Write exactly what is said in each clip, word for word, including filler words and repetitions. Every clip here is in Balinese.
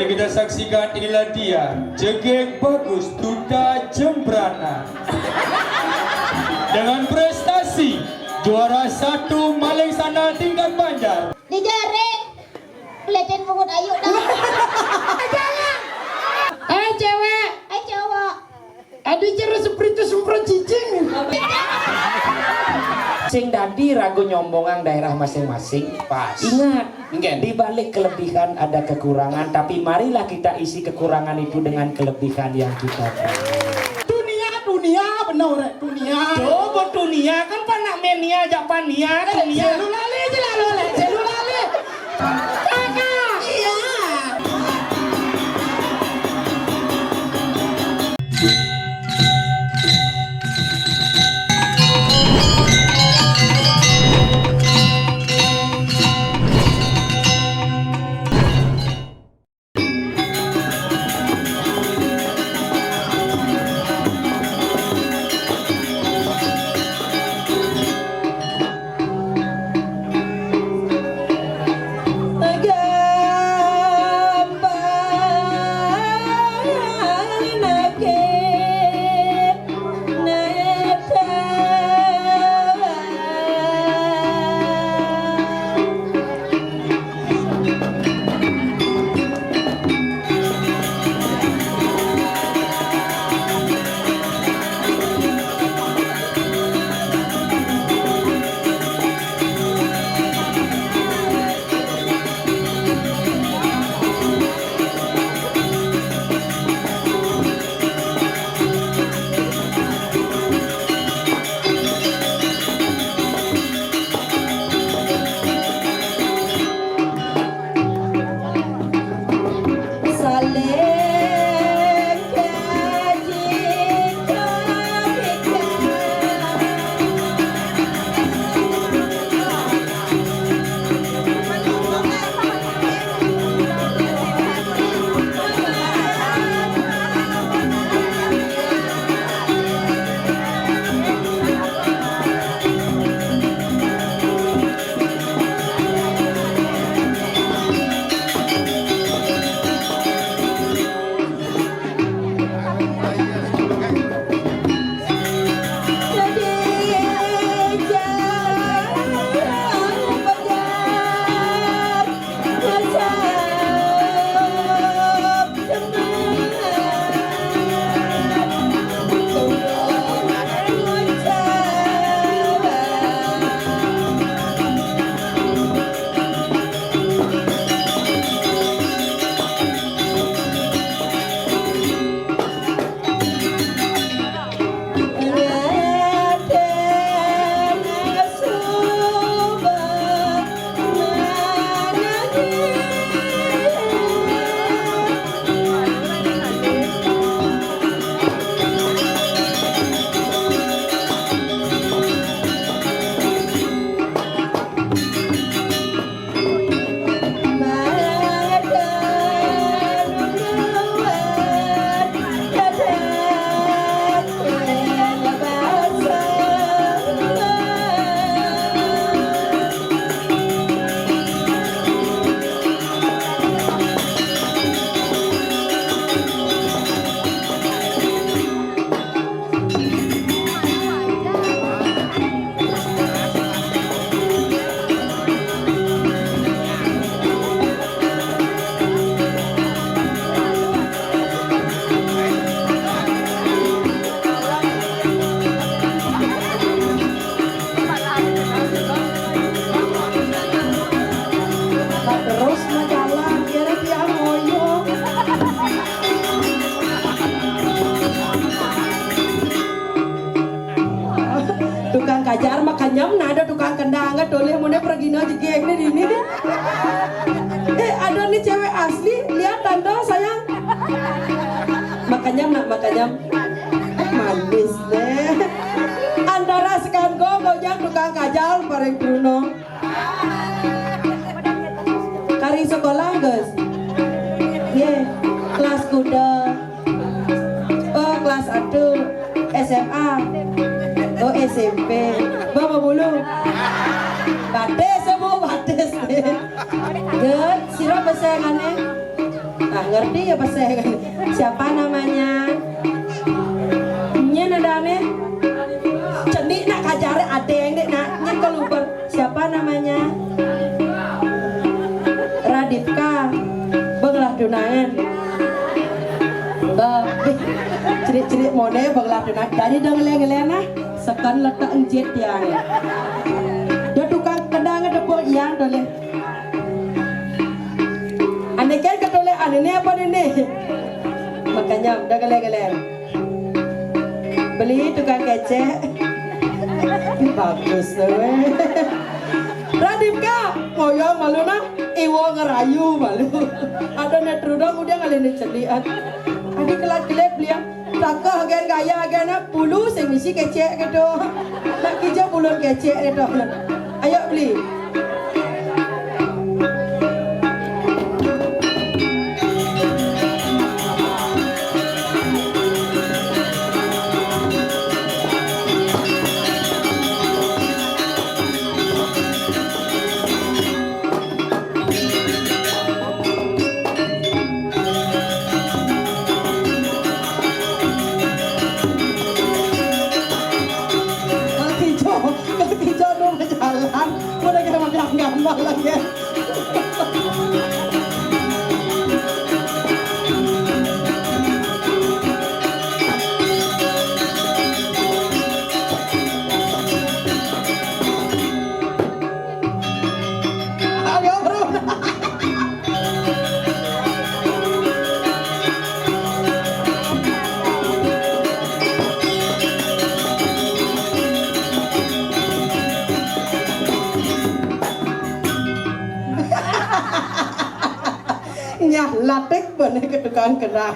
Kita saksikan, inilah dia, Jegeg Bagus Duta Jembrana. Dengan prestasi juara satu maling sandal tingkat Banjar. Di jaring. Leten pungut ayu dah. Jangan. Eh, cewek. Eh, cowok. Aduh, jeruk seperti semprot cicing. Sing dadi ragu nyombongan daerah masing-masing. Pas. Ingat, di balik kelebihan ada kekurangan, tapi marilah kita isi kekurangan itu dengan kelebihan yang kita punya. Dunia, dunia, benar, dunia. Coba dunia, kan panak menia, Japania, dunia. Selalu lali, selalu lali, selalu lali. Kakak. Iya. Terus majalan, kira tiang ngoyo. Tukang kajar makanyam, nah ada tukang kendang, nggak boleh mune pergi no jegeg nih di ini nih. Eh, ada nih cewek asli, lihat tante sayang. Makanyam nak, makanyam. Manis deh. Antara sekan go, gojang tukang kajal, paling Bruno. Kari sekolah, Gus. Ye, kelas kuda. Oh, kelas satu S M A. Oh, S M P. Bawa bulu. Batis, Bu, batis. Good. Sira basa ngane? Ngerti ya pesen? Siapa namanya? Nyén adané? Cenik nak kajaré adéng dék nak. Nyén kaluber. Siapa namanya? Radipka. Bang lah tunangan. Bang. Cerik-cerik moné bang lah tunangan. Jadi dah ngelé-ngelé nah. Sekan letak encit tiang. Dah tukang kedang ada po yang toleh. Ané kén ketoleh ané né apa né né? Makanya udah geleng-geleng. Beli tukang kecek. Bagus tuh. Radipka, ngoyong malu nah, iwo ngerayu malu. Ada né trudong udah ngalih né celian. Adi kelat-kelit beli ya. Takah gén gaya gén bulu sing misi kecek gitu. Nak kija bulun kecek gitu. Ayo beli. Kang Tijo, Kang Tijo nu bejalan, udah kayak makan gambar lagi. Ayo, bro. Nyah latik bener ke tukang kenang.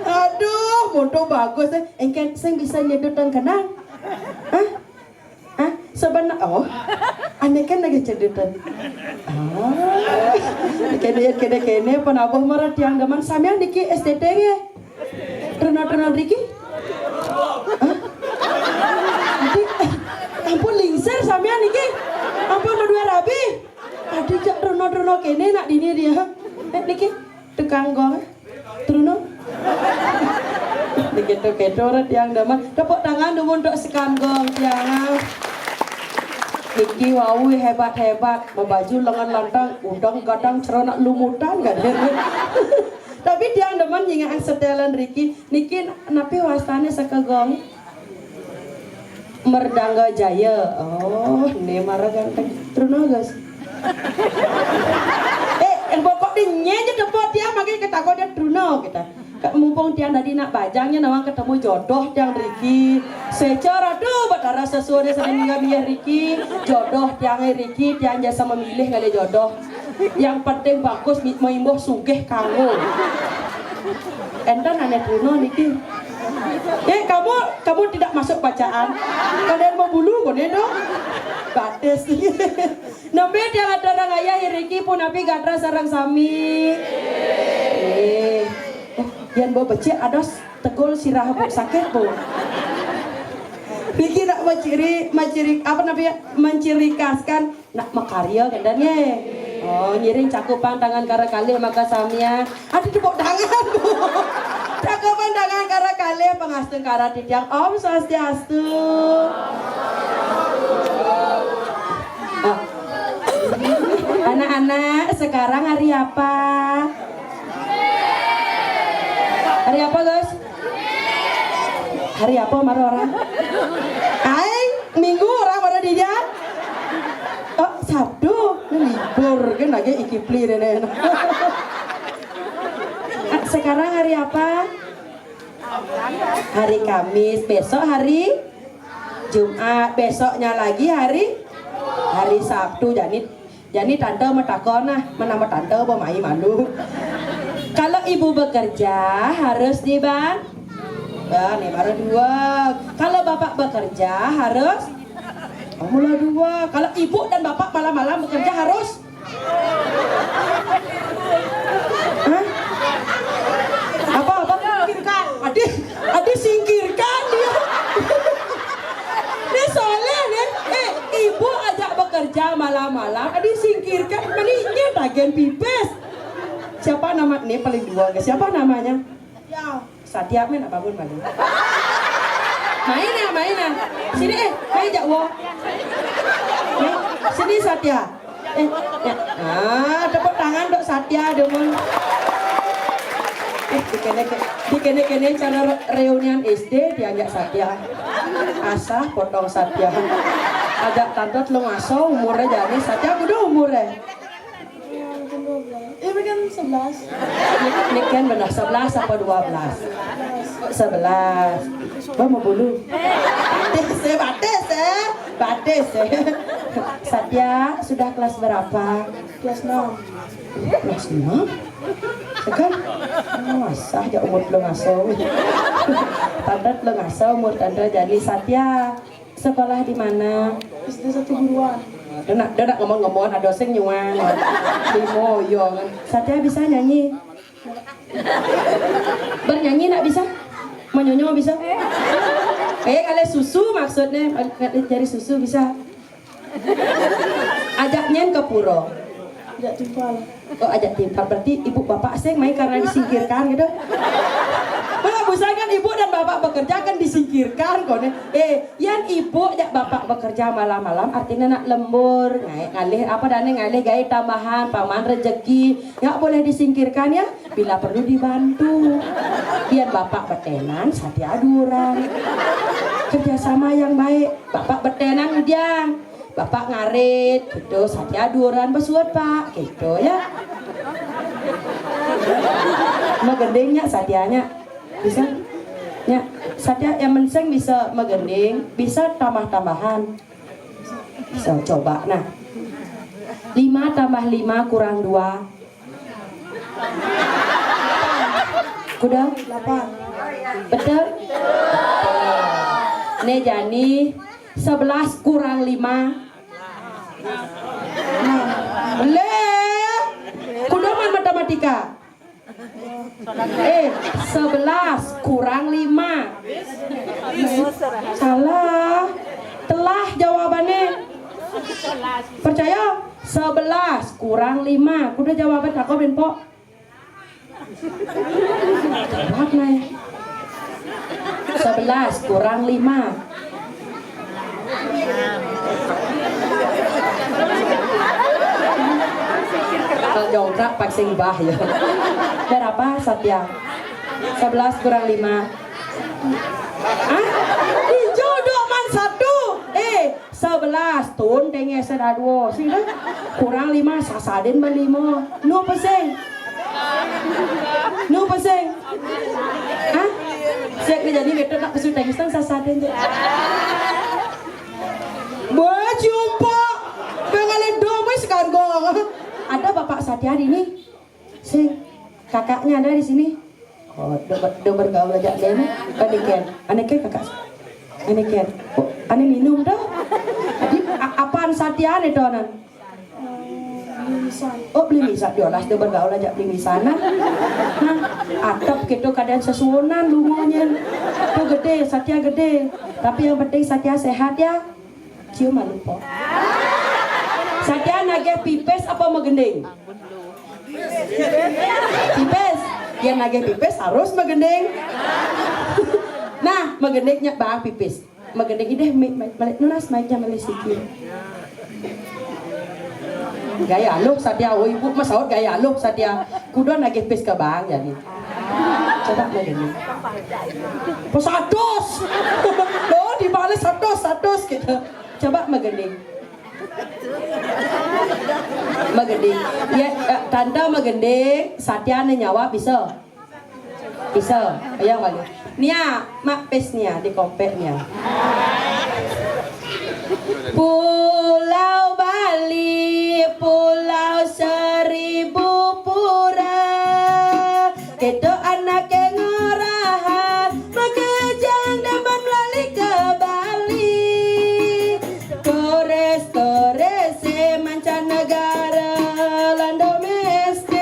Aduh, moto bagus eh. Engken sing bisa nyedot dan kenang. Hah? Hah? Sebenar, oh, ané kan lagi cedutan. Ah, kéné kéné kéné penabuh marah tiang demen samian niki S T T nggih. Truna-truna riki? Hah? Adi, ampun lingsir samian niki. Ampun madua rabi. Adi cak truna-truna kéné nak dini dia. Eh, niki tukang gong. Truna. Dikéto-kéto ré tiang demen. Tepuk tangan dulu untuk sekan gong tiang. Niki wau hébat-hébat, mabaju lengan lantang, udang gadang cerona lumutan gadang. Tapi tiang demen nyingakan setelan riki, niki napi wastané saka gong? Merdangga Jaya. Oh, né mara ganteng. Truna, Gus. Eh, yang pokok di nyé aja tepuk tiang makin ketakut dia Truna kita. Mumpung tiang tadi nak bajangnya nawang ketemu jodoh tiang riki. Secara tuh Batara sesuai dengan dia dia riki. Jodoh tiang riki, tiang jasa memilih kali jodoh. Yang penting bagus mi- maimbuh sugih kanggo. Enten ané Truna niki. Eh, kamu kamu tidak masuk bacaan. Kalian mau bulu koné dong. Batis. Nembe tiang aturang ayah iriki punapi gatra sareng sami. Eh, oh, yan bo becik ados tegul sirah bu sakit bu. Niki nak menciri, menciri apa namanya? Mencirikaskan nak makarya kénten nggih. Oh, ngiring cakupan tangan kara kalih maka samian. Aduh tepuk tangan, Bu. Cakupan tangan kara kalih pangastungkara titiang. Om Swastiastu. Ah. Anak-anak, sekarang hari apa? Hari apa, Gus? Hari apa mara orang? Aing minggu orang pada dia. Oh, Sabtu, ini libur kan lagi ikipli deh. Sekarang hari apa? Hari Kamis, besok hari Jumat, besoknya lagi hari hari Sabtu. Jadi Jani tante matakon nah, mana tante apa mai malu. Kalau ibu bekerja harus di bang, bang nih baru dua. Kalau bapak bekerja harus, oh, mula dua. Kalau ibu dan bapak malam-malam bekerja harus, hah? Apa apa? Adi, adi singkirkan dia. Ini soalnya nih, eh, ibu ajak bekerja malam-malam, adi singkirkan, meninya tagihan pipis. Siapa Nama, nih paling dua, siapa namanya? Satya, main apa pun main. Main ya, main ya. Sini, eh, main jak wo. Main. Sini Satya. Eh, ya. Ah, tepuk tangan untuk Satya, demen. Eh, di kene, di kene, kene cara reunian S D diajak Satya. Asah potong Satya. Ajak tante telung aso umurnya jani Satya kudu umurnya. Iya, bukan dua belas. Eh, bukan sebelas. Ini kan benar sebelas apa dua belas? Sebelas. Wah, mau bulu. Batis ya, batis ya. Batis ya. Satya sudah kelas berapa? Kelas enam. Kelas enam? Segan? Masa aja umur belum ngaso. Tante belum ngaso umur tante jadi Satya. Sekolah di mana? S D satu Buruan. Dia nak, dia nak ngomong-ngomong, ada sing nyuang. Limo, yo, kan. Satya bisa nyanyi? Bernyanyi nak bisa? Menyonyo bisa? Eh, kali susu maksudnya. Kali cari susu bisa. Ajak nyen ke pura. Ajak timpal. Oh, ajak timpal. Berarti ibu bapak sing main karena disingkirkan gitu. Nah, busan kan ibu dan bapak bekerja kan disingkirkan kok nih. Eh, yan ibu jak bapak bekerja malam-malam artinya nak lembur, ngai-, ngalih apa dane ngalih gawe tambahan, paman rezeki, ya boleh disingkirkan ya, bila perlu dibantu. Biar bapak betenan, Satya aduran. Kerjasama yang baik, bapak betenan udiang. Bapak ngarit, gitu, Satya duran besuat, Pak, gitu ya. Magending nya Satyanya. Bisa? Ya, Satya yang menseng bisa magending, bisa tambah-tambahan. Bisa coba, nah. Lima tambah lima kurang dua. Kuda? Delapan. Betul? Nih, jani sebelas kurang lima. Nah. Le, kuda man matematika. Eh, sebelas kurang lima. Salah. Telah jawabannya. Percaya? Sebelas kurang lima. Kuda jawaban aku, Benpo. Jawab, Nay. Sebelas kurang lima. Kalau jongkrak pasti bah ya. Berapa, Satya? Sebelas kurang lima. Hah? Hijau dua man satu. Eh, sebelas tun tenge sedadwo. Sing, eh? Kurang lima, sasadin berlima. Nu pesing? Nu pesing? Hah? Siap nih, jadi kita tak pesu tengis tang sasadin je. Boy, jumpa. Pengalih dong, wis, kan, gong. Ada Bapak Satya di ini? Sing, kakaknya ada di sini? Oh, do, do bergaul aja deh. Ane ken, ane ken kakak. Ane ken. Oh, ane minum dah. Jadi, a-, apaan Satya nih, Tonan? Beli misan. Oh, beli misan. Jonas do bergaul aja beli misan, nah. Nah, atap gitu keadaan sesuonan rumahnya. Tuh gede, Satya gede. Tapi yang penting Satya sehat ya. Cium malu po. Satya nagih pipis apa magending? Pipis. Yang nagih pipis harus magending. Nah, magending nyak bang pipis. Magending ideh mi-, mi-, malik nunas maiknya malik sikit. Gaya loh Satya, oh ibu mas saut gaya loh Satya. Kuda nagih pis ke bang jadi. Coba magending. Pas satus. Loh, dibales satus, satus gitu. Coba magending. Magending. Ya, eh, tante magending, Satya ne nyawa bisa. Bisa. Ayo balik. Nia, mak pes nia di kompek nia. Pulau Bali, pulau seribu pura. Keto anake ngorahan, makejang demen lali ke Bali. Tores, tores, mancanegara lan domestik.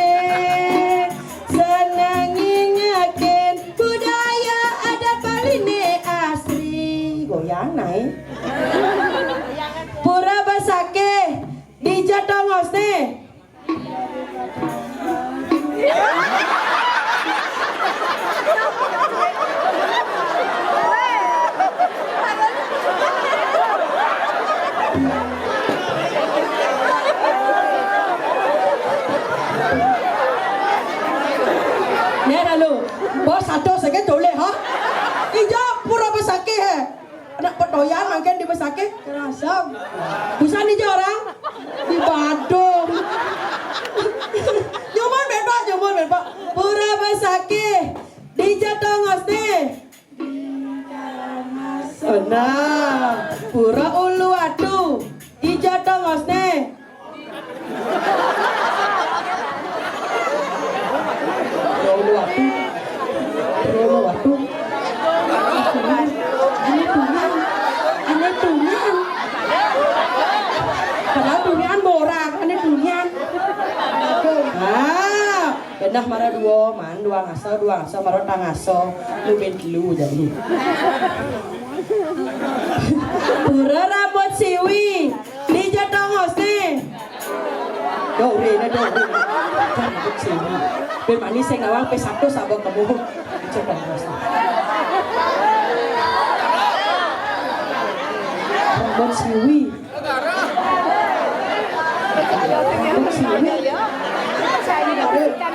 Seneng ngingekin budaya adat Baline asri. Goyang naik. Pura Besakih, dija tongosne. Bos, aduh, sakit toleh, ha? Ija pura besakit, he. Anak petoyan makin di besakit. Kerasam. Busan ija orang? Di Badung. Nyumun, Pak, nyumun, Pak. Pura besakit. Dija tongos ne. Nah, pura ulu atu. Dija tongos ne. Pura ulu atu. Pura ulu atu. Ane tunian. Ane tunian. Padahal tunian borak, ane tunian. Ah, benah mara dua, man dua ngaso, dua ngaso mara tang ngaso. Lu ben telu jadi. Pura rambut siwi, dija tongos ne. Dore ne, dore ne. Rambut siwi. Ben manis sing nawang pe satus sabo kemu. Coba terus. Rambut siwi. Rambut siwi.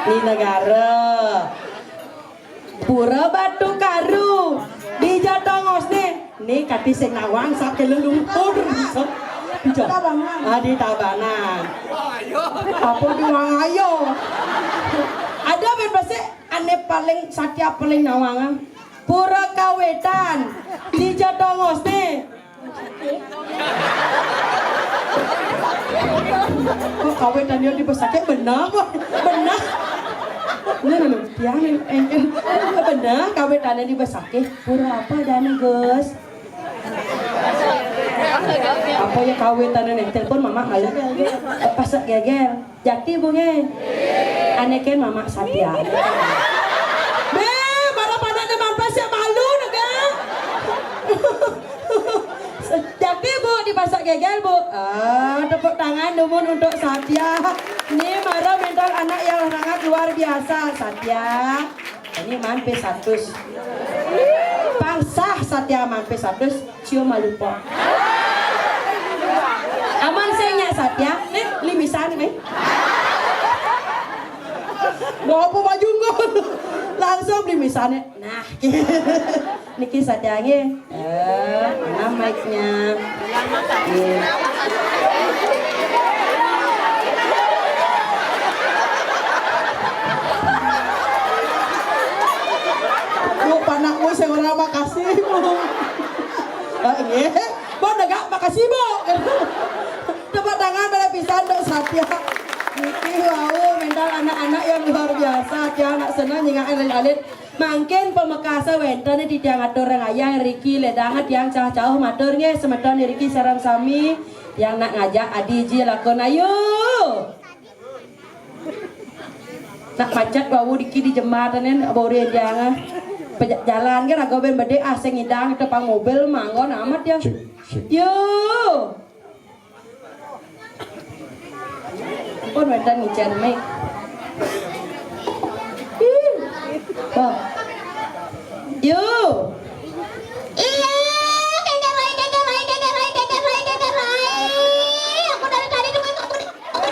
Di negara. Pura Batu Karu. Dija tongos ne. Ni kati sing nawang sap ke lelumpur. Dija. Tabanan. Ah, di Tabanan. Apa di Wang Ayo? Ada ben pasti ane paling satia paling nawang, ah. Pura Kawetan. Dija tongos ne. Kok kawetan dia di besakit benar kok. Benar. Ini lho, tiang yang engkel. Benar kawetan di besakit. Pura apa dane, Gus? Apa ya kawetan ini? Telepon mama kali. Pasak geger. Jati, Bu, nge? Ane ken mamak satia. Be, mara panak ne mampes ya malu ne, Kak. Jati, Bu, di pasak geger, Bu. Ah, tepuk tangan dumun untuk Satia. Ini mara mental anak yang sangat luar biasa, Satia. Ini mampir satus. Pangsah Satia mampir satus. Cium malu po. Aman sing nya Satia, nih limisan nih. Mau apa baju kau? Langsung limisannya. Nah, niki Satia nggih. Eh, mana mic-nya? Nggih. Bu, panakmu sing ora makasih, Bu. Eh, nggih. Bu, negak makasih, Bu. Tepuk tangan pada pisan untuk Satia. Niki wau mental anak-anak yang luar biasa. Tiang nak seneng nyingak alit-alit. Mangkin pamekasa wenten di tiang atur rangayah riki ledang tiang cah cauh matur nggih semeton riki sareng sami. Tiang nak ngajak adi ji lakon ayu. Nak macet wau diki di jembatan en bore jangan. Jalan ke raga ben bedek ah sing ngidang tepang mobil manggon amat ya. Cek, cek. Yo. Pun wenten ngicen mic. Ih. Bah. Yo. Iya, keker rai, keker rai, keker rai, keker rai, keker rai. Aku dari tadi dengar kamu di, aku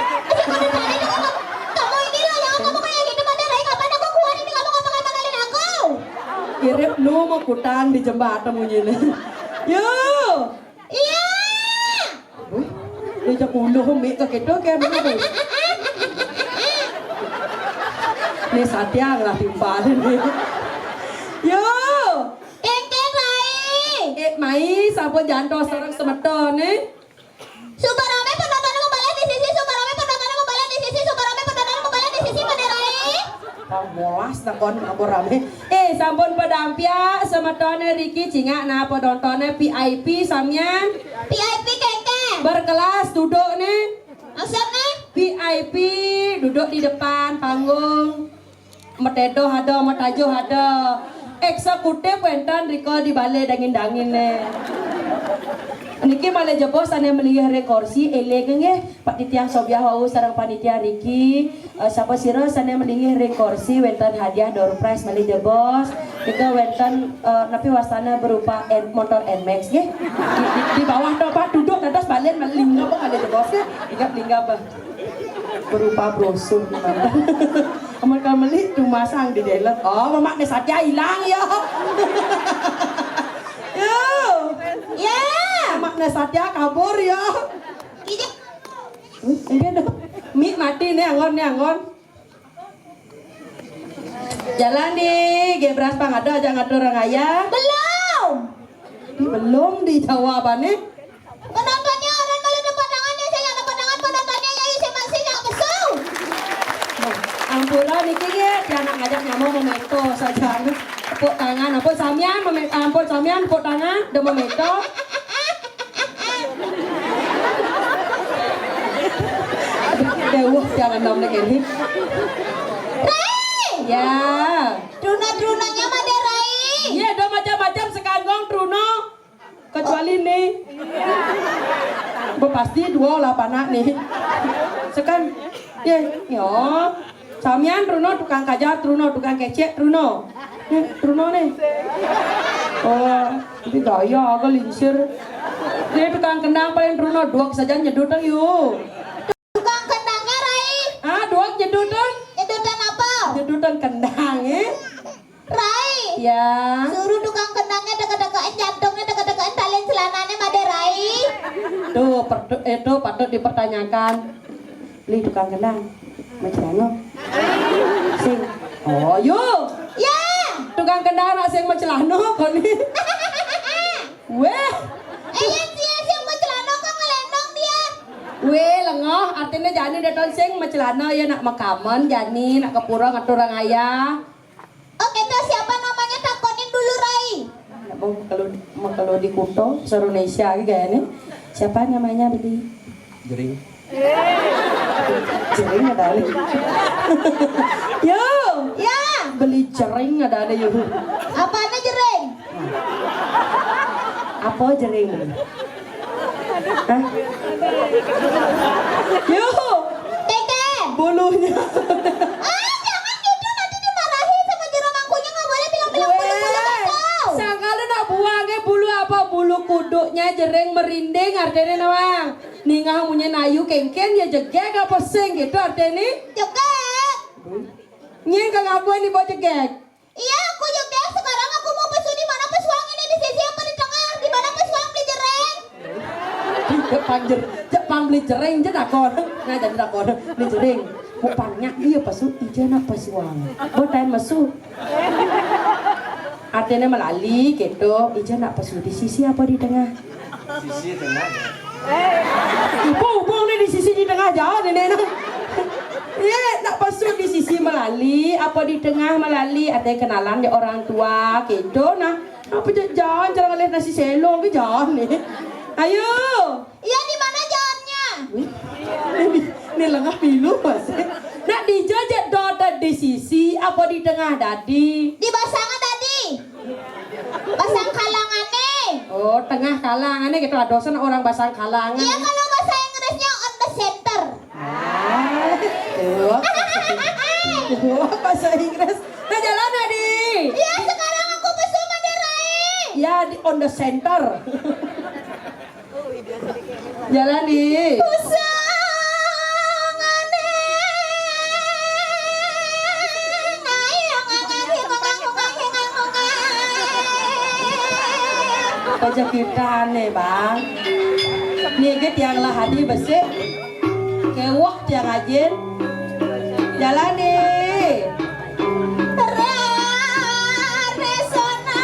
dari tadi dengar kamu. Kamu ini loh, jangan kamu kayak gitu pada rai. Kapan aku keluar ini kamu ngapa-ngapain aku? Irip nu mau kutang di jembatan munyi nih. Yo. Iya. Wih, dia jak uluh mik ke kita kan. Ni Satia lah timpal ni. Yo. Kengkeng rai. Eh, mai sapa jantos sareng semeton ni? Subarame penonton mau balik di sisi, subarame penonton mau balik di sisi, subarame penonton mau balik di sisi, pada rai. Pang molas takon apa rame. Eh, sampun padampiak semetone riki cingak napa nontone V I P samian. V I P kengkeng. Berkelas duduk nih. Maksudnya? V I P duduk di depan panggung. Metedoh ada, metajoh ada. Eksekutif wenten rika di balai dangin-dangin nih. Niki malih jebos ane melinggih ring kursi, eling nggih. Pak titiang sobiah wau sareng panitia riki, eh, sapa sira sane melinggih ring kursi wenten hadiah door prize malih jebos. Nika wenten, eh, napi wastane berupa N-, motor N-Max nggih. Di, di, di bawah to Pak duduk atas balen malih linggap malih jebos nggih. Ingat linggap, eh, berupa brosur. Amun kau meli tu Pasang di delet. Oh, mamakné Satya hilang ya. Yo. Ya. Mamakné Satya kabur ya. Iya. Hmm, enggak dong. Mik mati nih anggon, nih anggon. Jalan di gebras pang ada aja ngatur orang ayah. Belum. Di belum di jawabannya. Penontonnya orang malah dapat tangan ya, saya dapat tangan penontonnya ya, saya masih nggak besu. Ampun lah niki ya, dia anak ngajak nyamuk memeto saja. Tepuk tangan, ampun samian, meme- ampun samian, tepuk tangan, udah memeto. Dewuh, jangan dong ini. Rai! Ya. Truna-trunanya mah deh, Rai. Iya, ada macam-macam sekanggong Truno. Kecuali nih. Gue pasti dua lah panak nih. Sekan, ya, yo. Samian Truno tukang kajar, Truno tukang kecek, Truno. Nih, Truno nih. Oh, ini gaya agak lingsir. Nih tukang kendang paling Truno duak saja nyedutan yuk. Tukang kendangnya, Rai. Ah, duak nyedutan. Nyedutan apa? Nyedutan kendang, eh. Rai. Ya. Suruh tukang kendangnya deket-deketin jantungnya, deket-deketin tali celananya, made, Rai. Tuh, per- itu patut dipertanyakan. Beli tukang kendang, macelano. Sing. Oh, yuk. Ya. Tukang kendang nak sing macelano, koni. Weh. Eh, iya, sih, sing macelano kan ngelendong dia. Weh, lengoh, artinya jani dia tuh sing macelano ya nak makaman, jani nak kepura ngatur orang ayah. Oke, tuh siapa namanya? Takonin dulu, Rai. Mau kalau mau kalau di Kuto, se-Indonesia gitu ya nih. Siapa namanya beli? Jering. Jering ada nih. Yo, ya. Beli jering ada nih yo. Apanya jering? Apa jering? Hah? Yo. Tete. Bulunya. Ah, jangan gitu, nanti dimarahin sama jero mangkunya, nggak boleh bilang-bilang bulu-bulu. Sangkal nak buangnya bulu apa? Bulu kuduknya jering merinding artinya nawang. Ningah munyi nayu kengken ya jegeg apa sing gitu artinya? Jegeg. Nying kagak aku ini bawa jegeg. Iya, aku juga. Sekarang aku mau pesu di mana pesuang ini, di sisi apa di tengah? Di mana pesuang beli jereng? Cek pang jer, cek pang beli jereng je takon. Nah, jadi takon beli jereng. Mau pangnya iya pesu, ija nak pesuang. Botain mesu. Artinya melali gitu, ija nak pesu di sisi apa di tengah? Sisi tengah. Apa hubung nih di sisi di tengah jalan ini nih? Iya, nak pesu di sisi melali apa di tengah melali? Ada kenalan di orang tua gitu nah. Apa jalan jarang lihat nasi selo ke jalan nih? Ayo. Iya, di mana jalannya? Ini lengah pilu mas. Nak di jojak dota di sisi apa di tengah dadi? Di basanga dadi. Basang kalangannya. Oh, tengah kalangannya gitu lah. Dosen orang basang kalangan. Iya, kalau bahasa Inggrisnya on the center. Ah, tuh. Tuh, bahasa Inggris. Nah, jalan, Adi. Iya, sekarang aku pesu sama dia, Rai. Ya, di on the center. Jalan, Di. Pusang, aneh. Pajakitane, Bang. Nige tiang lah adi besik. Kewok tiang ajin. Jalani. Rare sona.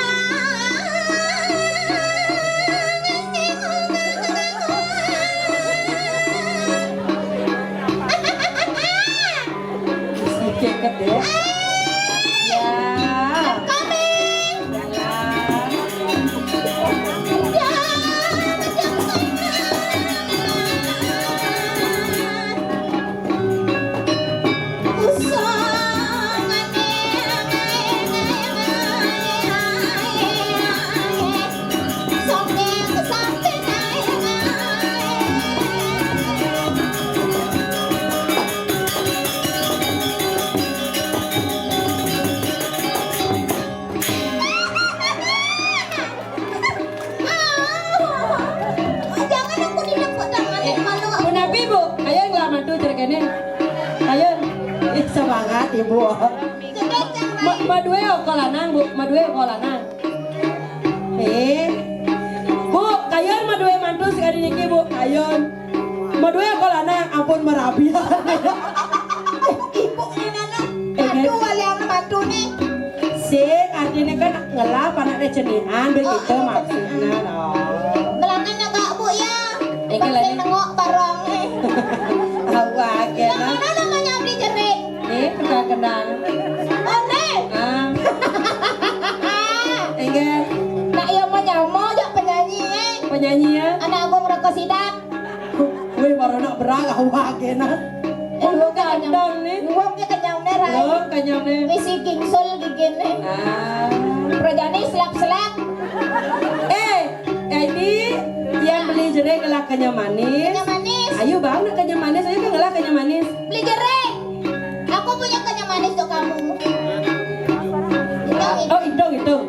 Sikit kedek. Ya. Jangan aku dilepuk tangan, malu aku. Menapi, Bu? Ayo, ngelamat tuh, cerekenin. Ayo. Ih, semangat, Ibu. Ma-, madué oko lanang, Bu? Madué oko lanang? Eh. Bu, kayun madué mantu sakadi niki, Bu? Kayun. Madué oko lanang, ampun marabian. Ibu né anak. Eh, mantu, kan? Wali anak mantu né. Sing, artinya kan ngelap anak deh cenian, begitu maksudnya, loh. Belakangnya Kak Bu ya. Ini pasti lagi nengok barang, eh. Awak, ya, yang mana namanya beli jering? Eh, kendang-kendang. Oné. Ah. Enggak. Nak iya mau nyamo jak penyanyi, eh. Penyanyi ya? Anak Agung Rokosida. Wih, baru nak berang awak kena. Eh, lu kan kenyang. Ganteng nih. Gua ke kenyang nih, Rai. Lo kenyang nih. Misi gingsul gigi nih. Ah. Perjani selap-selap. Eh, Edi, yang beli jereng ngelak kenyang manis. Kenyang manis. Ayo, bang, nak kenyang manis. Ayo, kan ngelak kenyang manis. Beli jereng. Aku punya kenyang manis untuk kamu. Hitung, hitung. Oh, hitung, hitung.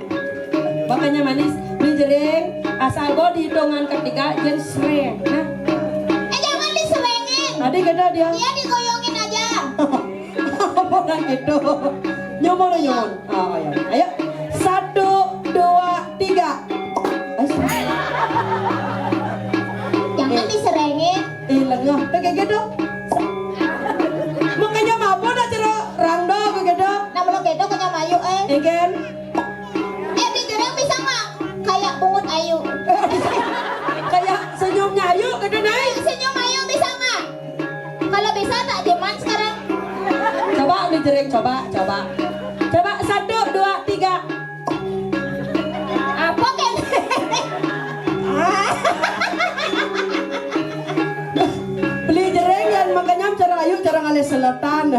Makanya manis, beli jereng, asal bawa di hitungan ketiga, jeng sereng. Nah. Eh, jangan diserengin. Tadi kata dia. Dia digoyongin aja. Apa gitu? Nyomor, nyomor. Oh, ya. Ayo. Satu, dua, tiga. Ayo. Jangan diserengin. Eh, lengah. Tuh, kayak gitu. Makanya apa nak cerok rangdo kayak gitu? Nah, belum gitu, kenyang mayu, eh. Iya kan? Eh, beli jereng bisa nggak? Kayak bungut ayu. Kayak senyumnya ayu, gitu, Nay. Senyum ayu bisa nggak? Kalau bisa, tak zaman sekarang. Coba beli jereng, coba, coba. Coba, satu, dua, tiga. Apa kan? Beli jereng yang makanya cara ayu, cara ngalih selatan.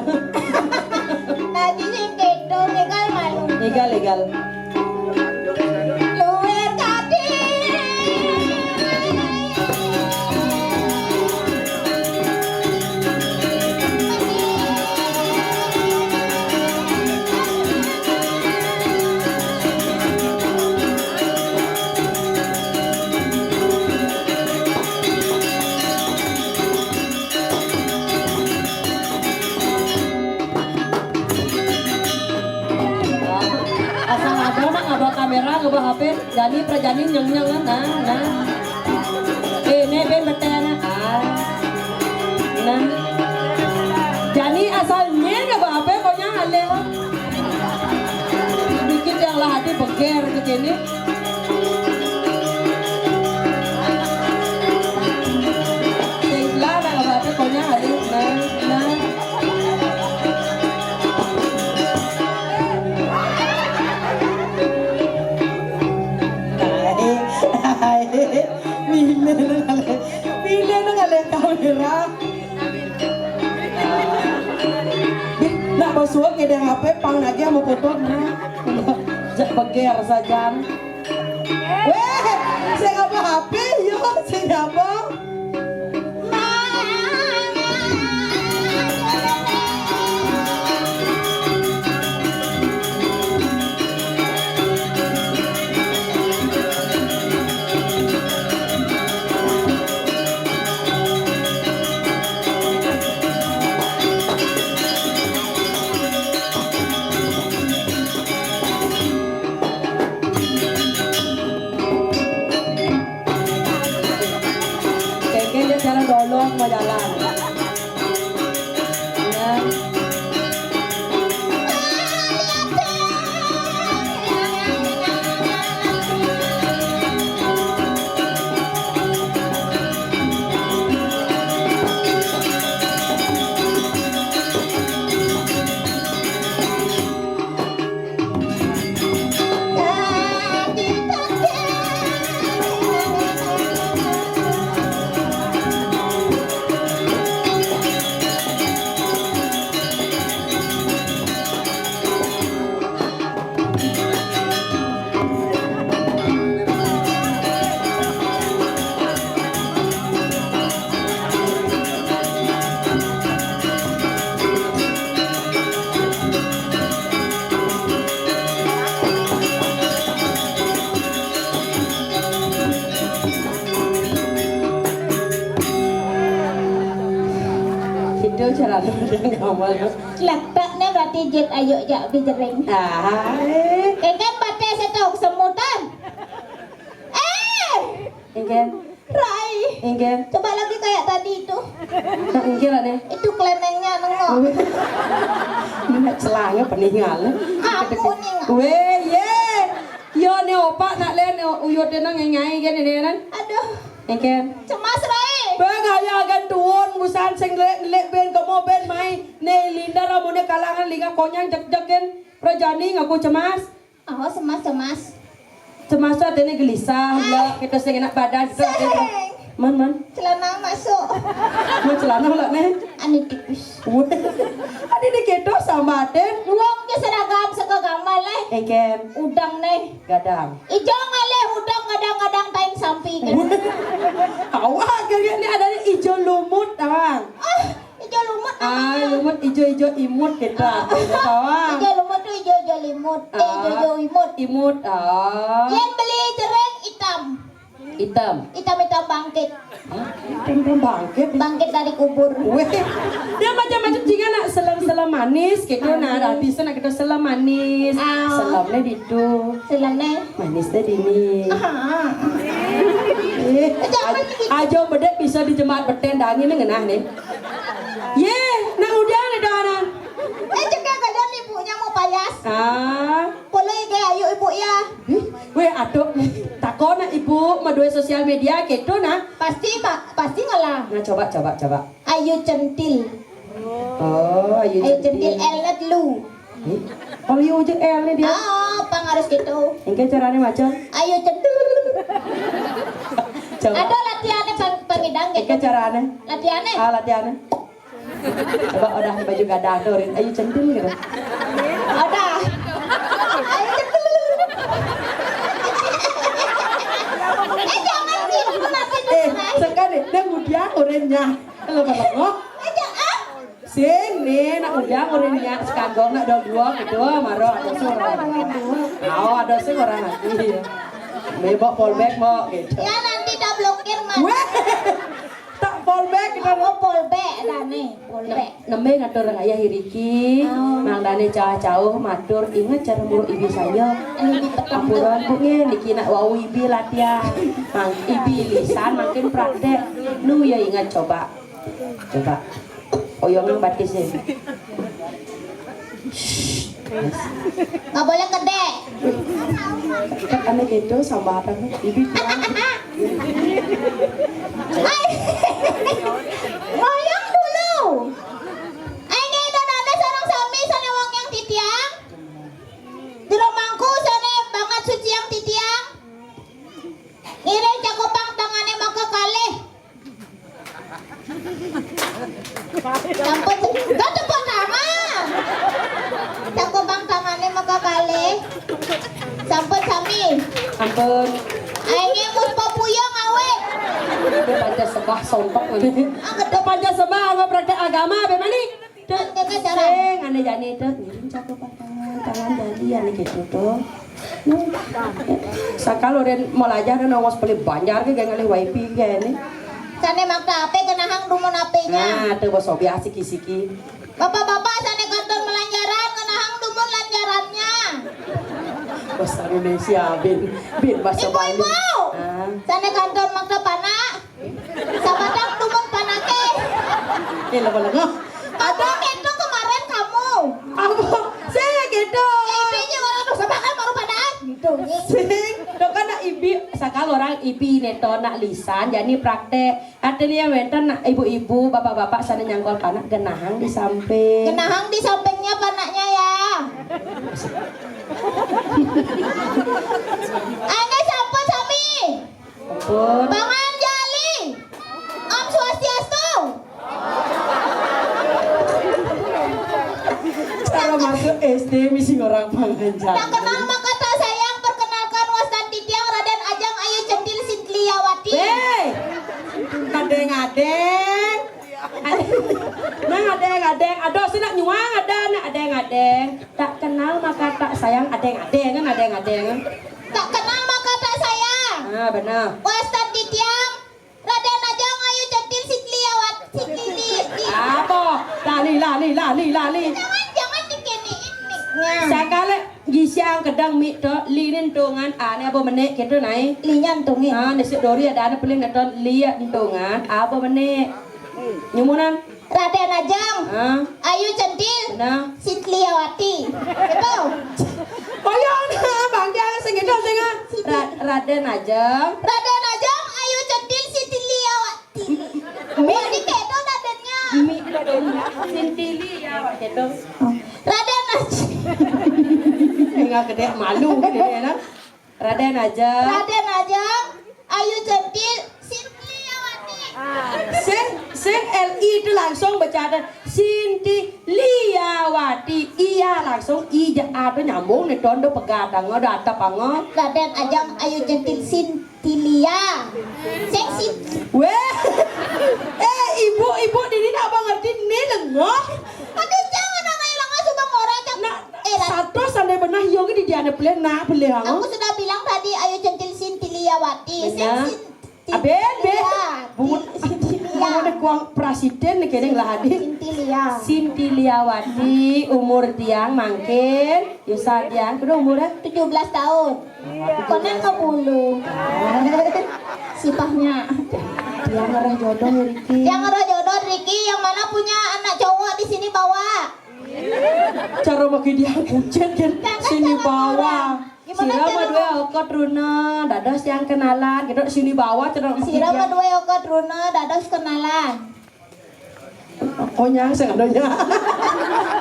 Tadi sing gitu, legal malu. Legal, legal. Luwih tadi. Asal ada nak ngaba kamera, ngaba H P, jani prajani nyeng-nyeng, nah, nah. Eh, né ben betén, nah. Ah. Nah. Jani asal nyén ngaba H P, pokoknya alih. Dikit yang lah hati beger begini. Sing lah, nak ngaba H P, pokoknya alih, nah, nah. Hai, hai. Mina nang alih, mina nang alih kamera. Nak basuh ke dia H P pang lagi mau foto nah. Jak beger sajan. Wéh, sing ngaba H P yo, sing ngaba. Kengkeng dia cara dolong mau jalan. Ya. Itu cara dia ngawal. Letaknya berarti Tijit ayo jak bijering. Ah. Eh kan batas itu semutan. Eh, Engken. Rai. Engken. Coba lagi kayak tadi itu. Nah, engken lah deh. Itu kelenengnya nengok. Ini nak celana peninggal. Aku nih. Weh, ye. Yo ne opak nak len uyut deh nang ngai kan ini kan. Aduh. Engken. Cemas Rai. Bang ayo kan tuun musan sing lek lek ben kemo ben mai ne Linda ramune kalangan linga konyang jek-jek kan. Rajani ngaku cemas. Oh, cemas, cemas. Cemas tu artinya gelisah, ah, lah kita sing enak badan kita. Sing. Man, man. Celana masuk. Man celana lah nih. Ani tipis. Weh. Adi ni kita sama atin. Luang ke seragam saka gambar lah. Engken. Udang nih. Gadang. Ijo ngalih udang gadang-gadang tain sampi kan. Weh. Awak kali ni ada ni ijo lumut, awak. Oh, ijo lumut. Ah, namanya. Lumut ijo-ijo imut kita. Ah. Ijo lumut tu ijo-ijo limut. Eh, ah, ijo-ijo imut. Imut. Ah. Yang beli jereng hitam. Hitam. Hitam-hitam bangkit. Hah? Hitam-hitam bangkit. Bangkit dari kubur. Weh. Dia macam-macam juga nak selam-selam manis gitu. Nah, dah bisa nak kita selam manis. Ah. Selamnya di tu. Selamnya. Manis deh dini. Ah. Eh, aja bedek bisa di jemaat beten dangin ni ngenah ni. Ye, nak udah ni dah anak. Eh, cegah kadang ibunya mau payas. Ah. Polo ige ayu ibu ya. Weh, aduh, takon nak ibu madue sosial media gitu nah. Pasti mak, pasti ngalah. Nah, coba, coba, coba. Ayu centil. Oh, ayu, ayu centil. Centil L net lu. Eh, kalau you je L ni dia. Ah, pang harus gitu. Engke carane maca. Ayu centil. Coba. Ada latihannya pang, pangidang gitu. Engke carane. Latihannya. Ah, latihannya. Coba udah baju gadang tu, Rin. Ayu centil gitu. Ada. Ayu centil. Eh, jangan gitu nanti. Eh, sekali dia mudiang orangnya. Kalau kalau. Eh, jangan. Sing ni nak udah urun niat sekagong nak dua-dua gitu maro ada seorang. Tahu ada seorang lagi. Bebok polbek mau gitu. Ya nanti dah blokir mas. Weh. Tak polbek kita. Oh polbek dah ni. Polbek. Nembe ngatur ayah iriki. Oh. Mang dane cah cauh matur ingat cara muru ibi saya. Ampura Bu nge niki nak wau ibi latihan. Mang ibi lisan makin praktek. Nu ya ingat coba. Coba. Oyong yang batis ya. Nggak boleh gede. Ame gitu sama apa nih? Ibi bilang. Hai. Oyong dulu. Ayo nih, dan ada sarang sami sana wong yang titiang. Jero mangku sana banget suci yang titiang. Ngiring cakupang tangane maka kalih. Sampun, enggak tepuk tangan. Cakupang tangane maka kalih. Sampun sami. Sampun. Ayo mus papuyang awet. Dia panca sembah sontok ini. Ah, gede. Dia panca sembah sama praktek agama bagaimana? Tuh, sing ane jani tuh, ngiring cakupang tangan, tangan jani ane gitu tuh. Sakal udah mau lajar dan awas beli banjar ke geng alih wifi ke ini. Sane makta ape genahang dumun apenya. Nah, tuh bos hobi asik isiki. Bapak-bapak sane kantor melanjaran genahang dumun lanjarannya. Bos Indonesia bin bin bahasa Bali. Ibu-ibu. Ah. Sane kantor makta panak. Sabatang dumun panake. Eh, lama-lama. Ada itu kemarin kamu. Apa? Saya gitu. Ibi nya orang tuh sama kan baru pada gitu. Sing, to kan nak ibi sakal orang ibi neto nak lisan jadi praktek. Artinya wenten nak ibu-ibu, bapak-bapak sana nyangkol panak genahang di samping. Genahang di sampingnya panaknya ya. Ane sampun sami. Ampun. Panganjali. Om Swastiastu. Cara masuk S D misi orang panganjali. Tak kenal maka tak sayang, perkenalkan wastan titiang Raden Ajang Ayu Centil Sintliyawati. Hei, kadeng-kadeng. Nang adeng-adeng, aduh sih nak nyuang ada nak adeng-adeng. Tak kenal maka tak sayang, adeng-adeng kan adeng-adeng. Tak kenal maka tak sayang. Ah, benar. Wastan titiang Raden Ajang Ayu Centil Sintliyawati. Apa? Lali, lali, lali, lali. Jangan, jangan dikene. Sakali gisiang kedang mi to, li ni entungan, ane apa menek gitu nai. Li nya entungin. Ah, nasi dori ada ane pelih neton li entungan, apa menek. Nyumunan. Raden Ajeng. Ah. Ayu Centil. Nah. Sitliawati. Itu. Koyong nah, bangke sing itu sing ah. Ra-, Raden Ajeng. Raden Ajeng, Ayu Centil, Sitliawati. Mi. Jadi kedo dadanya. Mi. Sintili ya, Wak, kedo. Raden Ajeng. Enggak gede malu gede ya, nah. Raden Ajeng. Raden Ajeng, Ayu Centil, Sintiliawati. Sing, sing L I itu langsung baca ada Sintiliawati. Iya, langsung I ja A tu nyambung ni, tondo pegat tango, ada atap tango. Raden Ajeng, Ayu Centil, Sintilia. Sing Sin- Weh. Eh, ibu, ibu, dini nak ngerti ni lengah. Aduh, jangan nama lengah, sudah orang, Cak. Nah, Eh, Ra- satu sampai benah yo ke di dia ada pelih, nah, pelih, ah. Aku sudah bilang tadi, Ayu Centil, Sintiliawati. Benar. Sin-, Sin-, Aben, ben. Iya, Bungut, Ti-, Sintilia. Bungut kuang prasiten ni kedeng lah, adik. Sintilia. Sintiliawati, umur tiang mangkin, Yusa tiang, kudu umur, eh? Tujuh belas tahun. Konen ke bulu. Sipahnya. Tiang arah jodoh, Riki. Yang arah jodoh, Riki, yang mana punya anak cowok di sini bawa. Cara makai dia kucet kan. Jangan sini cara bawah. Gimana sira cara madue mau- Okot Runa, dados yang kenalan. Gitu sini bawah cara makai sira dia. Madue Okot Runa, dados kenalan. Oh, nyang sing adonya.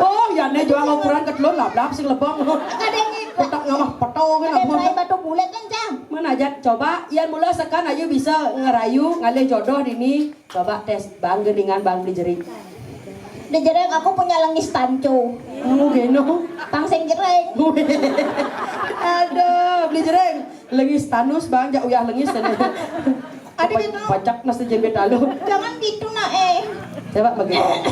Oh, ya ne jual ukuran ketelun lablab sing lebong. Kadang itu. Petak ngamah peto kan. Ada apa? Try batu bulat kan, Cang? Mana aja coba, yang mula sekan ayu bisa ngerayu ngalih jodoh dini. Coba tes, Bang Geningan, Bang Beli Jering. Beli Jering, aku punya lengis tancu. Oh, geno. Tang sing jering. Aduh, Beli Jering. Lengis tanus, Bang, jak uyah lengis tadi. Ada gitu. Pacak nasi jembet alu. Jangan gitu, nak, eh. Coba, Bang Gening.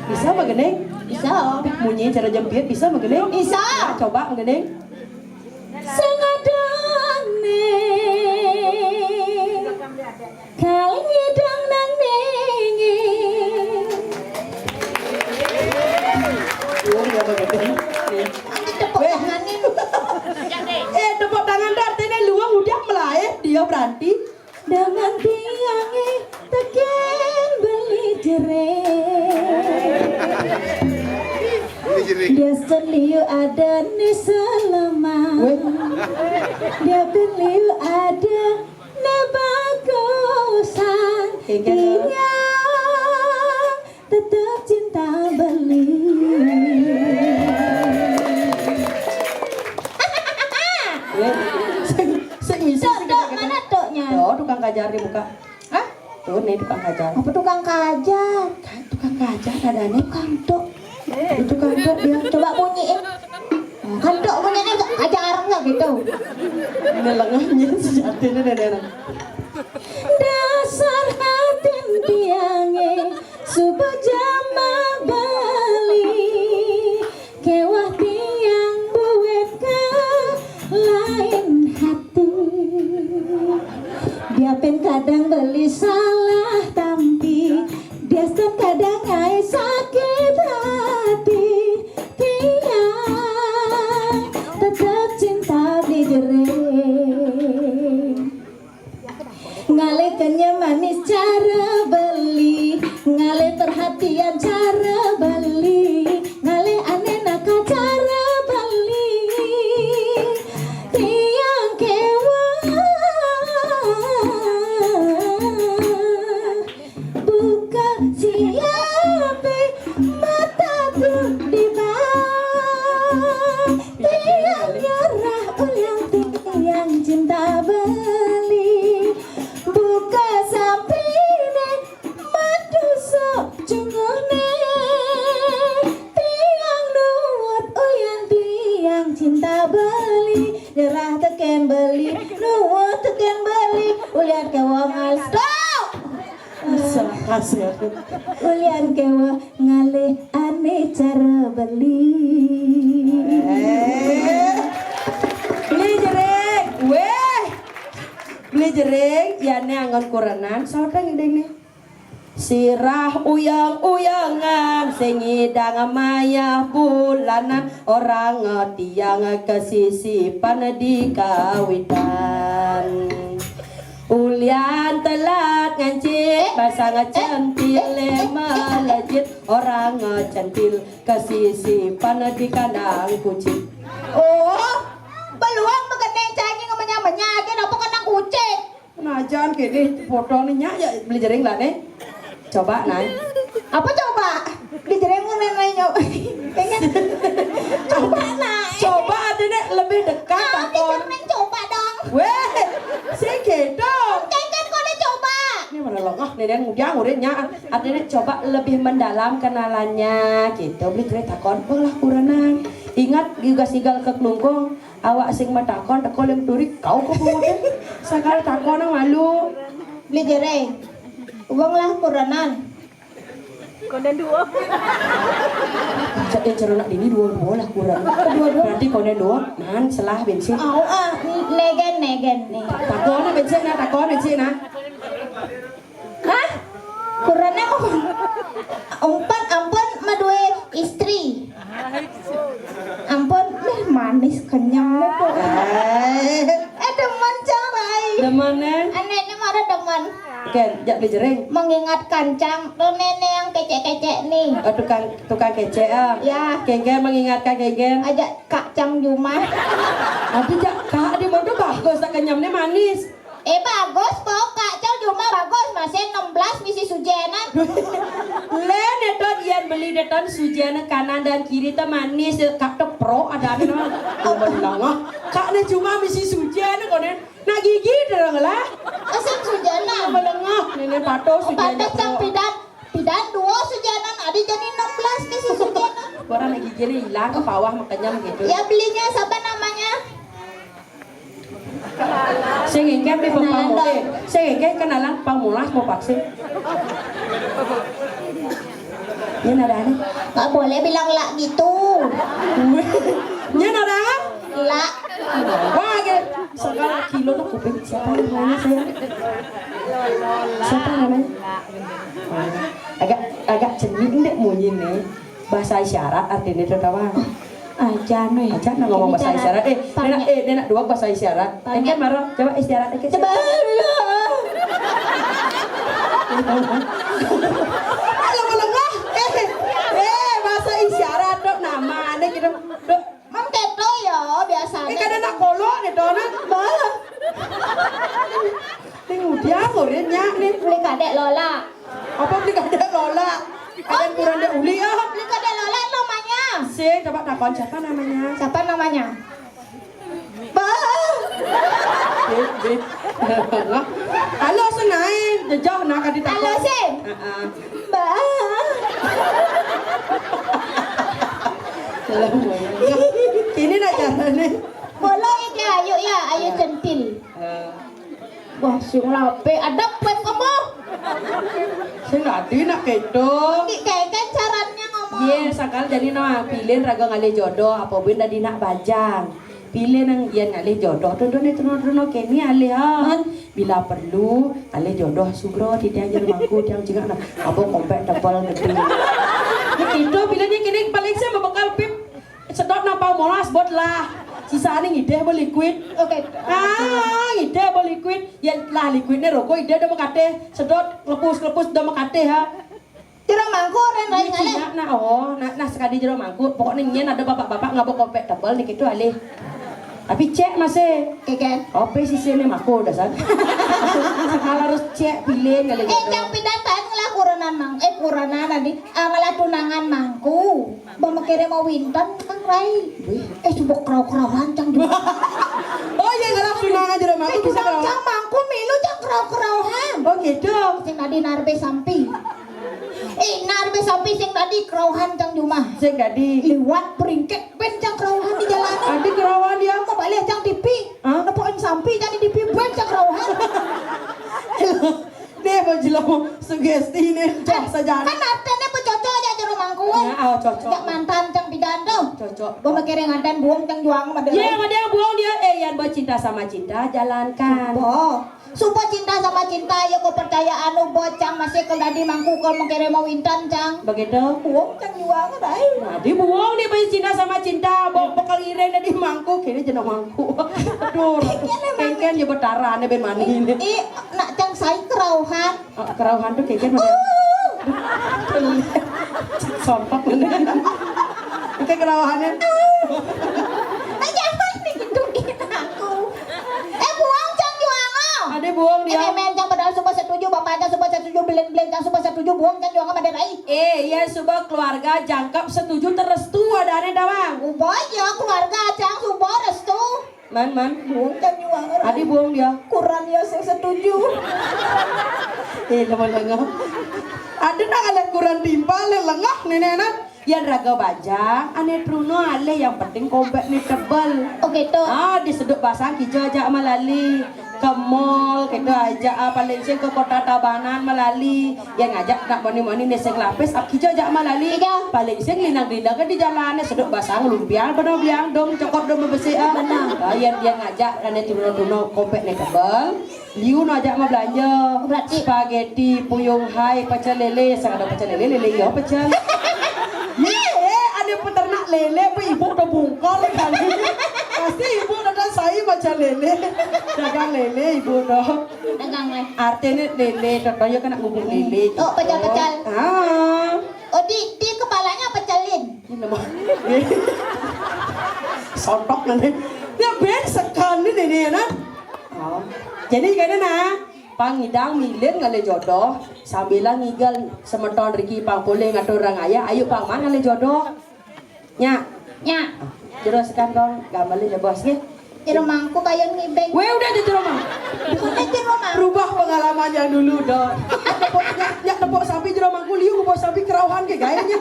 Bisa, Bang Gening? Bisa. Munyi cara jempit, bisa, Bang Gening? Bisa. Ya, coba, Bang Gening. Sengadane kal ngidang nang nenging. Oh, ya, begitu. Tepuk tangan nih. Eh, tepuk tangan tuh artinya luang udah melae, dia berarti. Dengan tiange teken beli jereng. Beli jereng. Dia seliu ada ni selama. Weh. Dia beliu ada ni bagusan. Tiang tetap cinta beli. Weh. Sing, sing misi. Tok, sing tok, kena mana toknya? Oh, tukang kajar dibuka. Hah? Tuh, nih tukang kajar. Apa tukang kajar? Tukang kajar, ada nih tukang tok. Itu tukang tok dia. Coba bunyiin. Nah, kan tok bunyinya aja areng nggak gitu. Ini lengahnya sejatinya, Dede. Dasar hatin tiange suba jama beli. Kewah tiang buet ka lain hati. Dia pen kadang beli salah tampi. Dia pen kadang ai sakit hati. Tiang tetap cinta beli jereng. Ngalih kenyem manis cara beli, ngalih perhatian cara beli, ngalih ane nakal cara beli. Tiang kewah buka siape mataku di bawah. Tiang nyerah ulian tiang cinta beli. Buka sampine matusuk cunguhne. Tiang nuwut ulian tiang cinta beli. Nyerah teken beli, nuwut teken beli. Ulian ke wong alis. Tok! Asal, asal. Ulian kewa ngalih ane cara beli. Eh. Beli jereng. Weh. Beli jereng, ya ne anggon kurenan, saudang dene. Sirah uyang-uyangan, sing ngidang mayah bulanan, orang tiang kesisipan di kawitan. Ulian telat ngancik, basang centil melejit, orang centil kesisipan di kandang kucing. Oh, beluang begeneng cai ngamenya-menya aja, napa kandang kucing? Najan kene foto ni nyak ya beli jering lah ne. Coba nai. Apa coba? Beli jering mau nai nai nyok. Pengen. Coba nai. Coba artinya lebih dekat. Ah, beli takon. Jering coba dong. Weh, sing gitu. Kan kan kau udah coba. Ini mana lo? Ah, nenek ngudiang udah nyak. Artinya coba lebih mendalam kenalannya gitu. Beli jering takon. Wong lah kurenan. Ingat juga sigal ke kelungkung. Awak sing matakon teko lem turik kau kok pemuda. Sakal takon nang malu. Beli jereng. Wong lah kurenan. Konden dua. Cak yang cerona dini dua-dua lah kurang. Dua-dua. Berarti konden dua, nan selah bensin. Au ah, negen negen nih. Takon bensin nah, takon bensin nah. Hah? Kurangnya umpan ampun madue istri. Ampun, meh manis kenyang nih tuh. Eh. Eh demen cang rai. Demen eh. Aneh ini marah demen. Ken, jak beli jering. Mengingatkan cang, tuh nenek yang kecek-kecek nih. Oh, tukang tukang kecek ah. Ya. Kengken mengingatkan kengken. Ajak kak cang jumah. Tapi jak kak di mana bagus tak kenyamnya manis. Eh bagus, pokok kacau cuma bagus, masih enam belas misi sujenan. Le neton ian beli neton sujenan kanan dan kiri teh manis, kak teh pro ada apa nama? Menengah. Kak ne cuma misi sujenan konen. Nak gigi terang lah. Asam sujenan. Menengah. Nenek patuh sujenan. Pantas cang pidan, pidan dua sujenan, ada jadi enam belas misi sujenan. Orang nak gigi ni hilang ke bawah makanya gitu. Ya belinya siapa namanya? Sing engke pi pang pang eh, sing engke kenalan pang molas mau vaksin. Ini ada nih. Nggak boleh bilang lak gitu. Ini ada? Lak. Wah, ke sekarang kilo tuh kuping siapa namanya saya? Siapa namanya? Agak agak cengit dek munyi nih. Bahasa isyarat artinya itu apa? Aja nih. Aja nah ngomong bahasa isyarat. Eh, nenek eh nenek dua bahasa isyarat. Engke marah coba isyarat engke. Coba. Lama-lama. Eh, eh bahasa isyarat dok nama nih gitu. Dok. Mang keto ya biasa. Eh kada nak kolok nih dona. Bah. Ning udah muridnya nih. Beli kadek Lola. Apa beli kadek Lola? Ada kurang dek uli ah. Beli kadek Lola namanya. Si coba takon siapa namanya? Siapa namanya? Bah. Bit, bit. Halo senai, jejah nak kadi takon. Halo si. Heeh. Bah. Ini nak carane. Bola iki ayu ya, ayu centil. Wah, sing lape ada pep apa? Sing dadi nak keto. Iki kayak kan caranya ngomong. Iya, sakal jadi no pilih raga ngalih jodoh apa ben dadi nak bajang. Pilih nang ian ngalih jodoh tuh tuh nih tuh tuh kini alih ah. Bila perlu alih jodoh sugro tidak aja mangku tiang cingak nah apa kompek tebal gede. Ini keto pilihnya kini paling saya bekal pip. Sedot nang pang molas bot lah. Sisane ngideh bo liquid. Oke. Ah, ngideh bo liquid. Yen lah liquidne roko ideh do mekateh. Sedot lepus-lepus do mekateh ha. Jero mangku ren rai ngale. Nah, oh, nah, nah sekali jero mangku. Pokoknya nyen ada bapak-bapak ngabo kompek tebal nih gitu alih. Tapi cek masih. Keken. Ope sisine mako dasar. Sekali harus cek pilih kali. Eh, jang pindah tahan ngelah kurenan mang. Eh, kurenan tadi. Ah, ngelah tunangan mangku. Bang kere mau winten Kang Rai. Eh coba kerau-kerauhan cang juga. Oh iya kalau tunangan jero mangku bisa kerau. Cang mangku milu cang kerau-kerauhan. Oh gitu. Sing tadi narbe sampi. Eh narbe sampi sing tadi kerauhan cang jumah. Sing tadi liwat peringkek ben cang kerauhan di jalanan. Adi kerauhan dia. Mau balik cang tipi. Hah? Nepokin sampi cang di tipi ben cang kerauhan. Nih baju sugesti nih cah sajana. Kan artene becocok aja jero mangku. Ya, oh cocok. Jak mantan cang pidan tuh. Cocok. Gua mikir yang nganten buang cang juang model. Iya, model buang dia eh yang bercinta sama cinta jalankan. Oh. Suba cinta sama cinta, ya ko percaya anu, ba cang masih kal dadi mangku kal mengkere mau intan, cang. Begitu. Buong cang juang, dai. Nah, di buong ni, baju cinta sama cinta, bo bekal ireng dadi mangku, kene jeneng mangku. Aduh, kengken je betara ne ben mani ne. Ih, nak cang sai kerauhan. Oh, kerauhan tu kengken model. Sontok ne. Kengken kerauhannya. Nah, jangan digedukin aku. Eh, buong cang juang, oh. Ade buong dia. Eh, men cang padahal suba setuju, bapak aja suba setuju, belin-belin cang suba setuju, buong cang juang sama dai. Eh, iya, suba keluarga jangkep setuju terestu adane dawang. Uba ya keluarga cang suba restu. Man, man. Buong cang juang. Ade buong dia. Kuran ya sing setuju. Eh, lama-lama. Ada nak ada kuran timpal, lengah, nenek, nak. Yan raga bajang, ane truno alih, yang penting kompek ne tebel. Oh, gitu. Ah, di seduk basang kija ajak malali. Ke mall, kita ajak, ah, paling sing ke Kota Tabanan malali. Yang ngajak nak mani-mani ne sing lapis, ah, kija ajak malali. Iya. Paling sing linang-linang ke di jalan, seduk basang lumpia, bana biang, dom, cokot, dom, besi, ah. Benar. Ah, yang, yang ngajak, ane truno-truno kompek ne tebel. Liu no ajak ma belanja. Berarti spaghetti, puyung hai, pecel lele. Sing ada pecel lele, lele iya pecel. Ye, eh, ada peternak lele, apa ibu udah bungkol kali. Pasti ibu udah sai pecel lele. Dagang lele ibu udah. Dagang lele. Artinya lele, contohnya kena ngubung lele. Oh, gitu. Pecel-pecel. Ah. Oh, di, di kepalanya pecelin. Ini mah. Sontok nanti. Ya, ben sekan ini nih, nah. Oh. Jadi kene nah, pang ngidang milin ngalih jodoh, sambilang ngigel semeton riki pang polih ngatur orang ayah, ayo pang man ngalih jodoh. Nya. Nya. Teruskan dong, gambarnya ya bos nggih. Jero mangku kayun ngibeng. Weh, udah aja jero mangku. Bukannya jero mangku. Rubah pengalaman yang dulu dong. Nyak, nyak nepok sapi jero mangku, liu nepok sapi kerauhan ke gayanya.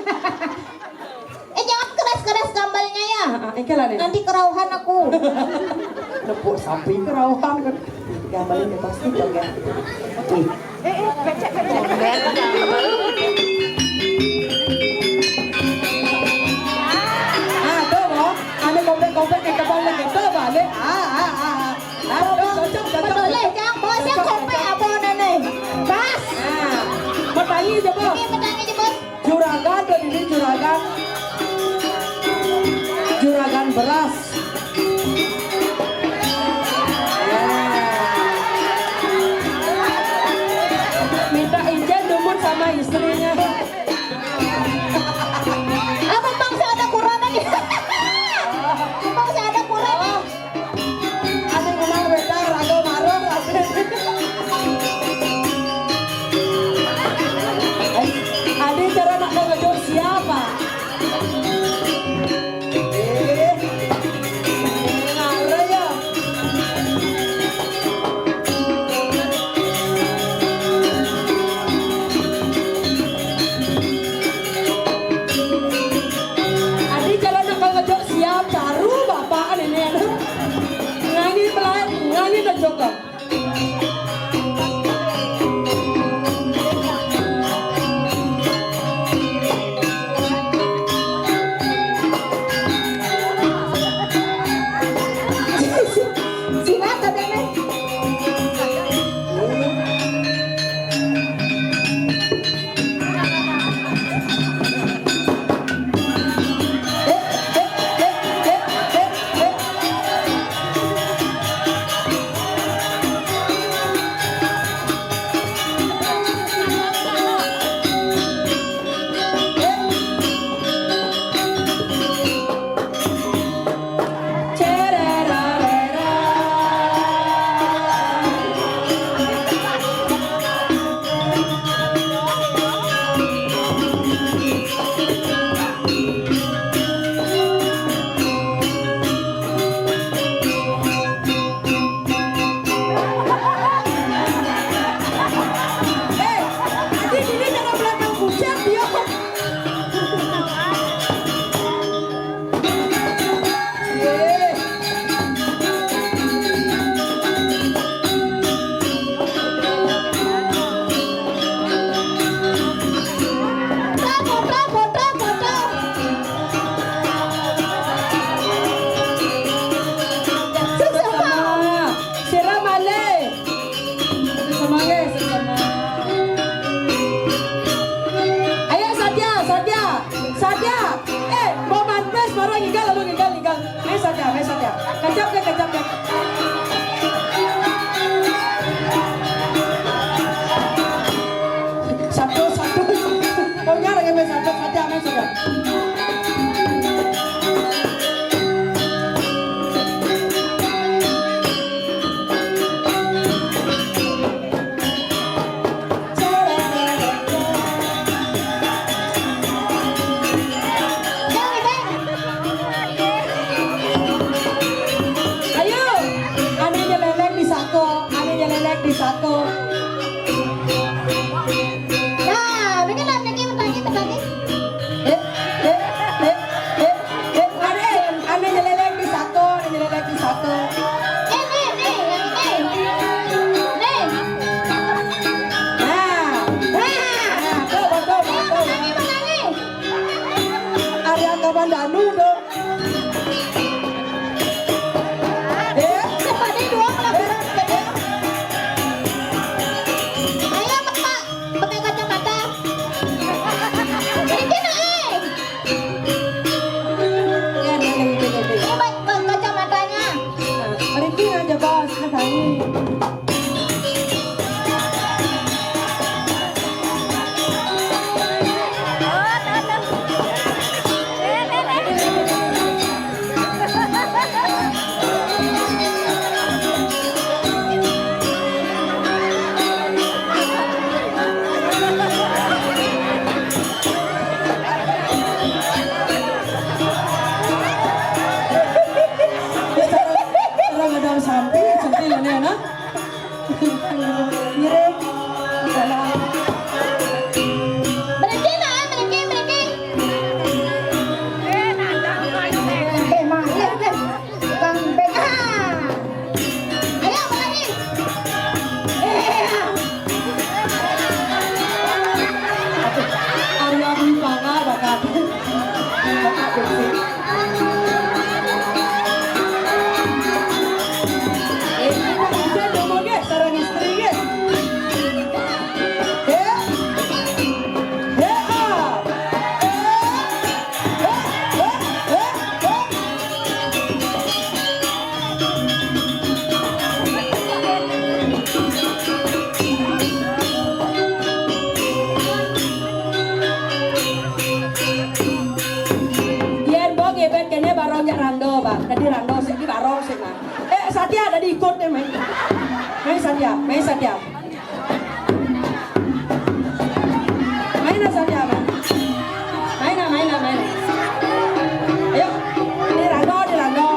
Eh, jangan keras-keras gambarnya ya. Ah, ah, engke lah, Nek. Nanti kerauhan aku. Nepuk sapi kerauhan kan. Gambarnya pasti joget. Nih. Ah, tuh, Bos. Ane kompek-kompek ke kebang lagi. Tuh, balik. Ah, ah, ah, ah. Ah, tuh, cocok, cocok, cocok. Boleh, Cang. Bosnya kompek apa, Nenek? Bas. Ah, petangi aja, Bos. Ini petangi aja, Bos. Juragan tuh ini juragan. Juragan beras. Ya. Minta izin dulu sama istrinya. Apa bangsa ada kurang lagi? Bangsa ada kurang. Ane ngomong beda, raga marung, ade. Ade cara nak ngejok siapa? Eh, ngarung. Nih, nih, nih, yang ini. Nih. Nah. Nah. Nah, tuh, tuh, tuh, tuh. Ini menangis, menangis. Ada anggapan danu tuh. Eh? Cepat nih, dua pelanggaran. Ayo, Pak. Pakai kacamata. Ini kena, eh. Ini buat kacamatanya. Nah, Rifki aja, Bos. Nah, tadi. Cara, cara ngadang sampi, cantik ini, nah. Ngiring. Salam. Berhenti, nah, berhenti, berhenti. Eh, Mak, iya, iya. Tukang beng. Ah. Ayo, apa lagi? Eh. Aduh, aduh, bangga, bakat. Bakat, bakat. Eh, ini bisa dong, oke, sareng istri, ya. Eh. Eh, ah. Eh. Yen bong ibet kene barong jak rando, Bang. Tadi rando sik di barong sik, nah. Eh, Satya tadi ikut nih, main. Main Satya, main Satya. Main lah, Satya, main. Main lah, main lah, main lah. Ayo, di rando, di rando.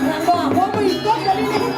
Rando apa mau ikut tadi nih?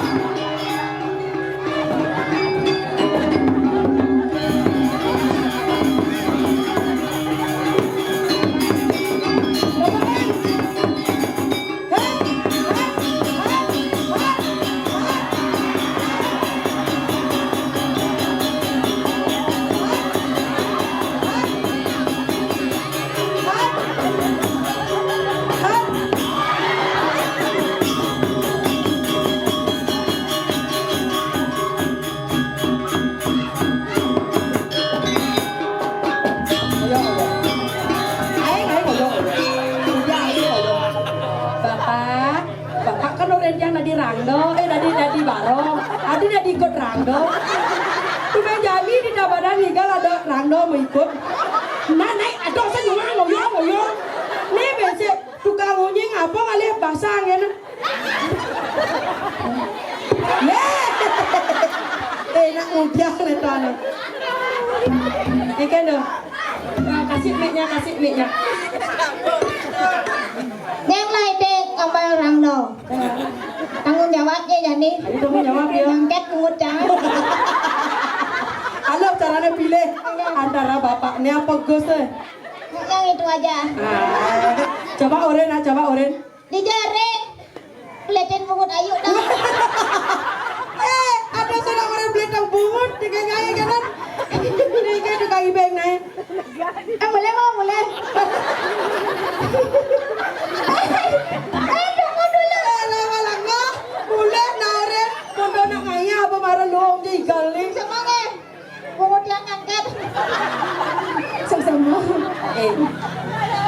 Bapak, Bapak kan orang yang tadi rangdo, eh, tadi, tadi barong, tadi tadi ikut rangdo. Tuh, Benjamin di tabanan tinggal ada rangdo mau ikut. Nah, naik, aduh, saya ngomong, ngoyong, ngoyong. Nih, besok tukang unying apa ngalih basah, ya, nah? Yé. Enak ngudiang lé to anu. Ikan tuh. Nah, kasih mic-nya, kasih mic-nya. Yang lain dek, tambah orang no. Tanggung jawab ya, Jani. Ini tanggung jawab ya. Ngangkat pungut jangan. Halo, caranya pilih antara bapaknya apa Gus, eh? Yang itu aja. Nah, coba oren, nah, coba oren. Di jari. Keliatin pungut ayu dah. Eh, ada sudah orang beli tang pungut, tiga gaya kanan. Ini kan tukang ibeng naik. Eh, boleh mau, boleh. Eh, tunggu dulu. Eh, lama-lama. Boleh, narik. Kondo nak ngaya apa marah luang di gali. Semangat. Pungut yang ngangkat. Sesama. Eh,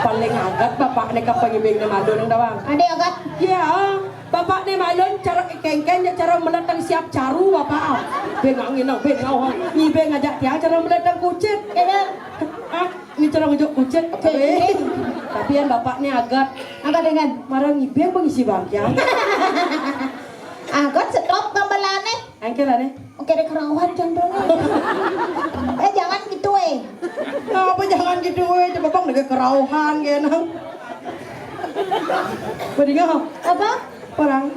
paling agat bapak nih kapan ngibing nih malu nang dawang. Ada agat. Ya, bapak nih malu cara kengken ya cara meletang siap caru bapak. Bengang ini bengang. Ngibing ngajak tiang cara meletang kucit. Ada. Ah, ini cara ngejok kucit. Oke. Tapi yang bapak nih agat. Agat dengan? Marah ngibing mengisi bangkiang. Agat stop gambalannya. Angkel aneh. Oke, ada kerauhan jantung. Eh, jangan gitu, eh. Apa jangan gitu, eh? Coba bang, ada kerauhan, genang. Berdingin. Apa? Perang.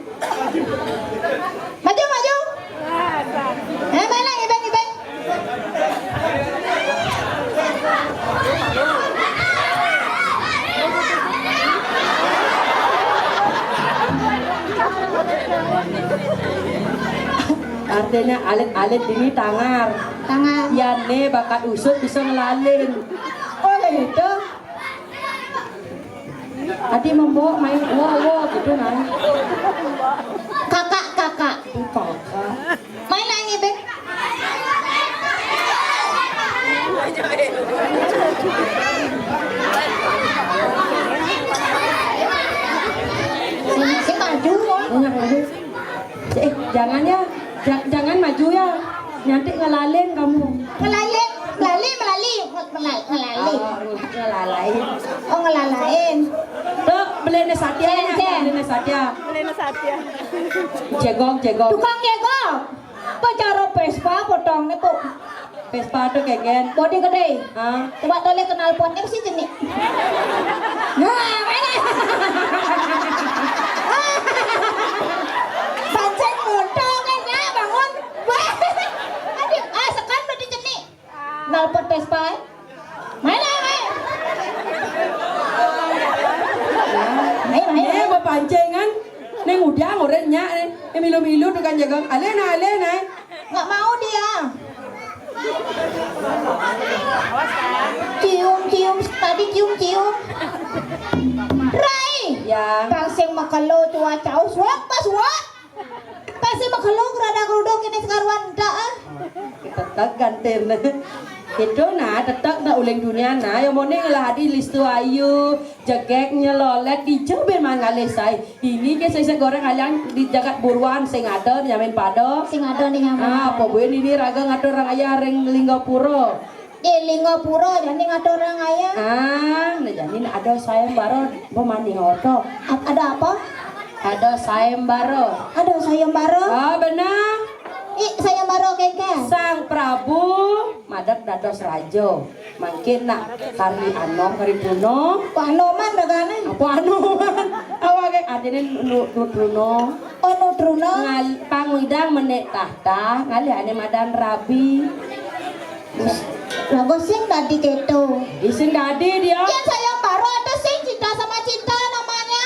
Maju, maju. Eh, main lagi, beng, beng. Dene alit-alit dini tangar. Tangar. Yane bakat usut bisa ngelalin. Oh, gitu. Adi membawa main wo-wo gitu, nah. Kakak, kakak. Kakak. Main nanya, Beb. Si maju, wah. Enggak, enggak. Eh, jangan ya. Ja- jangan maju ya. Nanti ngelalin kamu. Ngelalin, melali, melali, nge- melal- ngelalin. Oh, ngelalain. Oh, ngelalain. Tuh, beli Satya ya, Cen, Cen. Beli Satya. Beli Satya. Jegong, jegong. Tukang jegong. Apa cara Vespa potongnya tuh? Vespa tuh keken. Bodi gede. Hah? Coba toleh kenal potnya sih jenik. Nah, mana? Pancen muda kan ya bangun. Wah. Aduh, ah sekan berarti jenik. Nalpot Vespa. Mana, mana? Mana, mana? Eh, bepancengan. Neng udah ngoren nyak, neng. Eh, milu-milu tukang jagang. Alena, alena. Nggak mau dia. Cium, cium, tadi cium, cium. Rai. Ya. Tangsing makelo cuaca suak pas suak. Pasti makelo kerada kerudung ini sekaruan entak ah. Tetep ganten. Itu nah, tetep nah uling dunia nah. Yang mone ngelah di listu ayu, jegek nyelolet di jebel mangalih sai. Ini ke sesek goreng ayang di jagat buruan sing ada nyamin pada. Sing ada nih nyamin. Ah, apa buen ini raga ngatur orang ayah ring Linggapura. Di Linggapura jani ngatur orang ayah. Ah, nah jani ada sayembara pemani oto. Ap- ada apa? Ada sayembara. Ada sayembara? Ah, benar. Ih, sayembara kengkeng. Sang Prabu madeg dados raja. Mangkin nak kari anom kari puno. Pak Anoman dagane. Apa Anoman? Awake adine nu nu Truna. Oh, nu Truna. Ngal pangwidang menek tahta ngalih ane madan rabi. Lagu sing dadi keto. Isin dadi dia. Yang sayembara ada sing cinta sama cinta namanya.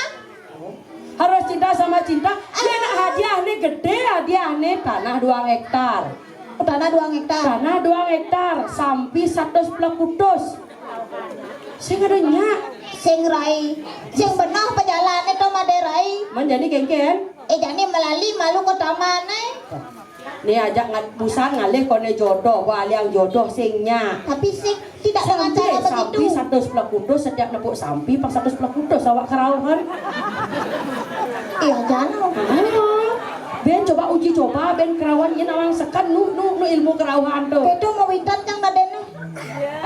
Harus cinta sama cinta. Dia nak hadiah nih gede hadiah nih tanah dua hektar. Oh, tanah dua hektar. Tanah dua hektar sampai seratus puluh kutus. Sing ada nyak. Sing rai. Sing benar pejalan itu made rai. Man jadi kengken. Eh, jadi melali malu ke taman eh. Nih ajak ngat busan ngalih kone jodoh, wah liang jodoh sing nyak. Tapi sing tidak dengan cara begitu. Sampai seratus puluh kutus setiap nepuk sampai pas seratus puluh kutus awak kerauhan. Iya, jano. Ah, ben coba uji coba, ben kerawan ini nawang sekan nu nu nu ilmu kerauhan tuh. Itu mau witan yang nadene.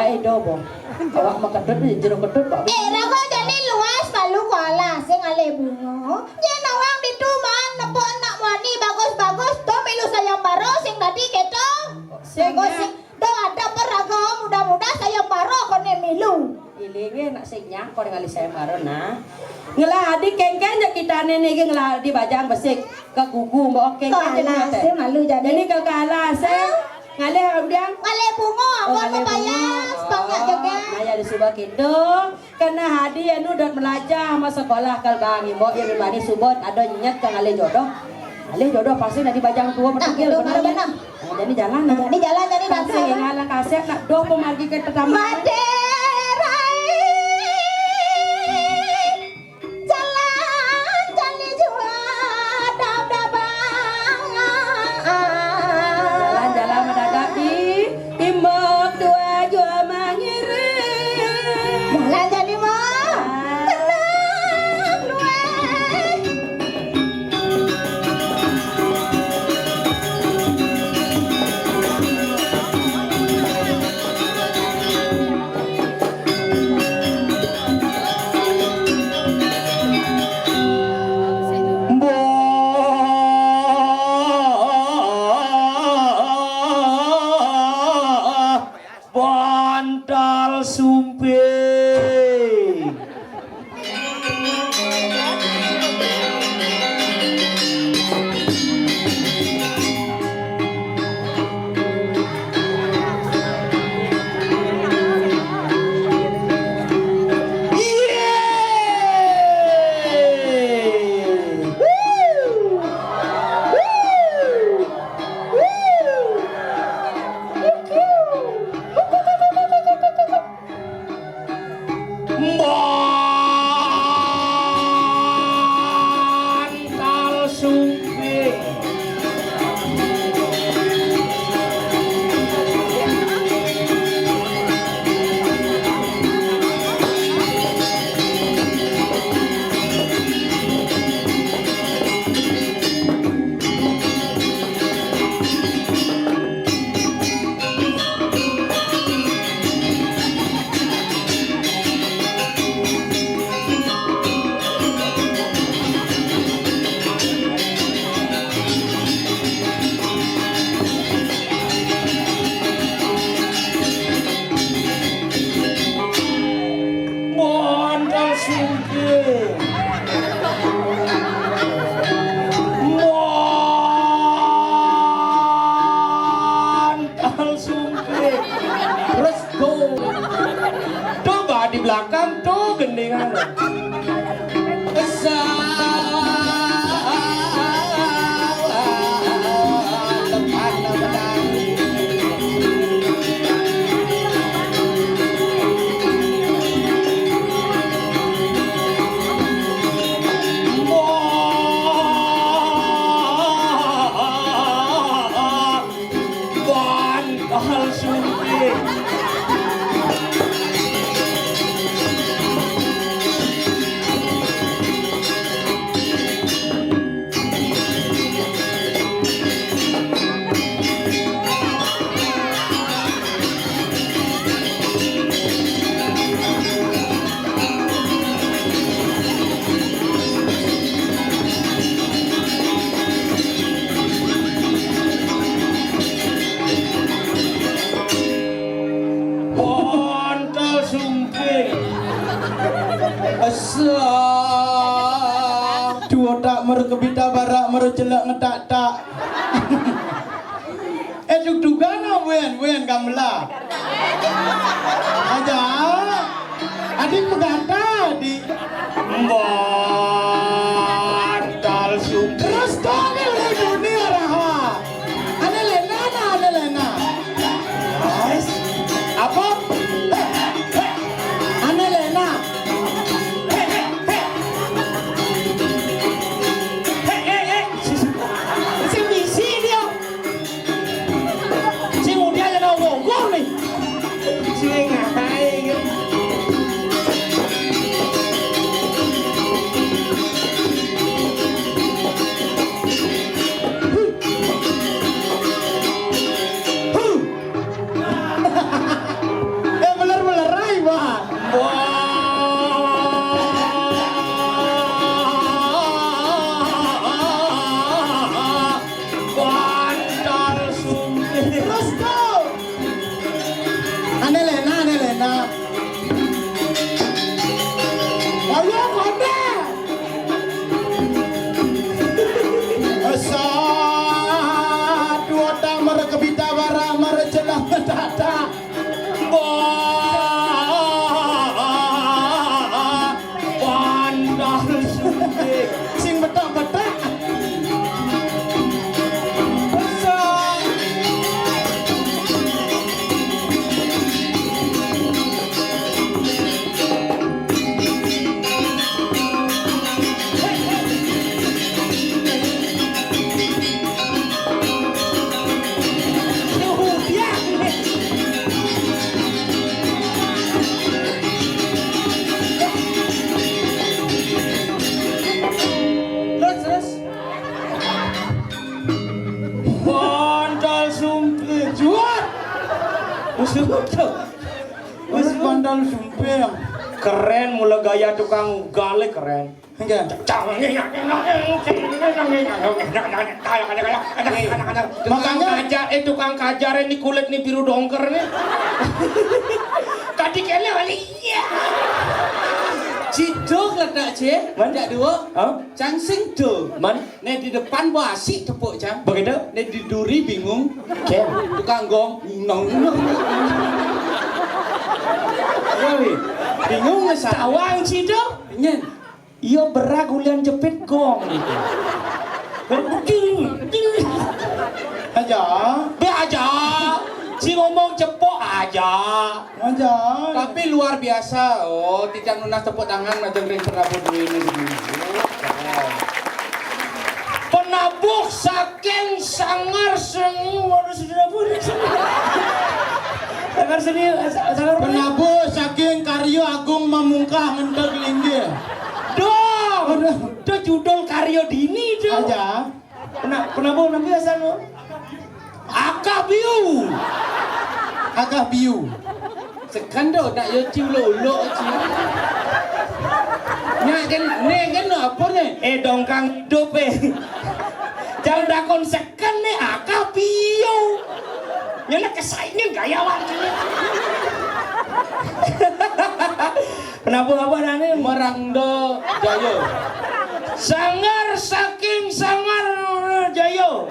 Ai do bo. Awak maketut ni jero ketut kok. Eh, raga jani luas malu kuala sing ale bungo. Nyen awang ditu maan nepo anak muani bagus-bagus to milu sayembara sing dadi keto. Sing bagus sing do ada per raga muda-muda sayembara kone milu. Ilinge nak sing nyang kone ngali sayembara nah. Ngelah adi kengken je kitane niki ngelah adi bajang besik ke gugu mbok kengken je. Kuala sing malu jani. Jani ke kalah sing. Ngalih, Abdiang? Ngalih bunga, oh, ngalih bunga. Payas, banyak juga. Maya disuba kidung. Kena hadi anu dot melajah ma sekolah kal bang imbok ya bani subot ada nyet ka ngalih jodoh. Ngalih jodoh pasti dadi bajang tua. Nah, betul, benar. Nah, jadi jalan nah. Jadi jalan, jadi kasih, ngalah kasih nak doh pemargi ke pertama. Mate rai. Jalan jani jua dab-dabang. Jalan-jalan mendadak di timbuk dua jua mangiring. Jalan jani mah. Tenang luai. Bantal sumping. Belakang tuh gendingan. Wah. Bantal sumping. Bantal sumping. Asa. Duo tak mer kebita barak mer celak ngetak-tak. Eh, duk-dukan, ah, wen, wen, gamla. Aja. Adik pegata, adik. Bantal sumping. Terus kau ni udah dunia raha. Ane Lena, nah, Ane Lena. Guys, apa? Ane Lena. Hei, hei, hei. Hei, hei, hei. Sing bisi dia. Sing muda ya, no, wong, wong ni. Sing ngapain? Eh, beler-beler ai, Bang. Wah. Bantal sumping. Terus tuh. Ane Lena, Ane Lena. Ayo, konde. Esa, duo tak mer kebita barak mer celak ngetak-tak. Wah, bantal sumping. Sing betak-betak. Besar. Terus, terus. Bantal sumping. Jual. Musuh. Terus bantal sumping. Keren, mula gaya tukang gale keren. Enggak. Makanya tukang kajar, eh, tukang kajar ini kulit nih biru dongker nih. Tadi kene balik. Iya. Ciduk letak je. Man? Jak dua. Hah? Cang sing do. Man? Nek di depan basi tepuk cang. Begitu? Nek di duri bingung. Cek. Tukang gong. Nong, nong. Iya, wi. Bingung ngesal. Tawang ciduk. Nyen. Iyo berag ulian jepit gong gitu. Ding, ding. Aja. Be aja. Si ngomong cepok aja. Aja. Tapi luar biasa. Oh, tidak nunas tepuk tangan macam ring pernah ini. Penabuh saking Sanggar Seni, waduh, sudah pun. Sanggar Seni, Sanggar Seni. Penabuh saking Karya Agung Mamungkah Ngendeg Linggih. Dong. Waduh. Itu judul karya dini tu. Aja. Pena-, penabuh nanti asal tu. Akah biu. Akah biu. Sekan tu nak yo ci ulok-ulok ci. Nya kan, ni kan apa ni? Eh, dongkang hidup, eh. Jangan dakon sekan ni, akah biu. Nya nak kesaingan gaya lagi. Penabuh apa dah ni? Merangda Jaya. Sanggar saking Sanggar Jaya.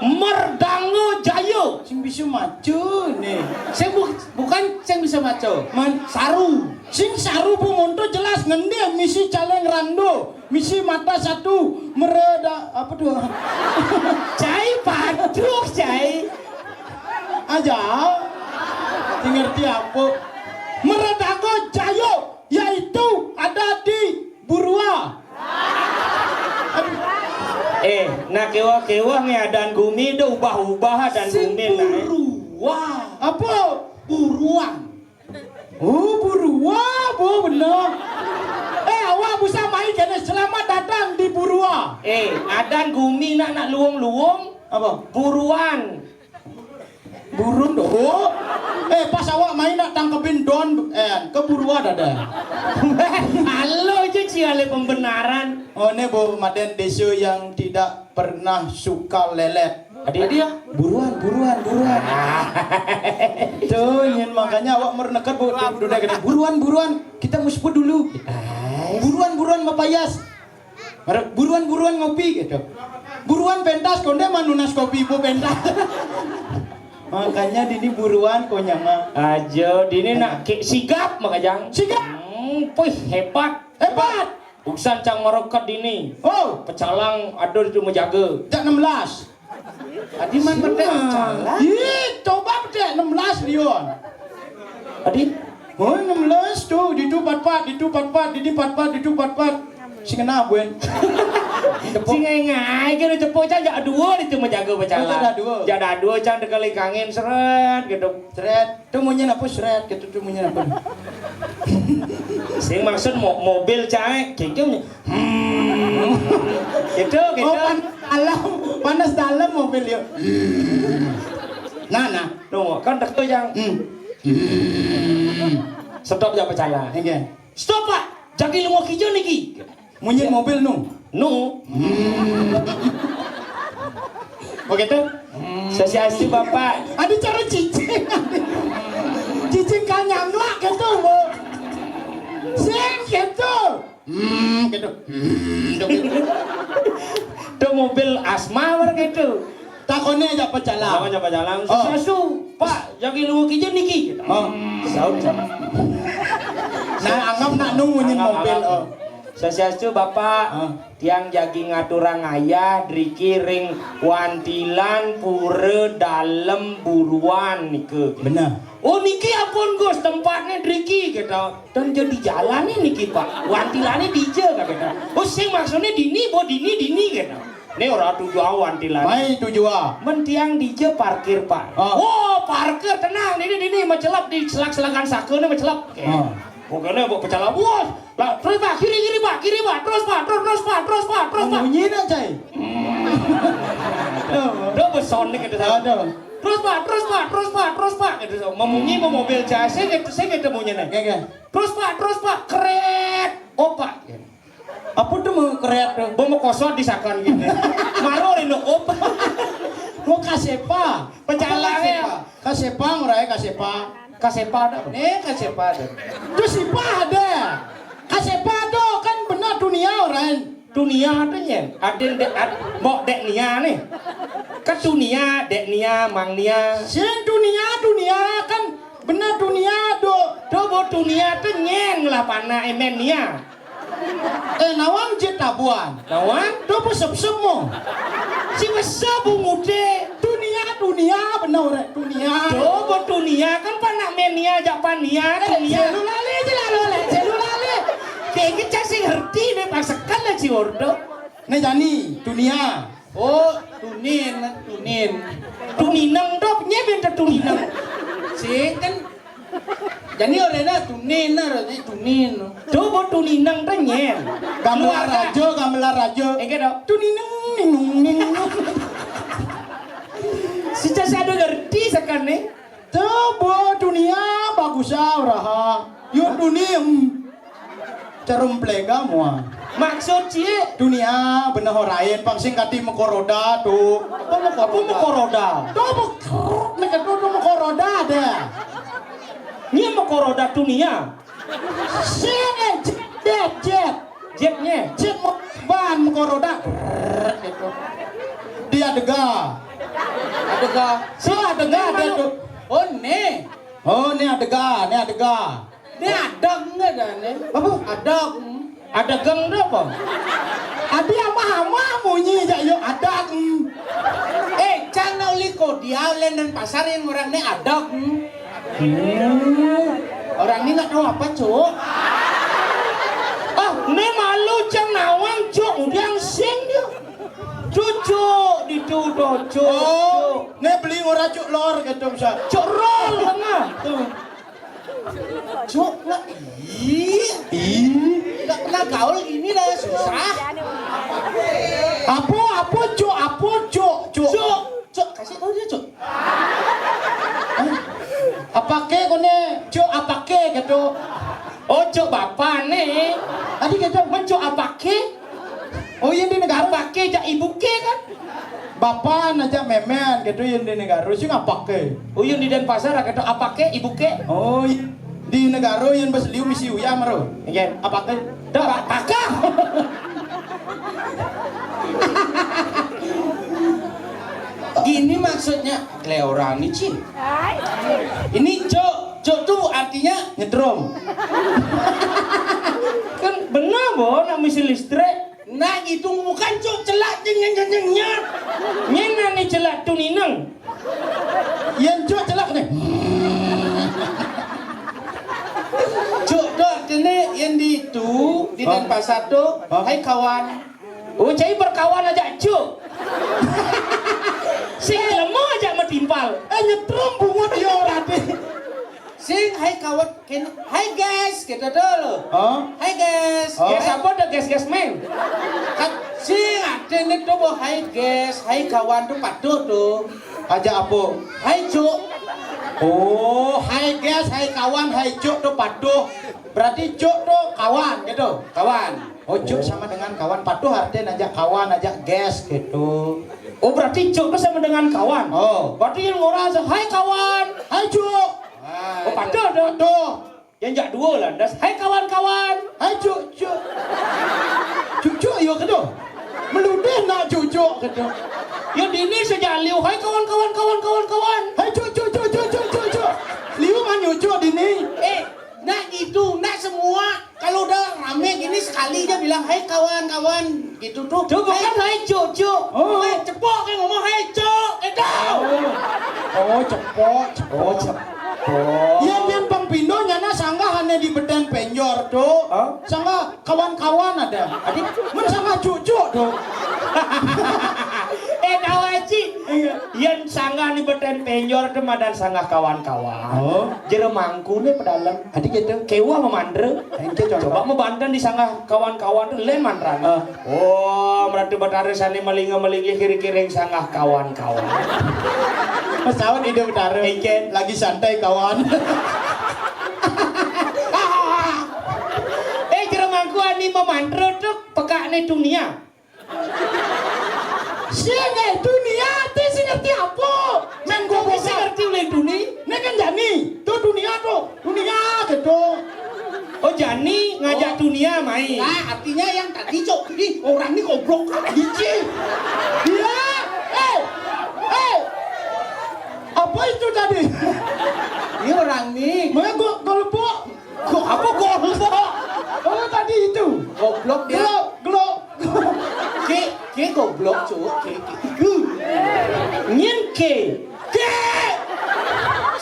Merdanga Jaya. Sing bisa maca ni. Sing bu-, bukan sing Semaco. Man, saru. Sing saru Bu Monto jelas ngendih misi caleng rando, misi mata satu, mereda apa tuh? Cai paduk, cai. Aja. Ngerti apa? Meredago jayo, yaitu ada di Burua. Eh, nah kewah-kewah nih adan gumi do ubah-ubah adan gumi nah. Burua. Apa? Buruan. Oh, Burua, bu bener. Eh, awak bisa main kene. Selamat datang di Burua. Eh, adan gumi nak nak luung-luung. Apa? Buruan. Burun doh. Eh, pas awak main nak tangkepin don, eh, ke Burua dada. Halo aja ciale pembenaran. Oh, ini bu maden desa yang tidak pernah suka lelet. Adi dia? Buruan, buruan, buruan. Tuh, nyen makanya awak mereneket bu, duda kena buruan, buruan. Kita mau seput dulu. Buruan, buruan mapayas. Buruan, buruan ngopi gitu. Buruan pentas konde manunas kopi bu pentas. Makanya dini buruan konyama. Aja dini nak ke sigap makanya. Sigap. Hmm, puih hebat. Hebat. Urusan cang merokat dini. Oh. Pecalang ada itu menjaga. Jak enam belas. Tadi man betek pecalang. Ih, coba betek enam belas Rion. Tadi. Oh, enam belas tuh, di tu pat-pat, di tu pat-pat, di ni pat-pat, di tu pat-pat. Sing kena buen. Sing ngai-ngai kena tepuk cang jak dua itu menjaga pecalang. Oh, jak dua. Jak dua cang tekali kangen seret gitu. Seret. Tu munyi apa seret gitu tu munyi apa? Sing maksud mo mobil cai, kengkeng. Hmm. Gitu, gitu. Oh, panas dalam, panas dalam mobil yo. Hmm. Nah, nah. Tuh, kan tak tu yang. Hmm. Hmm. Stop ya pecalang. Enggak. Stop, Pak. Jagi lungo kijo niki. Munyi mobil nu. Nu. Hmm. Begitu? Swastiastu, Bapak. Ada cara cicing. Cicing kanyang lah gitu, bu. Sing gitu. Hmm, gitu. Hmm, gitu. Tuh mobil asma bar gitu. Takone aja pecalang. Takone aja pecalang. Oh. Swastiastu, Pak, jagi lungo kijo niki. Oh. Saut. Nah, anggap nak nungguin mobil. Oh. Swastiastu, Bapak. Ah. Tiang jagi ngaturang ayah driki ring wantilan pura dalem buruan nika. Bener. Oh, niki ampun Gus, tempatnya driki gitu. Dan jadi jalan nih niki Pak. Wantilannya dija gitu. Oh, sing maksudnya dini, bo dini dini gitu. Ini ora tujuan wantilan. Mai tujuan. Mentiang dija parkir Pak. Oh. Oh, parkir tenang, dini dini macelap di selak-selakan saka nih macelap. Oke. Oh. Pokoknya bawa pecalang, bos. Lah, terus Pak, kiri kiri Pak, kiri Pak, terus Pak, terus terus Pak, terus Pak, terus Pak. Munyi nak cai. Udah besonik gitu. Aduh. Terus Pak, terus Pak, terus Pak, terus Pak gitu. Memunyi mau mobil cai, saya gitu, saya gitu munyi nih. Oke, oke. Terus Pak, terus Pak, keret. Oh Pak. Apa tuh mau keret tuh? Mau kosot di sakan gitu. Maro rino op. Mau kasepa. Pecalang ya. Kasepa, ngurai kasepa. Kasepa ada. Nih kasepa ada. Tuh sipa ada. Kasepa ada kan benar dunia orang. Dunia ada nyen. Ada dek ad, mok dek nia nih. Kan dunia, dek nia, mang nia. Sing dunia, dunia kan benar dunia do. Do bo dunia tuh nyen lah pana emen nia. Eh, nawang jit tabuan. Nawang? Do pesep-sep mo. Si pesep bungude. Dunia, dunia, benar rek dunia. Do bo dunia kan panak menia jak pania. Eh, dunia. Celu lali aja lalu lek, celu lali. Dek cak sing ngerti nih pas sekal lah si ordo. Nih jani, dunia. Oh, tunin, tunin. Tuninang do, nye benta tuninang. Si kan Jani orena tunin na roti tunin. Coba tuninang tanya. Gamelan rajo, gamelan rajo. Ege do. Tuninang ninung ninung. Sejak saya ada ngerti sekarang nih. Coba dunia bagus ah uraha. Yuk dunia. Cerum plega mua. Maksud cie? Dunia bener horain pang sing kati mekoroda tu. Apa mekoroda? Apa mekoroda? Tu mekeruk nek tu tu mekoroda ada. Nya mekoroda dunia. Sini jet jet. Jetnya. Jet ban mekoroda. Gitu. Dia dega. Dega. Si dega ada tu. Oh nih. Oh, ni adega, ni adega. Ni adeg nggak dah ni? Apa? Adeg. Adegeng tu apa? Adi ama-ama munyi jak yo adeg. Eh, cang nak uli ko dia len Denpasar yang orang ni adeg. Hmm. Orang ni nggak tahu apa, Cuk. Ah, ni malu cang nawang, Cuk. Udah sing dia. Cucuk ditu doh, Cuk. Oh, ne beli ngora cuk lor gitu bisa. Cuk rol tengah tuh. Cuk lah. Ih, ih. Nggak pernah gaul gini dah susah. Apa, apa, Cuk, apa, Cuk, Cuk. Cuk, Cuk, kasih tahu dia, Cuk. Hah? Apa ke kone, Cuk, apa ke gitu. Oh, Cuk bapa ne. Tadi gitu. Men Cuk apa ke? Oh, yang di negara. Apa ke jak ibu ke kan? Bapa najak memen gitu yang di negara. Sing apa ke? Oh, yang di Denpasar gitu apa ke ibu ke? Oh, i-, di negara yang bas liu misi uyam ro. Iya. Apa ke? Dah, pakak. Gini maksudnya, Leorani, Ci. Ini cok, cok tuh artinya nyetrum. Kan benar, Bo, nak misi listrik. Nah, itu bukan cok celak, jeng, jeng, jeng, jeng, nyat. Nyen nani celak tunineng. Yang cok celak nih. Cok tuh artinya yang di itu, di Hah? Denpasar tuh, Hah? Hai kawan. Oh, cai berkawan aja, cok. Sing lemo aja metimpal. Eh, nyetrum bungut yo, Rati. Sing, hai kawan, ken, hai guys, gitu dulu. Hah? Hai guys. Hah? Guys apa tuh, guys, guys, men? Kan, sing, ada nih tuh, bo, hai guys, hai kawan tuh patuh tuh. Aja apa? Hai, cok. Oh, hai guys, hai kawan, hai cok tuh patuh. Berarti cok tuh kawan gitu. Kawan. Oh, cok sama dengan kawan. Patuh artinya aja kawan, aja guys gitu. Oh, berarti cok tuh sama dengan kawan. Oh. Berarti yang orang se-, "Hai kawan." Hai, cok. Oh, patuh dong. Patuh. Yang jak dua lah, das. "Hai kawan-kawan." Hai, cok, cok. Cok, cok, yo kedo. Meludih nak cok, cok kedo. Yang dini sejak liu, "Hai kawan-kawan, kawan-kawan, kawan." Hai, cok, cok, cok, cok, cok, cok, cok. Liu man yo cok dini. Eh, nak gitu, nak semua. Kalau udah rame gini sekali aja bilang, "Hai kawan-kawan." Gitu tuh. Tuh, bukan hai, cok, cok. Oh. Eh, cepok kayak ngomong, "Hai, cok." Gitu. Oh. Oh, cepok, cepok. Oh, cepok. Iya, yang Bang Pindo nyana sanggah ane di beten penjor tuh. Hah? Sanggah kawan-kawan ada. Adik, men sanggah cok, cok tuh. Eh, tahu, Aci? Iya. Yang sanggah di beten penjor tuh madan sanggah kawan-kawan. Oh. Jero mangku nih pedalem. Adik gitu. Kewa memandre. Engke contoh. Coba mau banten di sanggah kawan-kawan tuh len mantrane. Ah. Oh, meratu batare sane malinga-malingi kiri-kiring sanggah kawan-kawan. Pesawat hidup batare. Engke. Lagi santai kawan. Eh, jero mangku ani memandre tuh pekakne dunia. Sing ngerti dunia, ti sing ngerti apa? Menggo sing ngerti oleh duni. Nek kan jani, tuh dunia tuh, dunia gitu. Oh, jani ngajak dunia main. Nah, artinya yang tadi, cok, ini orang ini goblok kan? Biji. Iya. Eh, eh. Apa itu tadi? Ini orang nih. Mana gua, gua lepuk. Kok apa goblok? Oh, tadi itu. Goblok dia. Glok, glok. Ke, ke goblok, cuk. Ke, ke. Huh. Nyin ke. Ke.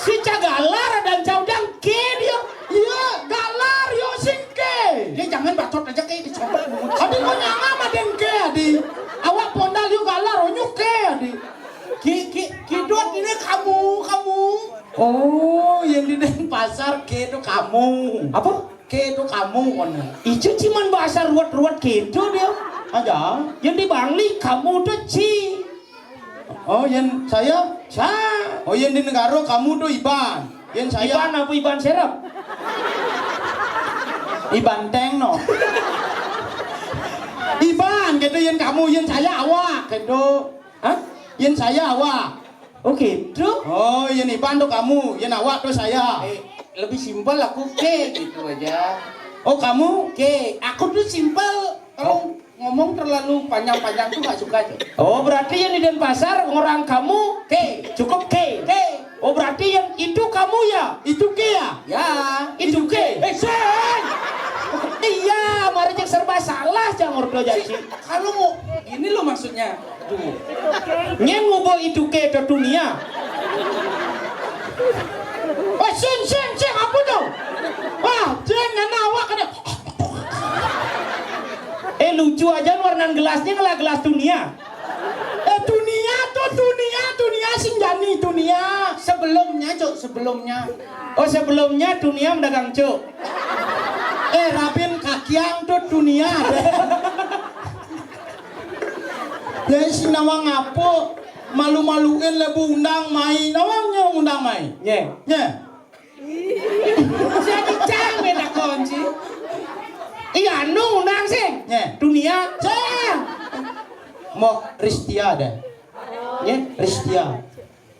Si cagalar dan caudang ke dia. Iya, galar yo sing ke. Dia jangan bacot aja ke dicoba. Adi kok nyanga maden ke adi. Awak pondal yo galar onyu ke adi. Ki, ki, kidot ini kamu, kamu. Oh, yang di Denpasar ke itu kamu. Apa? Ke itu kamu kono. Ijo cuman bahasa ruwet-ruwet gitu dia. Aja. Yang di Bangli kamu tuh ci. Oh, yang saya? Sa. Oh, yang di negara kamu tuh Iban. Yang saya Iban apa Iban Serep? Iban Teng no. Iban gitu yang kamu, yang saya awak gitu. Hah? Yang saya awak. Oh gitu. Oh, yang Iban tuh kamu, yang awak tuh saya. Eh, lebih simpel aku ke gitu aja. Oh, kamu? Ke, aku tuh simpel. Kalau ngomong terlalu panjang-panjang tuh nggak suka tuh. Oh, berarti yang di Denpasar orang kamu ke. Cukup ke. Ke. Oh, berarti yang itu kamu ya? Salah cak ngorto jak ci. Kalau mau gini loh maksudnya. Tuh. Nyén ngubuk ituké to dunia. Wah, sing, sing, sing, apa tuh? Wah, jeng, ngena awak kena. Eh, lucu aja warnan gelasnya ngelah gelas dunia. Eh, dunia tuh dunia, dunia sing jani dunia. Sebelumnya, Cuk, sebelumnya. Oh, sebelumnya dunia mendagang, Cuk. Eh, Rabin kakiang tuh dunia. Jadi si nawang apa? Malu-maluin lebu undang mai. Nawang nyong undang mai. Nyé. Nyé. Jadi cang beda kunci. Iya, anu undang sing. Nyé. Dunia. Cang. Mau Ristia deh. Nyé. Ristia.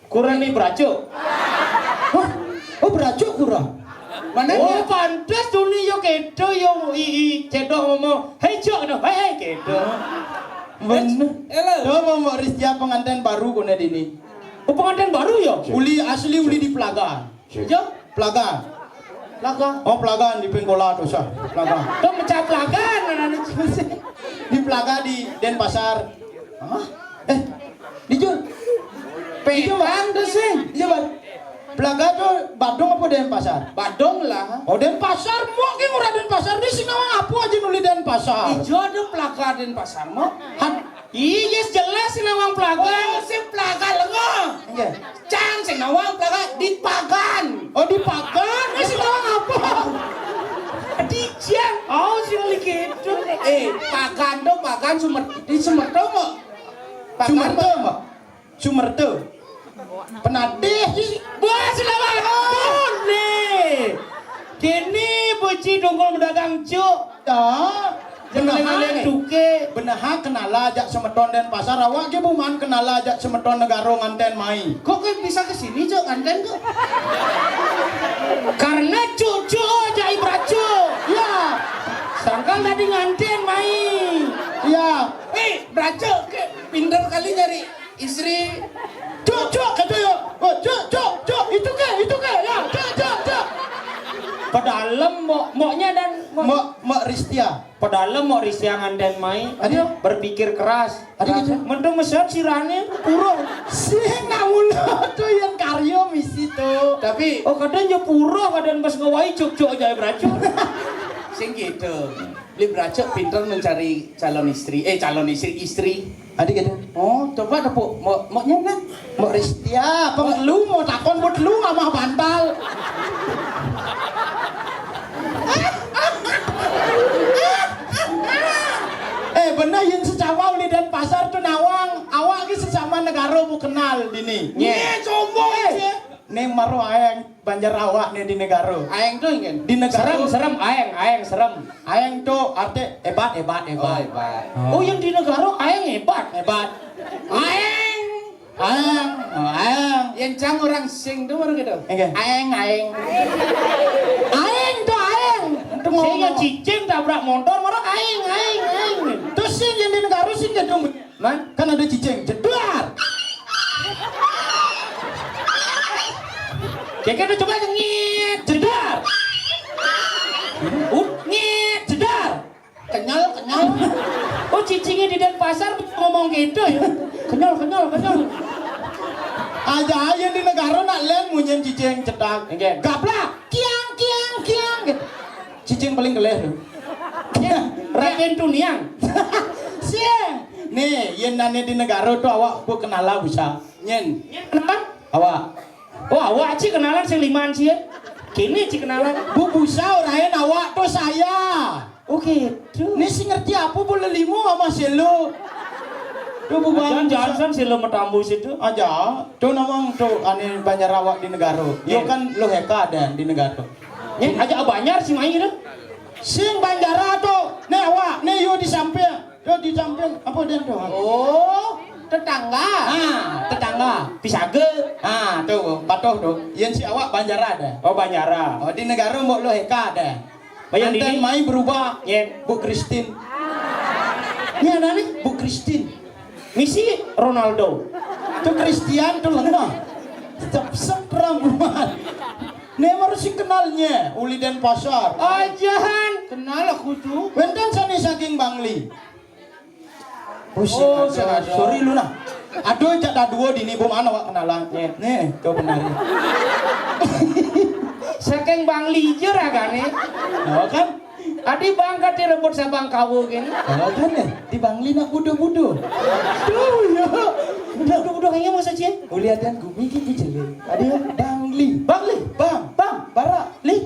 Kurang nih beracuk. Hah? Oh, beracuk kurang. Mana? Oh, pantes dunia yo kedo yo i, i cedok ngomong. Hei, cok, no. Hei, hei, kedo. Bener. Halo. Coba mau Ristia pengantin baru kone dini. Oh, pengantin baru ya? Uli asli uli di Pelaga. Yo? Pelaga. Pelaga. Oh, Pelaga di Pengkola tuh sah. Pelaga. Tuh mecah Pelaga, anak-anak. Di Pelaga di Denpasar. Hah? Eh, di Jun. Pekan tuh sih. Iya, Bang. Pelaga tuh Badung apa Denpasar? Badung lah. Oh, Denpasar. Mau ki murah Denpasar. Di sini apa aja nuli Denpasar? Ijo ada Pelaga Denpasar, mau. Iya, jelas sing nawang Pelaga. Oh, sing Pelaga lengo. Iya. Cang sing nawang Pelaga di Pagan. Oh, di Pagan. Ini sing nawang apa? Di Ciang. Oh, sing lagi itu. Eh, Pagan tuh Pagan Sumer di Sumerto mau. Pagan Sumerto mau. Sumerto. Penatih. Wah, sing nawang. Oh, nih. Kini buci dongkol mendagang, Cuk. Ya. Beneha, beneha kenala jak semeton Denpasar, awak ge buman kenala jak semeton Negaro nganten mai. Kok kan bisa ke sini, Cok, nganten kok? Karena cucu ajaib racu. Ya. Sangkal tadi nganten mai. Ya. Eh, racu ke pinter kali nyari istri. Cok, cok, kata yo. Oh, cok, cok, cok, itu ke, itu ke, ya, cok, cok, cok. Padahal mok, moknya dan mok, mok Ristia. Padahal mok Ristia nganten mai. Aduh. Berpikir keras. Aduh, gitu. Mentung meset sirane puro. Sing namun tuh yang karyo misi tuh. Tapi oh, kadang yo puro, kadang pas ngewai cok, cok ajaib racu. Sing gitu. Beli beracok pinter mencari calon istri, eh, calon istri, istri. Adik ada. Oh, coba tepuk. Mau, maunya kan? Mau Ristia, apa lu mau takon buat lu nggak mah bantal? Eh, bener yang secawa uli Denpasar tuh nawang, awak ki sesama Negaro bu kenal dini. Nye, sombong. Eh, sih. Nih maru aeng Banjar awak nih di Negaro. Aeng tuh ingin. Di Negaro. Serem, serem, aeng, aeng, serem. Aeng tuh arti hebat, hebat, hebat. Oh, hebat. Oh, yang di Negaro aeng hebat. Hebat. Aeng. Aeng. Oh, aeng. Yang cang orang sing tuh baru gitu. Oke. Aeng, aeng. Aeng tuh aeng. Itu ngomong. Sing cicing tabrak motor, baru aeng, aeng, aeng. Terus sing yang di Negaro sing gitu. Man? Kan ada cicing, jedar. Keke udah coba ngit, jedar. Ut, ngit, jedar. Kenyal, kenyal. Oh, cicingnya di Denpasar ngomong gitu ya. Kenyal, kenyal, kenyal. Aja aja di Negaro nak len munyin cicing cetak. Oke. Gaplak, kiang, kiang, kiang gitu. Cicing paling geleh tuh. Raden Tuniang. Sing. Nih, yen nane di Negaro tuh awak bu kenala bisa. Nyen. Kenapa? Awak. Oh, awak ci kenalan sing liman ci ya. Kini ci kenalan. Bu busa orain awak tuh saya. Oh gitu. Nih sing ngerti apa bu lelimo sama selo. Tuh bu bang. Jangan jangan selo metambu situ. Aja. Tuh namang tuh ane Banjar awak di Negaro. Yo kan lo heka ada di Negaro. Nih, aja Banjar sing main gitu. Sing Banjara tuh. Nih awak, nih yo di samping. Tuh di samping apa dia tuh? Oh, tetangga. Ah, tetangga. Pisaga. Ah, tuh, patuh tuh. Yen si awak Banjara ada. Oh, Banjara. Oh, di Negaro mbok lo heka ada. Bayang anten dini mai berubah. Yen. Bu Christine. Ini ada nih, Bu Christine. Misi Ronaldo. Tuh Christian tuh lengah. Sep-sep rambuan. Neymar sing kenalnya, uli Denpasar. Ajahan. Kenal aku tu. Wénten sané saking Bangli. Oh, aja. Sorry lu nah. Aduh, cak daduo dini bu mana wak kenalan. Nih, nih, coba benari. Saking Bangli je ragané. Oh, kan? Adi bang kate rebut sabang kawo gini. Oh, kan ya? Di Bangli nak budo-budo. Tuh, ya. Budo-budo kayaknya masa cie. Uliatan gumi gigi jelek. Adi ya, Bangli. Bangli. Bang. Bang. Bara. Li.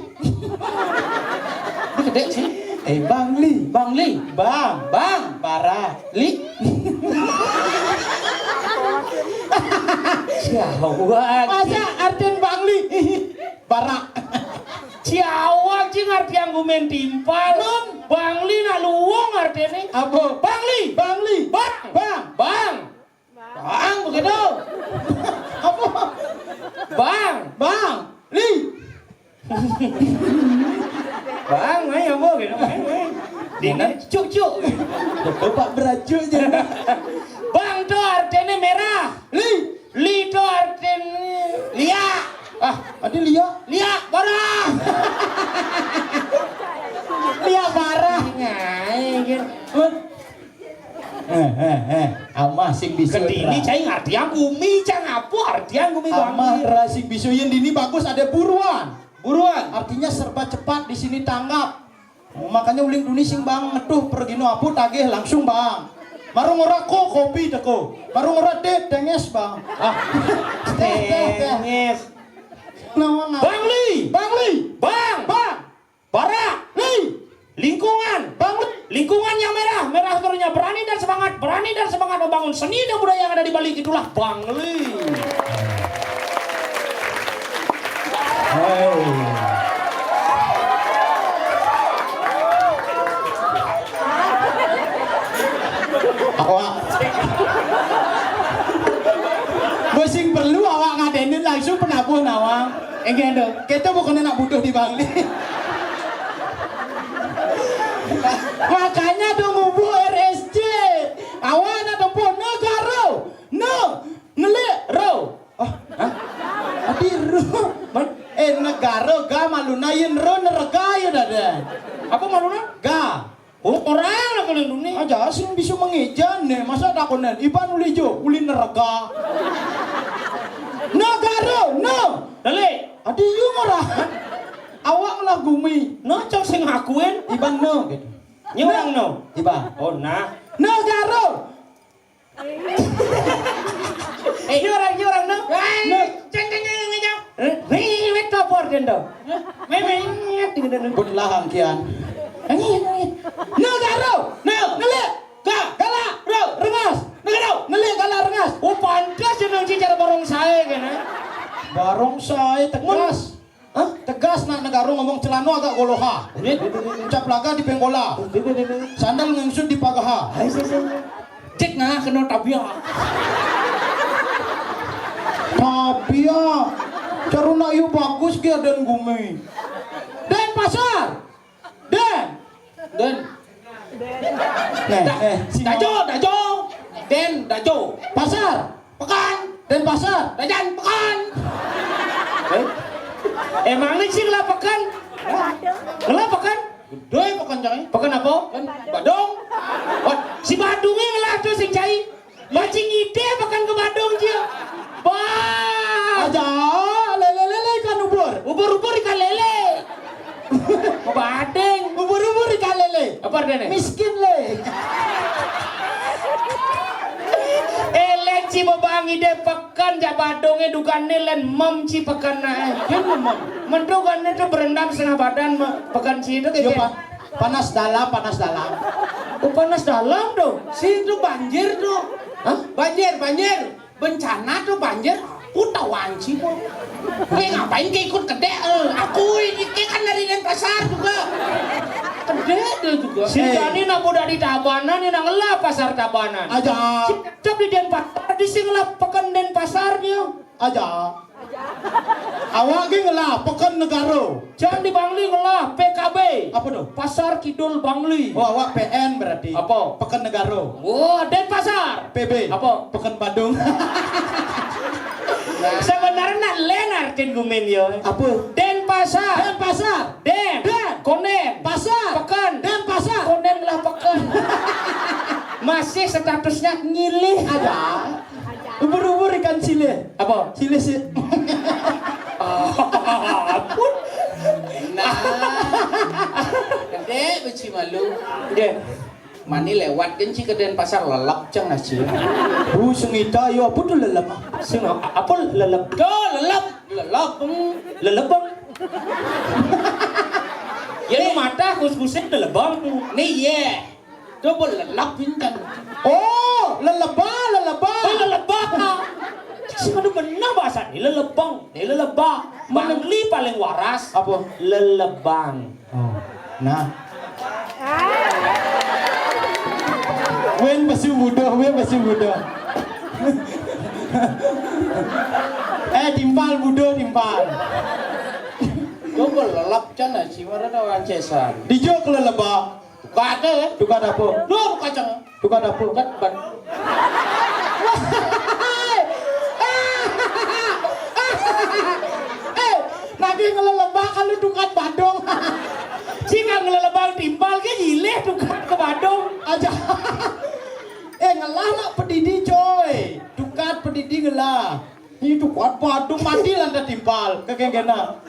Ini gede sih. Eh, Bangli. Bangli. Bang. Bang. Bara. Li. Siapa? Masa artin Bangli? Bara. Siapa sih ngarti yang gumen timpal? Non. Bangli nak luwung artinya. Apa? Bangli. Bangli. Bang. Bang. Bang. Bang, begitu. Apa? Bang. Bang. Li. Bang, ayo, apa gitu? Ayo, ayo. Dina, cuk, cuk. Coba berajuk je. Bang tu artinya merah. Li. Li tu artinya liak. Ah, ada liak? Liak, parah. Liak parah. Ngai, gitu. Eh, eh, eh, amah sing bisa. Kedini cai ngartian gumi, cang apa artian gumi, Bang? Amah ra sing bisa, yén dini bagus ada buruan. Buruan. Artinya serba cepat di sini tanggap. Makanya uling duni sing bang ngeduh pergino apa tagih langsung bang. Marung ora ko kopi teko. Marung ora dét tenges bang. Ah. Teh, teh, teh. Tenges. Nawang apa? Bangli. Bangli. Bang. Bang. Bara. Li. Lingkungan. Bangun. Lingkungan yang merah. Merah turunnya berani dan semangat. Berani dan semangat membangun seni dan budaya yang ada di Bali. Itulah Bangli. Hai. Awak. Bosing perlu awak ngadénin langsung penabuh nawang. Enggak ada. Kita bukannya nak butuh di Bangli. Makanya dong ngubu R S C. Awak nak tempuh negara. No. Nelik ro. Oh, hah? Adi ro. Eh, negara ga malu nayin ro nerega ya dada. Apa maluna? Ga. Oh, orang lah kalau dunia. Aja sing bisa mengeja nih. Masa takonan iban uli jo, uli nerega. Negara, no. Dale. Adi yu ora. Awak lah gumi. No, cok sing akuin. Iban no gitu. Nyeorang no. Iban. Oh, nah. Negara. Eh, nyeorang, nyeorang no. Ceng, ceng, ceng, ceng. Nih, wet lapor dia ndo. Memang ingat dengan ndo. Pun lahang kian. Negara. No. Nelik. Ga. Gala. Ro. Rengas. Negara. Nelik gala rengas. Oh, pantas jeneng ci cara barong sae kene. Barong sae tegas. Hah? Tegas nak negara ngomong celano agak goloha. Ucap laga di penggola. Sandal ngengsut di pagaha. Cek nah kena tabia. Tabia. Caruna yu bagus ke dan gumi. Denpasar. Den. Den. Nih, Da-, eh, sini. Dajo, Dajo. Den, Dajo. Pasar. Pekan. Denpasar. Dajan, Pekan. Eh? Emang ini sih ngelah Pekan? Ngelah Pekan? Gedé Pekan cai. Pekan apa? Kan Badung. Wah, si Badungnya ngelah tuh sing cai. Bajing ide Pekan ke Badung, Cil. Bah. Aja, lele-lele ikan ubur. Ubur-ubur ikan lele. Badeng. Ubur-ubur ikan lele. Apa artinya? Miskin le. Elek ci bebang ide Pekan jak Badungnya dugane len mem ci Pekan nae. Kan mem. Mendugane tuh berendam setengah badan mah Pekan ci itu. Yo, kayak pa-, panas dalam, panas dalam. Oh, panas dalam tuh. Sini tuh banjir tuh. Hah? Banjir, banjir. Bencana tuh banjir. Aku tahu anci kok. Kayak ngapain kayak ikut kedek? Eh, aku ini kayak kan dari Denpasar juga. Kedek dia juga. Si Dani nak budak di Tabanan, ini nang ngelah pasar Tabanan. Aja. Si tetap di Denpasar, di sing ngelah Pekan Denpasar dia. Aja. Awak ge ngelah Pekan Negara. Jangan di Bangli ngelah P K B. Apa tuh? Pasar Kidul Bangli. Oh, awak P N berarti. Apa? Pekan Negara. Wah, Denpasar. P B. Apa? Pekan Badung. Sebenarnya nak len artin gumin yo. Apa? Den Pasar. Denpasar. Den. Den. Konen. Pasar. Peken. Denpasar. Konen lah peken. Masih statusnya nyilih. Aja. Ubur-ubur ikan silih. Apa? Silih sih. Ampun. Nah. Gede beci malu. Gede. Mani lewat kan ci ke Denpasar lelep cang nasi. Bu sengita yo apa tu lelep? Sing apa lelep? Do lelep, lelep. Lelep. Ya lu mata kus-kusin lelebang. Ni ye. Coba lelep bintang. Oh, leleba, leleba. Oh, leleba. Sing ada benar bahasa ni lelebang, ni leleba. Bangli paling waras. Apa? Lelebang. Oh. Nah. Wen pasti muda, wen pasti muda. Eh, timpal muda, timpal. Coba lelap cana si mana tawan sesan. Dijo ke leleba. Tukar ke? Tukar apa? Duh, kacang. Tukar apa? Tukar ban. Eh, lagi ngelelebak kalau tukar badung. Jika ngelelebak timpal ke jileh tukar ke badung. Aja. Eh, ngelah nak pedidi coy. Tukar pedidi ngelah. Itu kuat badung mati lantas timpal. Kegenggenan.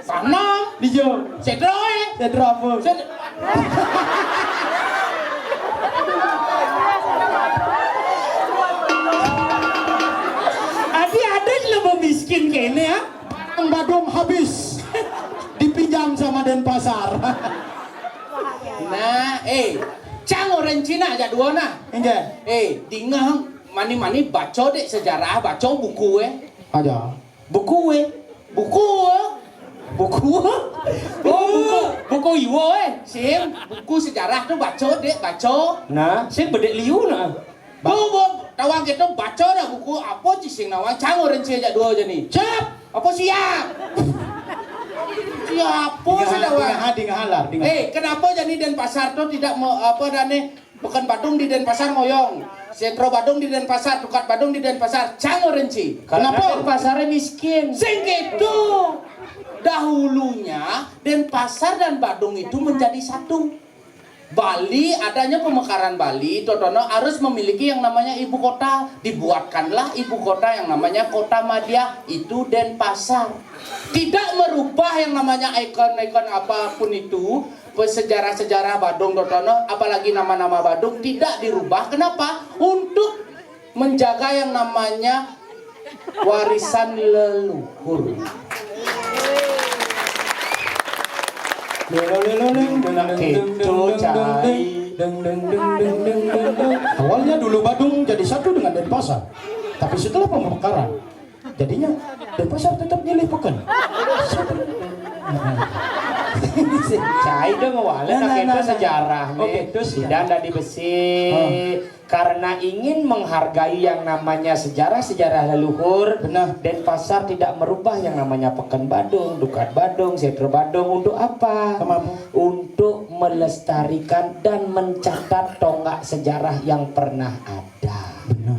Sana. Dijo. Sedro eh. Sedro apa? Sed- Adi ada lebih miskin kene ya. Barang badung habis. Dipinjam sama Denpasar. Nah, eh, cang orang Cina aja dua nah. Enggak. Eh, dingah mani-mani baca dek sejarah, baca buku eh. Aja. Buku eh. Buku eh. Buku eh. Oh, buku, buku Iwo eh. Sim, buku sejarah tu baca dek, baca. Nah, sim bedek liu nah. Bo, bo, tawang kita baca dah buku apa cising nawang cang orang cie aja dua aja ni. Cep. Apa siap? Siapa sih nawang? Dengar, dengar, dengar. Eh, kenapa jadi Denpasar tu tidak me, apa dah ni? Pekan Badung di Denpasar moyong, Sentro Badung di Denpasar, Tukat Badung di Denpasar, cang renci. Karena Kenapa? Denpasarnya miskin. Sing gitu. Dahulunya Denpasar dan Badung itu menjadi satu. Bali, adanya pemekaran Bali, Totono harus memiliki yang namanya ibu kota. Dibuatkanlah ibu kota yang namanya Kota Madya, itu Denpasar. Tidak merubah yang namanya ikon-ikon apapun itu, sejarah-sejarah Badung Totono, apalagi nama-nama Badung tidak dirubah. Kenapa? Untuk menjaga yang namanya warisan leluhur. Lelo, lelo, leng, deng, deng, deng, Gitu, deng, deng, cai. Deng, deng, deng, deng, deng, deng, deng. Awalnya dulu Badung jadi satu dengan Denpasar, tapi setelah pemekaran, jadinya Denpasar tetap nyilih peken. Cai dong awalnya Nah, nah, nah, itu nah. Sejarah Oke, nih, terus siap. Dan dari besi. Oh. Karena ingin menghargai yang namanya sejarah-sejarah leluhur, Benar. Denpasar tidak merubah yang namanya Pekan Badung, Dukat Badung, Sentro Badung. Untuk apa? Kenapa? Untuk melestarikan dan mencatat tonggak sejarah yang pernah ada. Benar.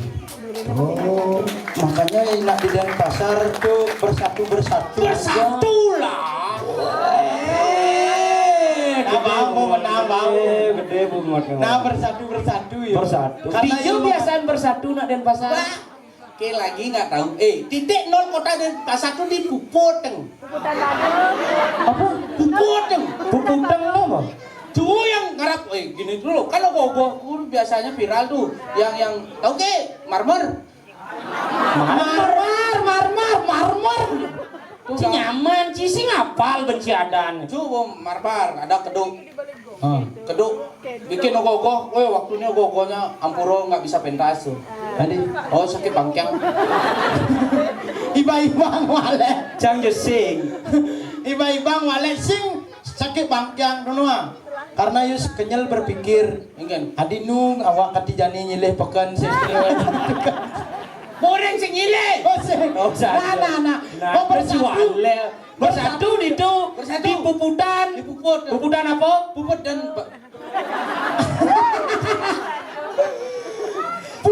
Oh, makanya nak di Denpasar tuh bersatu-bersatu. Bersatulah. Eh, Nah, gede bau, bungut. Nah, bau. Eh, gede bungut. Nah, bersatu-bersatu ya. Bersatu. Karena Tiga yang biasaan bersatu nak Denpasar. Wah, oke lagi nggak tahu. Eh, titik nol kota Denpasar tuh di Puputeng. Apa? Puputeng. Puputeng apa? Tuh yang ngarap, eh gini dulu. Kalau gogoh, biasanya viral tuh. Yang yang tahu ke? Marmer. Marmer, marmer, marmer. Ci nyaman, ci sing apal benci adan. Cu, marmer, ada keduk. Ah. Keduk. Bikin ogoh-ogoh, weh waktunya ogoh-ogohnya ampuro nggak bisa pentas tuh. Tadi. Oh, sakit bangkiang. Iba-ibang wale. Cang jesing. Iba-ibang wale sing sakit bangkiang dulu ah. Karena Yus kenyal berpikir, Enggak. Adi nung awak kati jani nyilih peken sih. Orang sing nyilih. Oh, sih. Oh, satu. Nah, nah, nah. Nah, Oh, terus bersatu. Wale. Bersatu itu Bersatu. Di Puputan. Di Puput. Puputan apa? Puput dan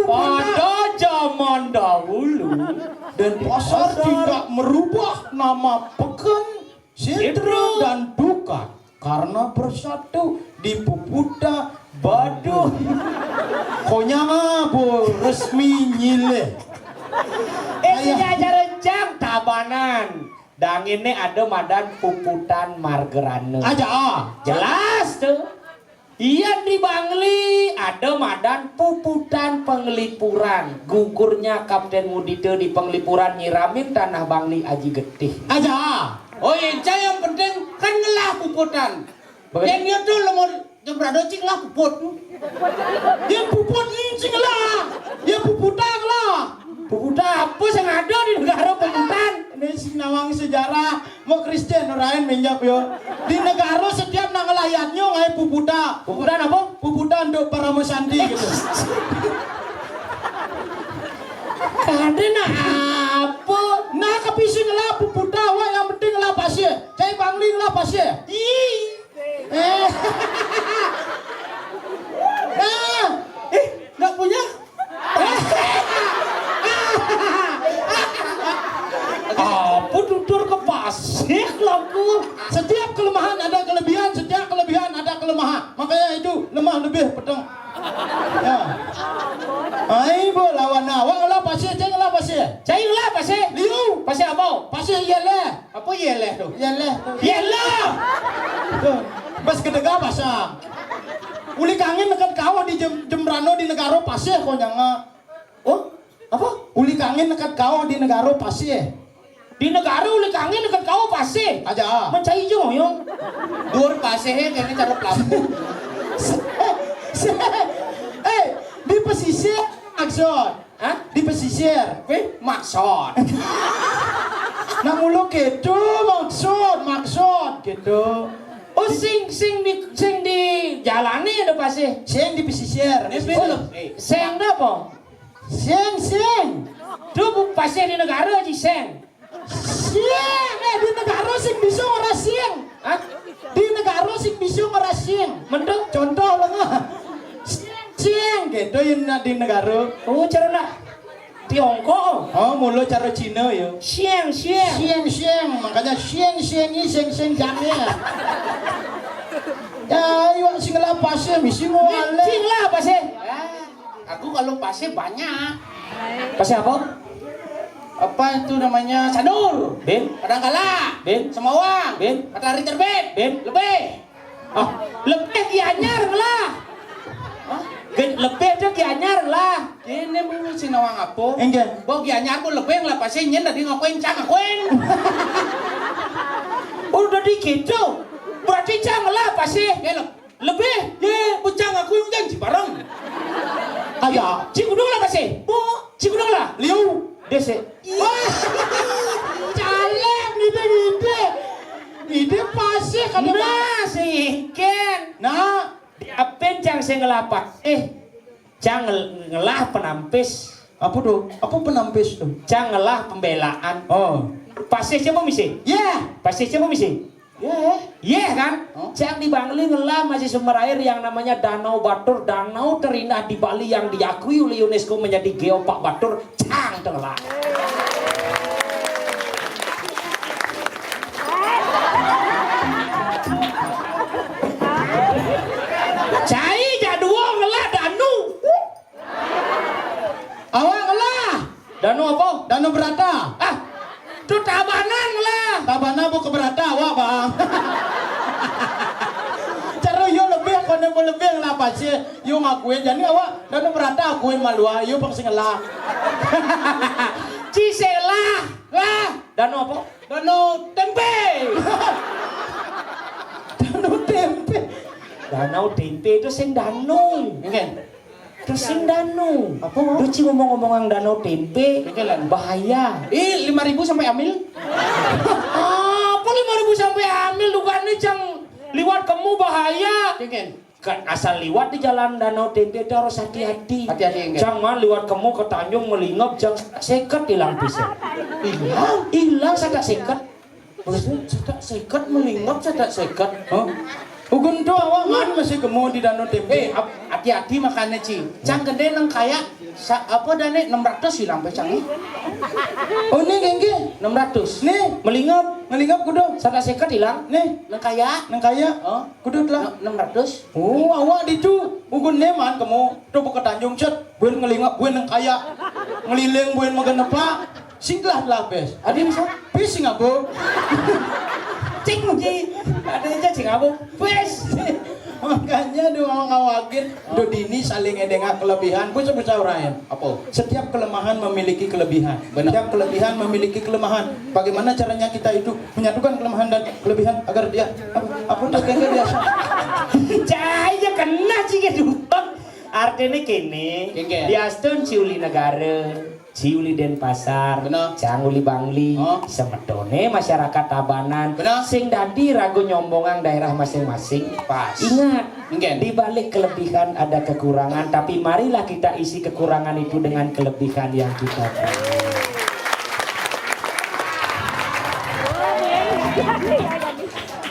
Pada zaman dahulu Denpasar tidak merubah nama peken Citra dan Duka karena bersatu di Puputa Badung. Konyang apa resmi nyilih. Eh, sejak acara cang Tabanan. Dangin nih ada madan Puputan Margerana. Aja ah. Jelas tuh. Iya di Bangli ada madan Puputan Penglipuran. Gugurnya Kapten Mudita di Penglipuran nyiramin tanah Bangli aji getih. Aja. Oh, yang yang penting kan ngelah puputan. Begitu. Yang dia tuh lemur jembrado cing lah puput. Yang puput cing lah. Yang puputan lah. Puputan apa yang ada di negara puputan? Ini sing nawang sejarah. Mau Kristen lain minjap yo. Di negara setiap nang ngelahiannya ngai puputa. Puputan apa? Puputan untuk para mesanti gitu. Ada nah apa? Nah, kepising lah puputa, wah yang penting lah pasir. Cai Bangli lah pasir. Ih. Eh. Nah. Eh, nggak punya? Apa tutur ke pasir laku? Setiap kelemahan ada kelebihan, setiap kelebihan ada kelemahan. Makanya itu lemah lebih peteng. Ya. Ai, bu, lawan awak lah pasir, ceng lah pasir. Ceng lah pasir. Liu. Pasir apa? Pasir iya leh. Apa iya leh tu? Iya leh. Iya lah. Tuh, pas kedega pasang. Uli kangin dekat kawah di jem, jembrano di negara pasir kau nyanga. Oh, apa? Uli kangin dekat kawah di negara pasir. Di negara uli kangin dekat kawah pasir. Aja. Mencai jo yo. Dur pasir kayaknya cara pelampung. Eh, di pesisir maksud. Hah? Di pesisir. Weh, maksud. Nah, mulu gitu maksud, maksud gitu. Oh, sing sing di sing di jalani ada pasir. Sing di pesisir. Ini film. Eh, sing apa? Sing, sing. Tuh bu- pasir di negara aja sing. Sing, eh di negara sing bisa ora sing. Hah? Di negara sing bisa ora sing. Mendung. Contoh lenga. Sing, sing gitu ya nak di negara. Oh, cara nak Tiongkok. Oh, mulu cara Cina ya. Siang, siang. Siang, siang. Makanya siang, siang ini sing, sing jamnya. Ya, iwak sing lah pasir, misi mau Sing lah pasir. Aku kalau pasir banyak. Pasir apa? Apa itu namanya? Sanur. Bin. Kadangkala. Bin. Semawang. Bin. Matahari terbit. Bin. Lebih. Ah, lebih Gianyar lah. Hah? Ge- Lebih tu Gianyar lah. Ini mau si nawang apa? Enggak. Bo Gianyar pun lebih lah pasti nyen tadi ngakuin cang ngakuin. Udah di gitu. Berarti cang lah pasti. Ya, le- Lebih, ye, pecah aku yang janji bareng. Aja. Cikudung lah kasih. Bu, Cikudung lah. Liu. Dese. Wah, caleg ngide ngide. Ngide pasih kada. Nah, singken. Nah, diapin cang sing ngelah pasih. Cang ngel- ngelah penampis. Apa tu? Apa penampis tu? Cang ngelah pembelaan. Oh. Pasih siapa misi? Ya. Pasih siapa misi? Yeh. Yeh kan? Hah? Cang di Bangli ngelah masih sumber air yang namanya Danau Batur, danau terindah di Bali yang diakui oleh UNESCO menjadi geopark Batur. Cang tenggelam. Cai jadua ngelah danu. Awak ngelah. Danu apa? Danu berata. Ah, tu Tabanan lah. Tabanan apa ke berata awak, Bang? Cara yo lebih, kau ni lebih lah pasti. Yo ngakuin, jadi awak danu berata akuin malua, yo pang sing ngelah. Cisela lah. Danu apa? Danu tempe. Danu tempe. Danau tempe itu sing danu. Enggak. Terus sing danu. Apa mau? Duh, ci ngomong-ngomong ang danau tempe, bahaya. Ih, lima ribu sampai ambil. Apa lima ribu sampai ambil? Dugaan ni cang liwat kamu bahaya. Kan asal liwat di jalan danau tempe itu harus hati-hati. Hati-hati, enggak? Cang man liwat kamu ke Tanjung Melingap, cang seket hilang pisau. Hilang? Hilang seket. Maksudnya, cetak seket melingap, cetak seket. Hah? Ugun tu awak man masih kemu di danau tempe. Eh, ap- hati-hati makannya, Ci. Cang gede nang kayak Sa-, apa dah ni? Enam ratus hilang pecah ni. Oh, ni gengge. Enam ratus. Ni. Melingap. Ngelingap kudu. Sanak seket hilang. Ni. Nengkaya. Nengkaya. Oh. Kudu telah. Enam ratus. Oh, awak di tu. Ugun neman kamu. Tu buka Tanjung cet. Buen ngelingap, buen nengkaya. Ngeliling, buen makan apa. Singlah telah pes. Ada bisa? Pes sing apa? Cing ji. Ada aja cing apa? Pes. Makanya doa ngawagin. Do dini saling edengak kelebihan. Busa-busa orang. Apa? Setiap kelemahan memiliki kelebihan. Benar. Setiap kelebihan memiliki kelemahan. Bagaimana caranya kita itu menyatukan kelemahan dan kelebihan agar dia apa, apa tuh kayak biasa? Cai ya kena sih gitu. Artinya kene, kene. Diastun ciuli negara, ciuli Denpasar, benar. Cang uli Bangli, oh. Semetone masyarakat Tabanan, benar. Sing dadi ragu nyombongan daerah masing-masing. Pas. Ingat, di balik kelebihan ada kekurangan, tapi marilah kita isi kekurangan itu dengan kelebihan yang kita punya.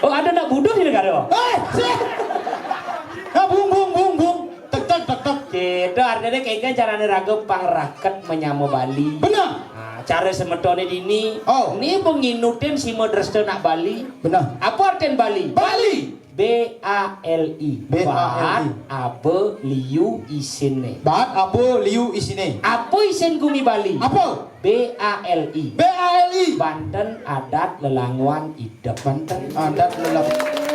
Oh, ada nak buduh di negara? Eh, sih. Nah, bung, bung, bung, bung. Tek, tek, tek, tek. Gitu, artinya kayak carane raga pang raket menyama Bali. Benar. Nah, cara semetone dini. Oh. Ni penginutin si medresta nak Bali. Benar. Apa artian Bali? Bali. B A L I. B A L I. Bat aba liu isine. Bat aba liu isine. Apa isin gumi Bali? Apa? B A L I. B A L I. Banten adat lelanguan idep. Banten adat lelanguan.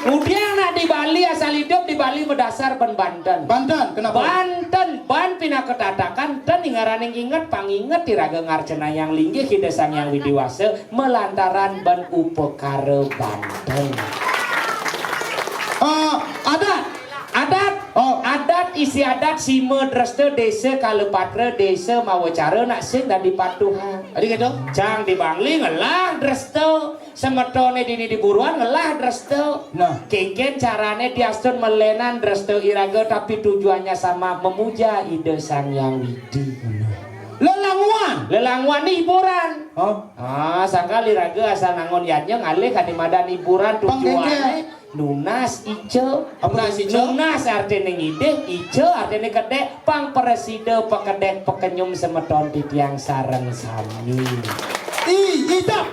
Kemudian nak di Bali asal hidup di Bali berdasar ban Banten. Banten, kenapa? Banten, ban pinaka tatakan, ten ingaraning inget, panginget iraga ngarcana yang linggih Ida Sang Yang Widi Wasa, melantaran ban upakara Banten. Ah, adat. Adat. Oh. Adat isi adat sima dresta desa kalapatra desa mawacara nak sing dadi patuhan. Adi kata? Cang di Bangli ngelah dresta, semetone dini di Buruan ngelah dresta. Nah. Kengken carane diastun melenan dresta iraga tapi tujuannya sama memuja Ida Sang Yang Widi. Lelanguan. Lelanguan ni hiburan. Oh. Ah, sangkal iraga asal nangun yadnya ngalih kadi madan hiburan tujuane nunas ica. Apa nunas ica? Nunas artine ngidih, ica artine kedek, pang prasida pakedek pakenyum semeton titiang sareng sami. I, idep.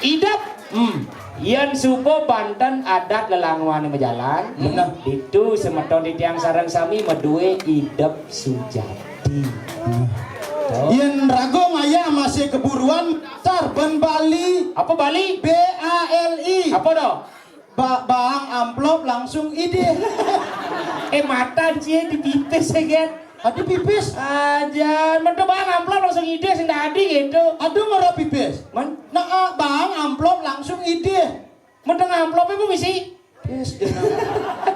Idep. Hmm. Yen suba banten adat lelanguane majalan, bener. Ditu semeton titiang sareng sami madue idep sujati. Bener. Tuh. Yen raga ngayah masih keburuan, dasar ban Bali. Apa Bali? B A L I. Apa to? Ba-, baang amplop langsung idih. Eh, mata cie dipipis, ya, kan? Adi pipis. Aja, menta baang amplop langsung idih sing dadi gitu. Aduh, ngora pipis. Man? Nah, ah, baang amplop langsung idih. Menta amplop ibu ngisi? Pis, dia.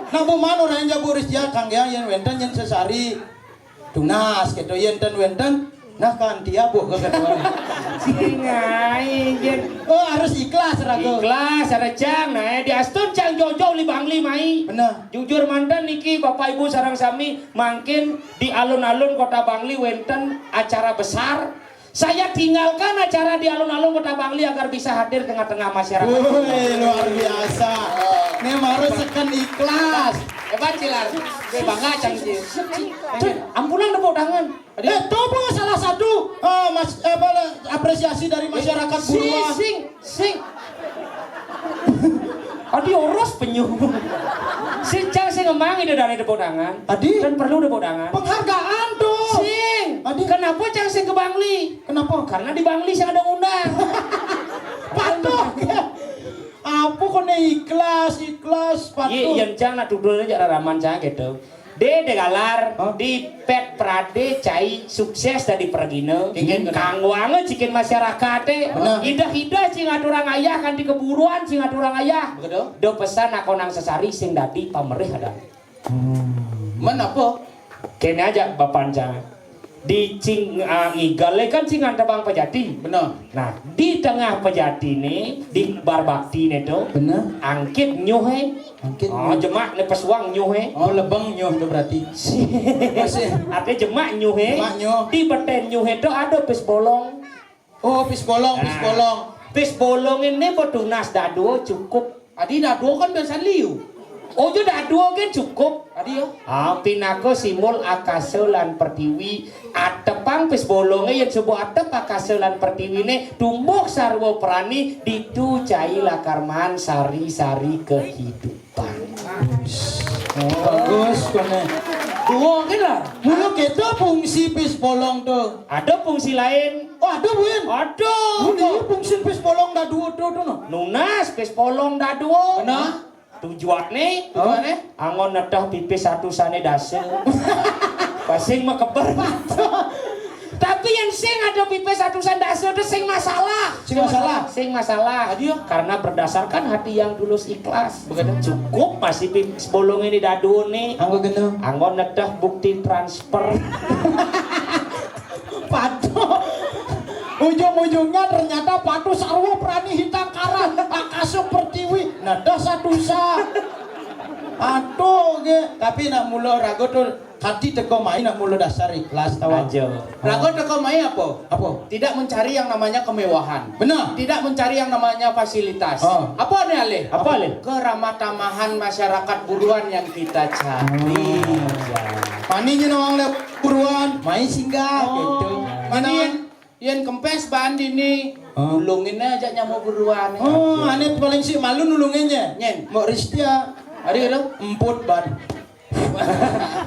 Nah, bu man orang jabu ris dia kang ya, yen wenten yen sesari. Tunas gitu, yen ten wenten. Nah, kan dia bu ke kedua. Sing ai, yen. Oh, harus ikhlas, ragu. Ikhlas, ada cang. Nah, eh, diastun cang jojo li bangli mai. Bener. Jujur manten niki Bapak Ibu sareng sami mangkin di alun-alun Kota Bangli wenten acara besar. Saya tinggalkan acara di alun-alun Kota Bangli agar bisa hadir tengah-tengah masyarakat. Woi, luar biasa. Ini harus seken ikhlas. Hebat, Cilar. Gue bangga, Cang, Cil. Cil, ampunan tepuk tangan. Eh, coba salah satu, eh, mas, eh, apa, apresiasi dari masyarakat Buruan. Sing, sing. Adi oros penyu. Sing cang sing ngemang ida dari tepuk tangan. Adi? Dan perlu tepuk tangan. Penghargaan tuh. Sing. Adi? Kenapa cang sing ke Bangli? Kenapa? Karena di Bangli sing ada undang. Patuh. Apa kau nih ikhlas, ikhlas, patuh. Iya, yang cang nak tutur aja raraman cang gitu. De, de galar, hah? Di pet prade cai sukses dadi pergina. Kengken kena. Kanggo anga cikin masyarakat e. Bener. Idah-idah cing aturang ayah kanti keburuan cing aturang ayah. Begitu. Do pesan akonang sesari sing dadi pamerih ada. Hmm. Men apa? Kene aja bapanca. Di cing, ah, ngigal e kan cing antabang pejati. Bener. Nah, di tengah pejati ne, di bar bakti ne tu, bener. Angkit nyuh e. Angkit nyuh. Oh, jemak ne pesuang nyuh e. Oh, lebeng nyuh tu berarti. Masih. Artinya jemak nyuh e. Jemak nyuh. Di beten nyuh e tu ada pis bolong. Oh, pis bolong, pis bolong. Nah, pis bolong ini bertunas dadua cukup. Adi dadua kan biasa liu. Uju dadua gén cukup. Adi ya. Ah, pinaka simbol akasa lan pertiwi. Atepang pis bolongé yén suba atep akasa lan pertiwiné tumbuh sarwa prani ditu cai lakar maan sari-sari kehidupan. Bagus koné. Dua gén lah. Mula kéto fungsi pis bolong to. Ada fungsi lain. Oh, ada, Win. Ada. Mula fungsi pis bolong dadua to, to, no. Nunas pis bolong dadua. Benar. Tujuané, tujuané anggon nedah pipis atusané dasa. Pasing makeber. Tapi yén sing ada pipis atusan dasa to sing masalah. Sing masalah. Sing masalah. Adi ya. Karena berdasarkan hati yang tulus ikhlas. Begitu. Cukup masih pipis bolong ini dadua né. Anggon nedah bukti transfer. Patuh. Ujung-ujungnya ternyata patuh sarwa prani hitang kara akasa pertiwi. Nah, dah satu sa. Patuh gé. Tapi nak mula raga to kadi teka mai nak mula dasar ikhlas tawa. Aja. Raga teka mai apa? Apa? Tidak mencari yang namanya kemewahan. Benar. Tidak mencari yang namanya fasilitas. Oh. Apa né alih? Apa alih? Keramah tamahan masyarakat buruan yang kita cari. Pani nyén nawang lé buruan, mai singgah gitu. Mani yén, yén kempes baan dini, nulungin aja nyama buruan. Oh, ané paling sik malu nulungin ya. Nyén. Mbok Ristia. Adi lo? Emput ban.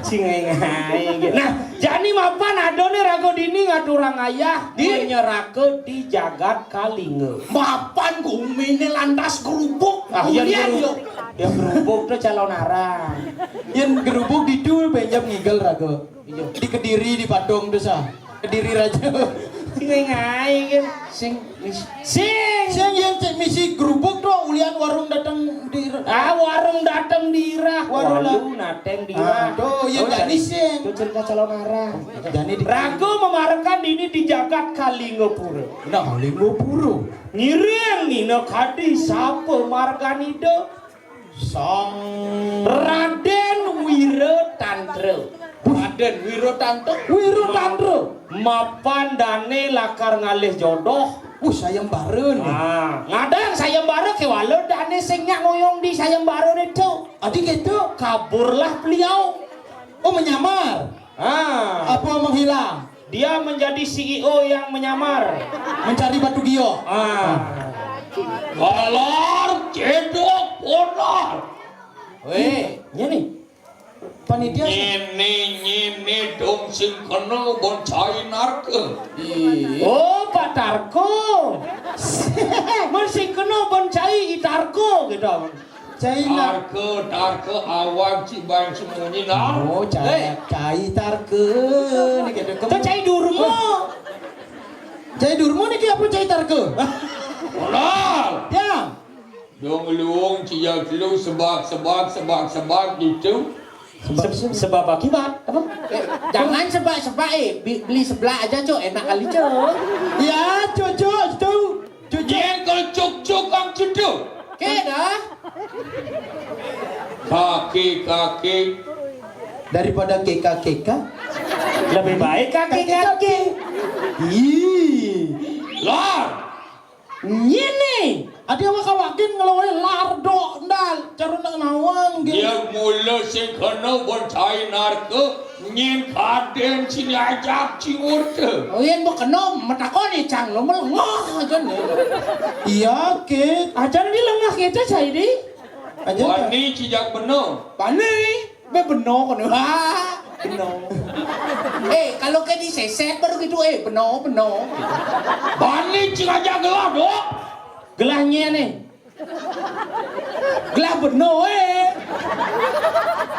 Cingai-ngai. Nah, jani mapan ada né raga dini ngaturang ayah di nyeraka di jagat Kalingga. Mapan guminé lantas gerubuk. Ah, yén gerubuk. Yén gerubuk to calonarang. Yén gerubuk ditu benjam ngigel raga. Iya. Di Kediri di Patung to sah. Kediri Raja. Ngai-ngai kan. Sing mis-, sing. Sing yén cék misi gerubuk to ulian warung dateng di. Ah, warung dateng di irah. Warung la- Walu nateng di irah. Ah, to, iya, jani sing. To cerita calonarang. Jani di- Raga mamarekan dini di jagat Kalingapura. Nah, Kalingapura. Ngiring nina kadi sapa marganida? Sang Radén Wiratantra. Radén Wiratantra. Wiratantra. Mapan dané lakar ngalih jodoh. Uh, sayembara né. Ah, ngadang sayembara kéwala dané sing nyak ngoyong di sayembara né to. Adi kéto. Kaburlah beliau. Oh, menyamar. Ah. Apa menghilang? Dia menjadi C E O yang menyamar. Mencari batu giok. Ah. Galar cedok ponar. Wéh, nyén né. Panitia. Nyén né, nyén né dong sing kena bon cai narka. Ih. Oh, Pak Tarko. Mun sing kena bon cai I Tarko gitu. Cai nar- Tarka, tarka, awak cik bang semunyi nah. Oh, cai, cai tarka. Né kéto. Ka cai durma. Cai durma niki apa cai tarka? Benar. Ya. Dong luung cia kelu sebak, sebak, sebak, sebak gitu. Sebab, sebab akibat apa? Eh, jangan sebak-sebak, eh. Bi-, beli seblak aja, Cok. Enak kali, Cok. Ya, Cok, Cok, itu. Cucuk. Yén kal cuk-cuk kang ceduk. Ké dah. Kaki-kaki. Daripada K K K K. Lebih baik kaki-kaki. Ih. Lah. Nyén né. Adi awak-awak gén ngelué lar dok ndal. Cara nak nawang gén. Dia mula sing kena bon cai narka. Nyén kadén sini ajak cingurta. Oh, yén ba kena matakon né cang lo melengah aja né. Iya, Kit. Aja di lengah kita cai di. Aja. Bani cijak beno. Bani, bé beno kono. Ha, beno. Eh, kalau ke di seset baru gitu, eh, beno, beno. Bani cing ajak gelah, Dok. Gelahnya né. Gelah beno, eh.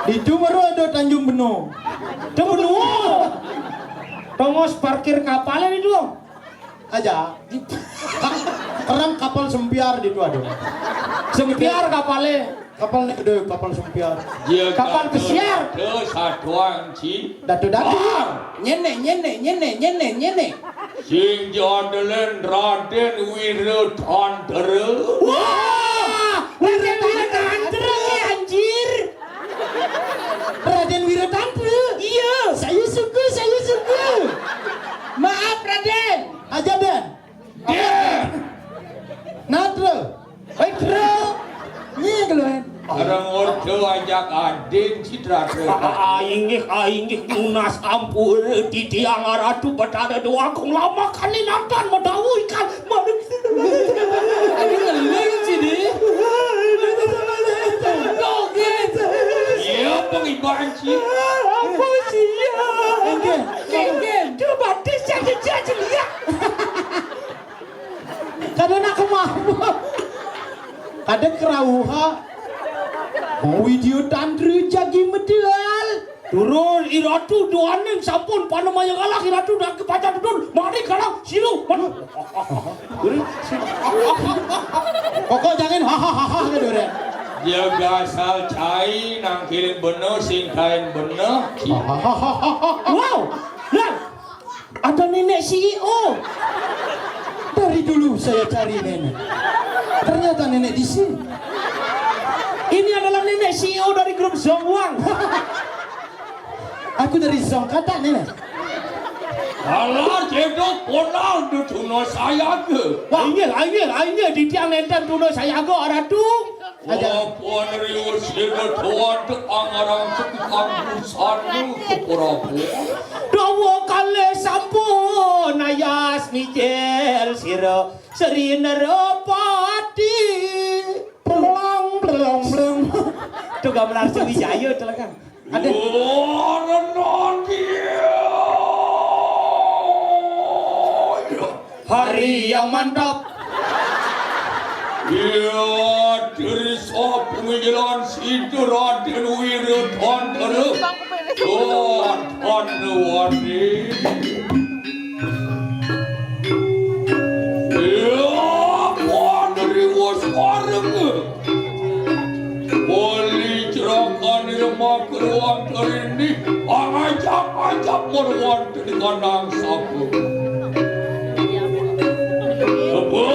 Ditu baru ada Tanjung Beno. Tanjung Beno. Tongos parkir kapalnya ditu. Aja. Kerang kapal sempiar ditu ada. Sempiar kapalnya. Kapal né gedé, kapal sempiar. Dia kapal pesiar. Ada satuan ci. Datu-datu. Nyén né, nyén né, nyén né, nyén né, nyén né. Sing jadelen Radén Wiratantra. Wah, Radén Wiratantra, anjir. Radén Wiratantra. Iya. Saya suka, saya suka. Maaf, Radén. Aja, Dan. Dén. Natra. Baik, Dra. Nyé keluar. Sareng orta ajak adin Citratra. Ah, inggih, ah, inggih, nunas ampura titiang Ratu Betara Déwa Agung, lama kani nonton madawuh ikan. Aduh, ngeling sini. Iya, pengibahan sih. Apa sih ya? Inggih. Inggih. Coba dicek, dicek, lihat. Kada nak kemabuk. Kada kerauha. Mau video tantri jagi medal. Turun, Iratu, duaning sampun, panamaya kalah, Iratu, dah kepacar turun, mari kalah, silu, mana? Turun, silu. Pokok jangan hahaha gitu deh. Jaga asal cai, nangkilin bener, singkain bener. Wow, nah, ada nenek C E O. Dari dulu saya cari nenek. Ternyata nenek di sini. Ini adalah nenek C E O dari grup Zongwang. Aku dari Zong kata nenek. Alah, jedok ponal di Tuna Sayaga. Wah, inggih, inggih, inggih, titiang nenten Tuna Sayaga, Ratu. Aja. Apa nriwus sida tuan te angarang sekikang busana keprabon. Dawa kalih sampun ayas mijil sira Sri Nerapati. Blong, blong, blong. Tuh gamelan Sriwijaya tuh, Kang. Ada. Warna dia. Hari yang mantap. Ya, dari sapu menjelan situ Raden Wira Tantara. Tuan Tantawati. Ya, Tuan Riwa Swareng. Wali cerakan Rema Keruang Terini. Angajak-ajak merwan Kanang sapu. Sebut.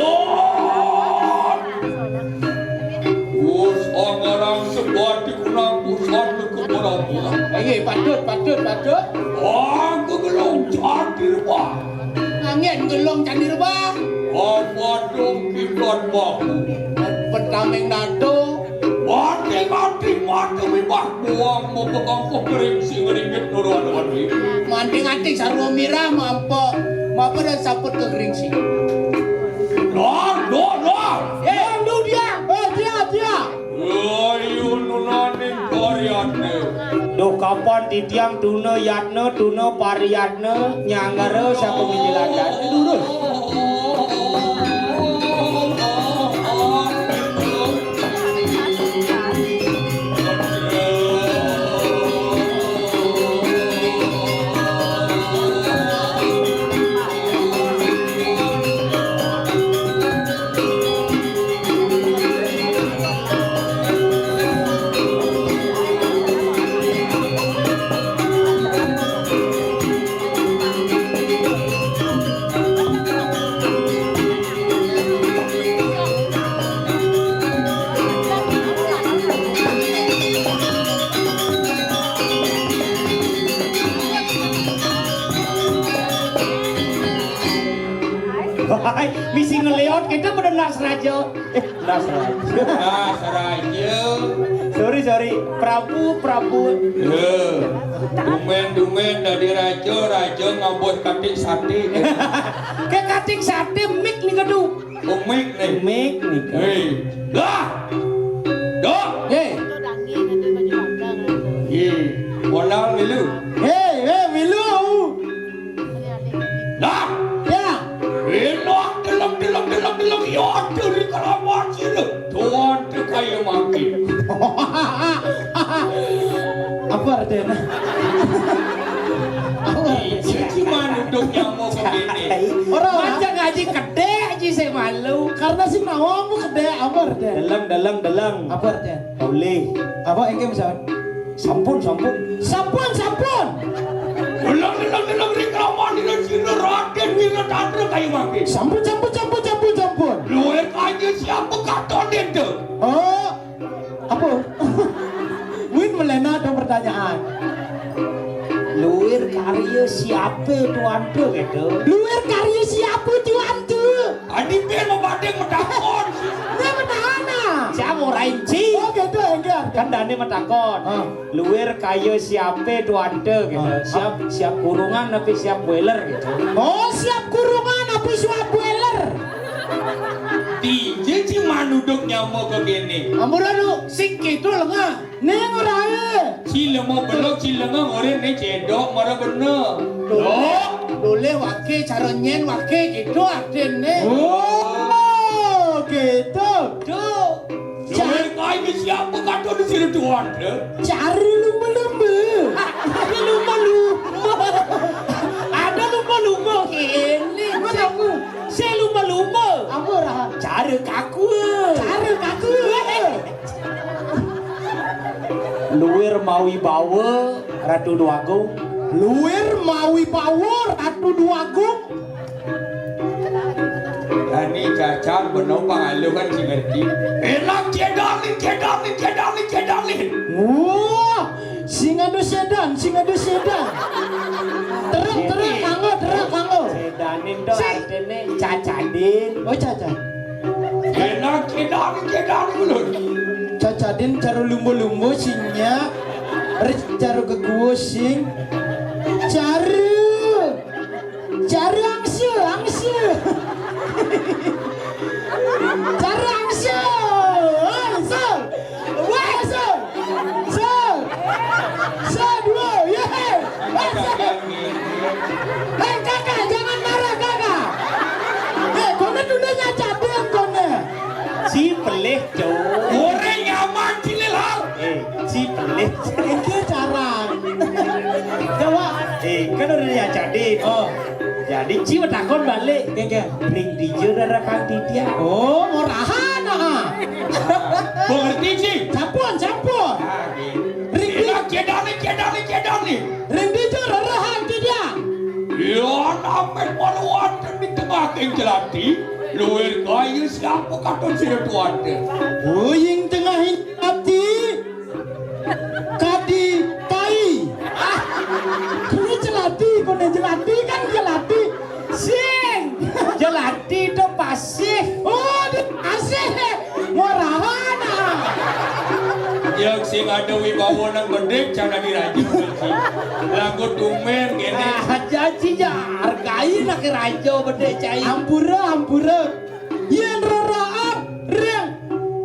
Wus angarang sebut dikunang pusat ke pura-pura. Ayo, patut, patut, patut. Aku gelung cadir, Pak. Angin gelung cadir, Pak. Apa dong kibat baku? Pertameng datu. Mati, mati, mati, mibah. Buang mau pegang kering sing ringgit nuruan wani. Manting ati sarwa mirah mampa, mampa dan saput ke geringsing. Dor, dor, dor. Eh, lu dia. Eh, dia, dia. Ayo nunaning karyatne. Duh, kapan titiang tuna yatna, tuna pariyatna, nyanggara saku menjelankan. Lurus. Wahai, misi ngeleot kita pada Nas Raja. Eh, Nas Raja. Nas Raja. Sorry, sorry. Prabu, Prabu. Ya. Dumen-dumen dadi raja, raja ngabos katik sate. Ke katik sate mik nih kedu. Umik nih. Mik nih. Hei. Dah. Dah. Hei. Ye. Modal milu. Hei, hei, milu. Dah. Ya. Enak deleng, deleng, deleng, deleng. Ya, dari keramat sini. Tuan te kaya mangke. Apa artinya? Apa artinya? Iya, cuma duduk nyamuk begini. Orang macam ngaji kedek aja saya malu. Karena si nawamu kedek, apa artinya? Deleng, deleng, deleng. Apa artinya? Boleh. Apa engke misalkan? Sampun, sampun. Sampun, sampun. Deleng, deleng, deleng, ring rawan, deleng sira Raden Wira Tandra kayu mangke. Sampun, sampun, sampun, sampun, sampun. Luwih kaya siapa katon dente? Oh, apa? Win melena ada pertanyaan. Luwir karya siapa tuante gitu? Luwir karya siapa tuante? Adi ben mau badeng medakon. Ini petahana. Siapa Rainci? Oh gitu, enggak. Kan dané matakon. Ah. Luir kaya siapé tuanta gitu. Ah. Siap, siap kurungan apa siap boiler gitu. Oh, siap kurungan apa siap boiler? Dija ci manuduk nyama ka kéné. Ampura lu, sing kéto lengah. Ning ora. Ci lema belog, ci lenga ngoré né cedok, mara bener. Dolé, dolé waké, cara nyén waké, kéto artiné. Oh, kéto. Tuh. Luwih kaé siapa katon sira tuan, lho? Cara lumba-lumba. Lumba-lumba. Ada lumba-lumba kéné. Mana aku? Saya lumba-lumba. Apa, Raha? Cara kaku. Cara kaku. Luwir mawi bawa Ratu Déwagung. Luwir mawi bawa Ratu Déwagung. Dani cacar beno pangaluhan sing ngerti. Enak cedani, cedani, cedani, cedani. Wah, sing ada sedan, sing ada sedan. Terus, terus, kanggo, terus, kanggo. Sedanin to artiné cacadin. Oh, caca. Enak cedani, cedani, ulun. Cacadin cara lumba-lumba sing nyak. Ris cara geguwa sing. Cara. Cara angsa, angsa. Cara angsa. Angsa. Wah, angsa. Sa. Sa dua. Ye. Angsa. Hei, Kakak, jangan marah, Kakak. Eh, kono dulu nyacadin kono. Si pelih, Cuk. Goreng nyaman, Cilil, hal. Eh, si pelih. Iki cara. Coba. Eh, kan udah nyacadin. Oh. Jadi, ci takon balik. Nggih, nggih. Ring dija rerehang titiang? Oh, murahan, ah. Mengerti, ci? Sampun, sampun. Ah, nggih. Ring di- Enak, cedani, cedani, cedani. Ring dija rerehang titiang? Ya, namén malu wonten di tengah ing jelati, luwir kaya siapa katon sira tuante. Oh, ing tengah ing jelati. Kadi tai. Ah, kuwi jelati, kono jelati kan jelati. Sing. Jelati to pasih. Oh, di pasih. Murahan, ah. Yang sing ada wibawa nang bedek, cara diraja. Lagu tumén, kéné. Ah, janji ya, hargai nak raja bedek cai. Ampura, ampura. Yén rerehang ring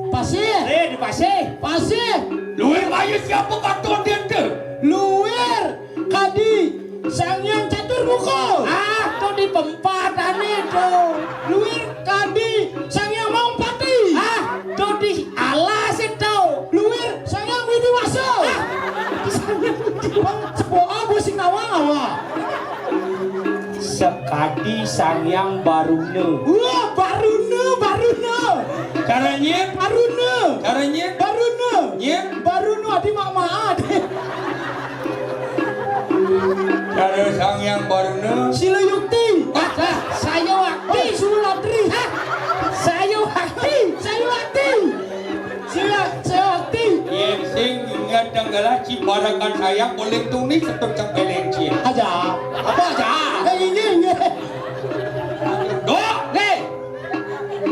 pasih. Eh, di pasih. Pasih. Luwir kaya siapa katon dente? Luwir kadi Sang Hyang Catur Muka. Ah, to di pempatané to. Luwir kadi Sang Hyang Maung Pati. Ah, to di alas to. Luwir Sang Hyang Widi Wasa. Ah. Bang, sepoa bos sing nawang awa. Sekadi Sang Hyang Baruna. Wah, Baruna, Baruna. Cara nyén? Baruna. Cara nyén? Baruna. Nyén? Baruna, adi mak-mak, adi. Cara Sang Hyang Baruna. Sila Yukti. Ah, ah, saya wakti. Oh, Sulatri. Ah, saya wakti. Saya wakti. Sila, saya wakti. Yén sing ingat tanggalah ci barakan sayang boleh tuni setuk cek beleng ci. Aja. Apa aja? Eh, ini, ini. Dok, hei.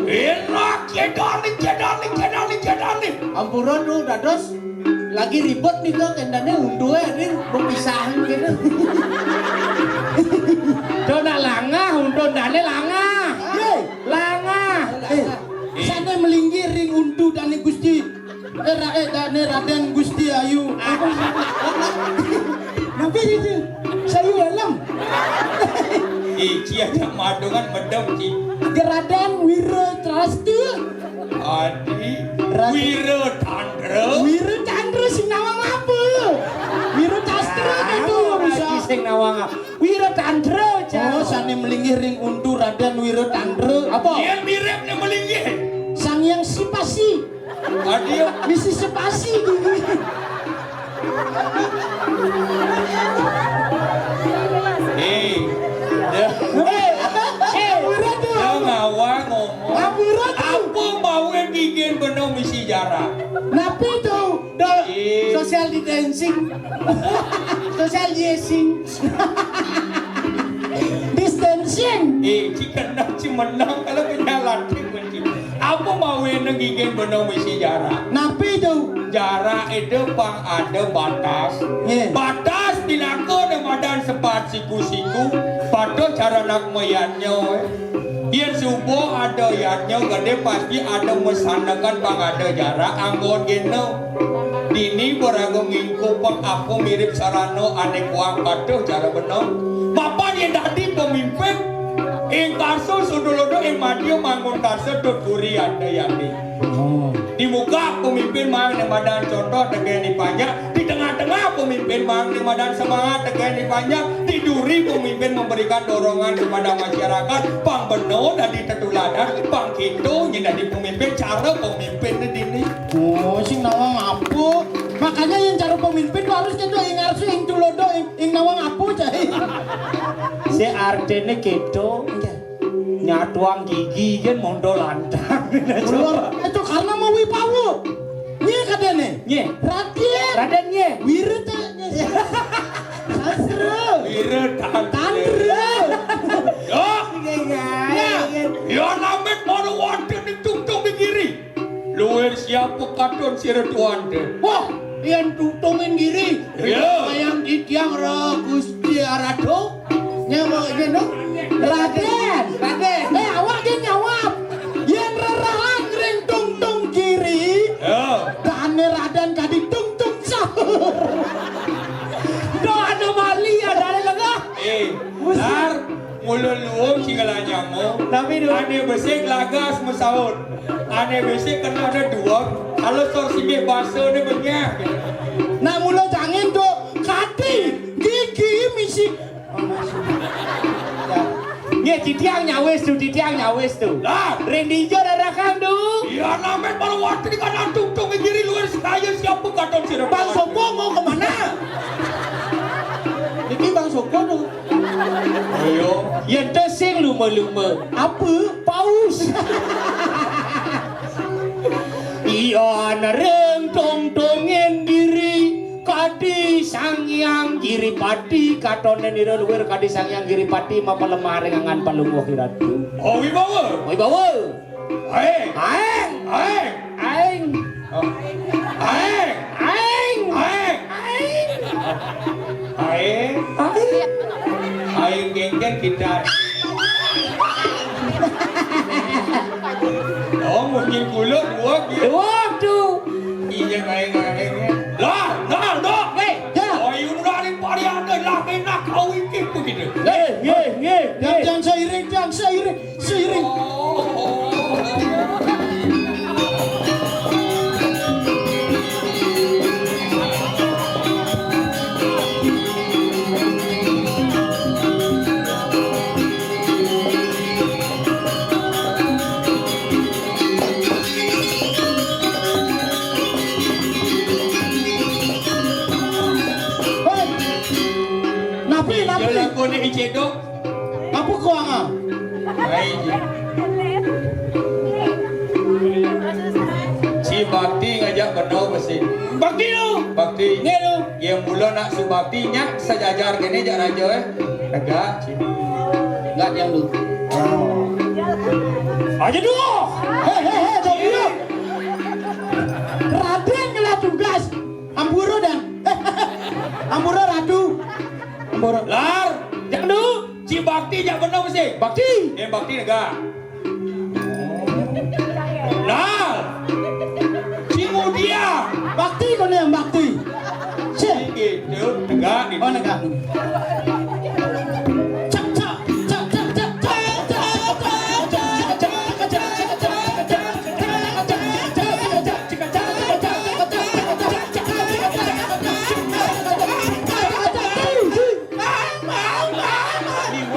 Enak, cedani, cedani, cedani, cedani. Ampura, Nu, dados lagi ribet nih, kok, kéndané untué ning bepisahan kéné. Do nak langah, untu dané langah. Hei. Langah. Eh, sané melinggih ring untu dané Gusti. Eh, ra-, eh, dané Radén Gusti Ayu. Apa? Nabi itu? Sayu Alam. Iki aja madungan medem, Ci. Radén Wira Trasta. Adi Radén Wira Tandra. Wira Tandra sing nawang apa? Wira Trasta. Ah, itu ora bisa. Iki sing nawang apa? Wira Tandra, Cak. Oh, sané melinggih ring untu Radén Wira Tandra. Apa? Yén mirip né melinggih. Sang Hyang Sipasi. Adi. Misi Sipasi gini. Eh. Ya. Eh, eh, Wira tuh. Ya ngawang ngomong. Ampura tuh. Apa mawé bikin benung misi jarak? Napi tuh? Do, eh. Social distancing. Social distancing. Distancing. Eh, ci kenal, ci menang kalau kenyalan, ci kunci. Apa mawé nang gigin benung misi jarak? Napi itu? Jarak itu pang ada batas. Nggih. Batas pinaka né madan sepat siku-siku, patuh cara nak mayatnya, eh. Yén suba ada yatnya gedé, pasti ada masanakan pang ada jarak anggon gena. Dini baraga ngingkupang apa mirip sarana ané kuang, patuh cara beneh. Mapan yén dadi pemimpin, ing karsa sudulodo, ing madya manggon karsa tuturi ada yatné. Oh. Di muka pemimpin maang né madan contoh tekén dipanjak, di tengah-tengah pemimpin maang né madan semangat tekén dipanjak, di duri pemimpin memberikan dorongan kepada masyarakat, pang beneh dadi tetuladan, pang kéto nyén dadi pemimpin, cara pemimpin dini. Oh, sing nawang apa? Makanya yang cara pemimpin tuh harus kéto, ing arsu, ing tulodo, ing, ing nawang apa, cai? Sing artiné kéto. Nyatuang gigi kan mondo lantang. Ulur itu karena mau wibawa. Nyé kadéné. Nyé. Radén. Radén nyé. Wira ta-, Sastra. Wira Tandra. Tandra. Yo. Iya, iya. Ya. Ya namit mau wadah di tungtung di kiri. Luwir siapa katon sira tuan deh. Wah, yén tungtungin giri. Iya. Sayang titiang ra Gusti Arado. Nyawa ngéno. Radén. Radén. Eh, awak gé nyawab. Yén rerahan ring tungtung giri. Ya. Dané Radén kadi tungtung sahur. Doh anomali ya, dané lengah. Eh, Buset. Dar, mula luung sing ngelah nyama. Tapi, Dul. Ané besik lagas masaut. Ané besik kena ada dua. Kalau sor simih basa né benyah. Nak mula cangin, Duk. Kati, gigi misi. Oh, masih. Ya. Nggih, titiang nyawis tu, titiang nyawis tu. Lah. Ring dija darakang tu. Iya, namit para wati di kanan tungtung giri luwir sekaya siapa katon sira. Bang Sopo mau kemana? Niki Bang Sopo tu. Ayo. Yén té sing luma-luma. Apa? Paus. Iya, nereng tongtongen diri kadi Sang Hyang Giripati, katonen ira luwir kadi Sang Hyang Giripati, mapalemaring angan palungguh iratu. Oh, wibawa. Wibawa. Aeng. Aeng. Aeng. Aeng. Oh. Aeng. Aeng. Aeng. Aeng. Aeng. Aeng genggen kita. Oh, mungkin kulit dua gitu. Dua tu. Iya, aeng, aeng. Lah, nah, dok. Hei, ya. Oh, iya, udah ada parian deh. Lah, enak kau ikut begitu. Nggih, nggih, nggih, nggih. Tiang seiring, tiang seiring, seiring. Hei, napi, napi? Jalan konek icedok. Apa kuanga? Baik. Si Bakti ngajak beno besi. Bakti lu. Bakti. Nggih lu. Yang mula nak subakti nyak sejajar kene jak raja, eh. Tegak, Ci. Enggak yang lu. Oh. Aja dulu. Hei, hei, hei, dong dulu. Raden ngelah tugas. Ampura dan. Ampura Ratu. Ampura. Lar. Yang dulu. Si Bakti jak beno besi. Bakti. Eh, Bakti negak. Nah, si Mudia. Bakti kono yang bakti. Cek. Gitu, negak gitu. Oh, negak. Cak, cak, cak, cak, cak, cak.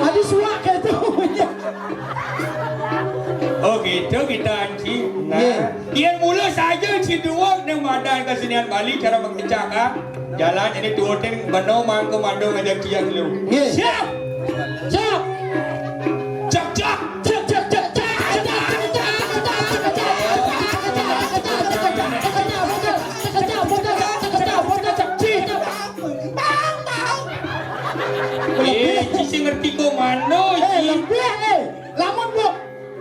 Adi suak kayak itu. Oh, gitu kita anci. Nah, nggih. Yen mula saja si duwek ning madan kesenian Bali cara mengecak, ah. Jalan ini turutin beno mangko madu ngajak ciak lu. Nggih. Siap. Siap. Cak, cak. Cak, cak, cak, cak. Eh, ci sing ngerti kok mano, eh, ci. Lebih, eh. Lamun, Bu,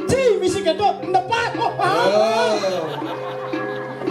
ci misi kedo, ndepak. Oh, ah. Oh.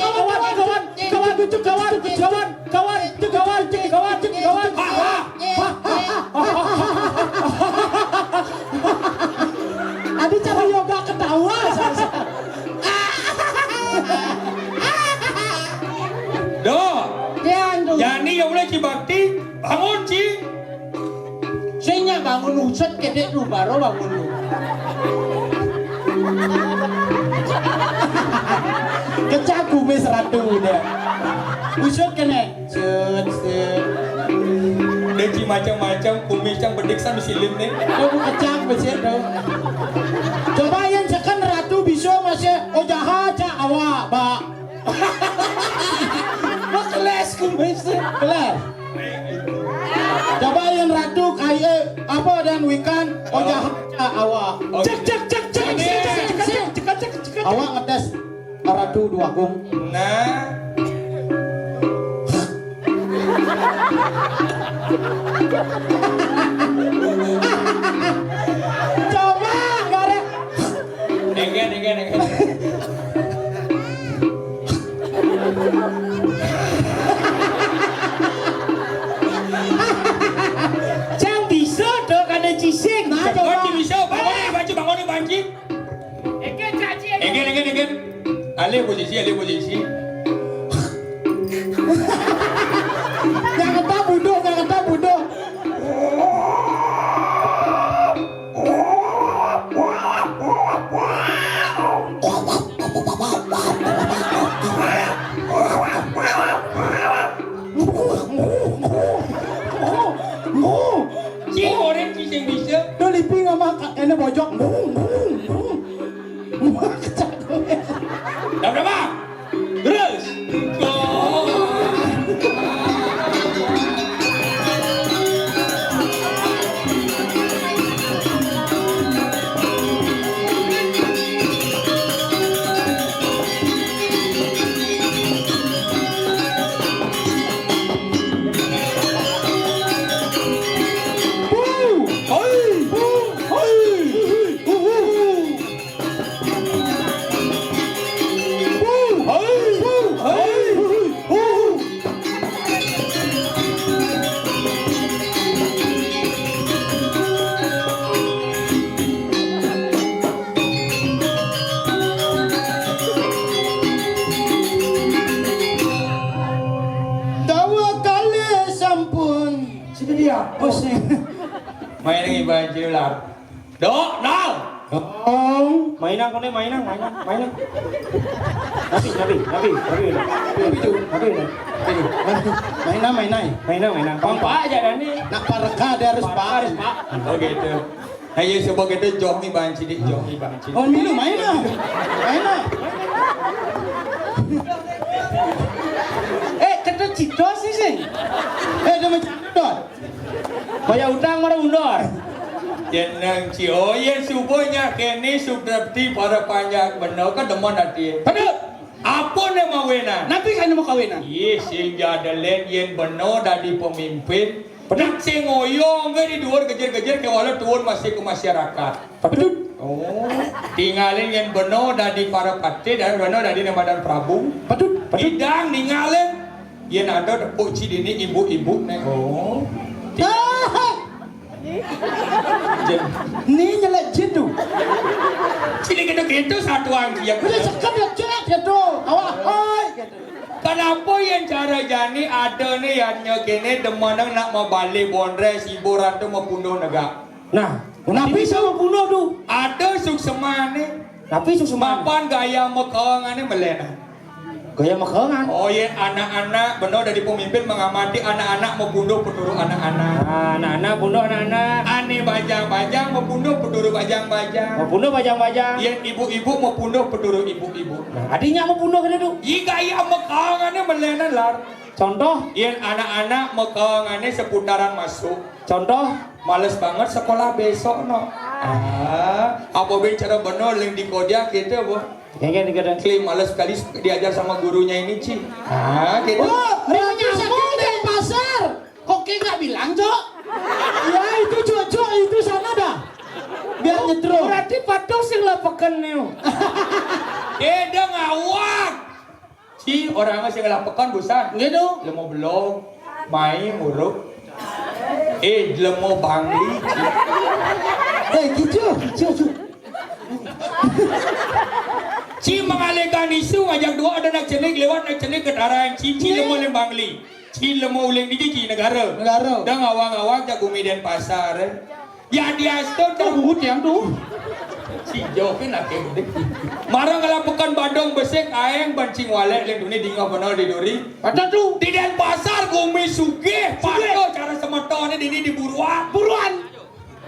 kawan, kawan, kawan, kawan, kawan, kawan, kawan, kawan, kawan, kawan. Ada cara yoga ketawa, saya. Doh. Jani ya Allah, Ci Bakti, bangun, Ci. Sing nyak bangun, usut kedék lu, baru bangun lu. Kecak kumis ratu udah. Usut kéné. Set, set. Udah, Ci, macam-macam, kumis yang bedik sampai silim nih. Tuh, kecak becik tuh. Coba yén seken ratu bisa masih, oh, jahat, cak awak, Pak. Wah, kelas kumis. Kelas. Coba yén ratu kayak apa dan wikan, oh, jahat, cak awak. Cek, cek, cek, cek, cek, cek, cek, cek, cek, cek. Awak ngetes. Ratu Déwa Agung. Nah. Coba, garek. Dengke, dengke, dengke. Cang bisa tuh, kada cising. Nah, coba. Bisa, bangun nih, banci, bangun nih, banci. Engken, engken, engken. Alih posisi, alih posisi. Jangan tak bodoh, jangan tak bodoh. Cing, orang cing sing bisa. Tuh, Lipi ngomong, ka-, kena bojok. Bung, bung, bung. Muak kecak gue. Dah berapa? Terus. Dua kali sampun. Sini dia, pusing. Main lagi baju lar. Dok, Nal. Dong. Mainan koné, mainan, mainan, mainan. Nabi, nabi, nabi, nabi. Nabi tu. Nabi tu. Nabi tu. Mainan, mainan. Mainan, mainan. Kompak aja dah ni. Nak pareka dia harus, Pak. Harus, Pak. Oh gitu. Ayo coba kita jok nih, Bang Cidik, jok nih, Bang Cidik. Oh, milu mainan. Mainan. Eh, kita citos nih sih. Eh, dia macam dot. Bayar utang marang undor. Jeneng Ci, oh, yén suba nyak kéné sutrepti para panjak bener, kademen ati. Bener. Apa né mawinan? Napi sané makawinan? Ih, sing jadelen yén bener dadi pemimpin. Bener. Sing ngoyong ké di duur gejer-gejer kéwala tuun masih ke masyarakat. Betul. Oh, tingalin yén bener dadi para patih, dan bener dadi né madan Prabu. Betul, betul. Idang ningalin. Yén ada tepuk Ci dini ibu-ibu né. Oh. Ah! Jén. Ni nyelek jin tu. Ci dini kéto-kéto satuan dia. Udah cakep ya, cakep ya tu. Awak, oi. Kenapa yén cara jani ada né yén kéné demen nak mabalih bondré siburan tu mapunduh negak? Nah, napi sing mapunduh tu? Ada suksemané. Napi suksemané? Mapan gaya makaangané malénan. Gaya makaangan. Oh, yén anak-anak, bener dari pemimpin mengamati anak-anak mapunduh peturut anak-anak. Ah, anak-anak punduh anak-anak. Ané bajang-bajang mapunduh peturut bajang-bajang. Mapunduh bajang-bajang. Yén ibu-ibu mapunduh peturut ibu-ibu. Nah, artinya mapunduh kéné tu. Yé gaya makaangané malénan lar. Contoh? Yén anak-anak makaangané seputaran masuk. Contoh? Males banget sekolah besok, no. Ah, apa ben cara bener leng di kodiak gitu, Bu? Ya, ya, dikadang. Kli males sekali diajar sama gurunya ini, Ci. Ah, gitu. Oh, berarti saking Denpasar. Kok kayak nggak bilang, Cok? Ya, itu, Cok, Cok, itu sana dah. Biar nyetrum. Berarti patuh sing lapeken nih. Beda ngawak. Ci, orangnya sing lapeken busan. Nggih, Du. Lemo belong, mai muruk. Eh, lemo bangli, Ci. Eh, gitu, gitu, gitu. Ci mengalihkan isu, ngajak dua ada nak cenik lewat, nak cenik ketaran, Ci, Ci lemo lem bangli. Ci lemo uling di Ci negara. Negara. Dah ngawang-ngawang jak gumi Denpasar, eh. Ya diastu tu. Ruhut yang tu. Si Jokin lagi gede. Marang ngalapukan badong besik aeng bancing walek lek dunia dingah benar di duri. Ada tu. Di Denpasar gumi sugih, patuh cara semetoné dini di buruan. Buruan.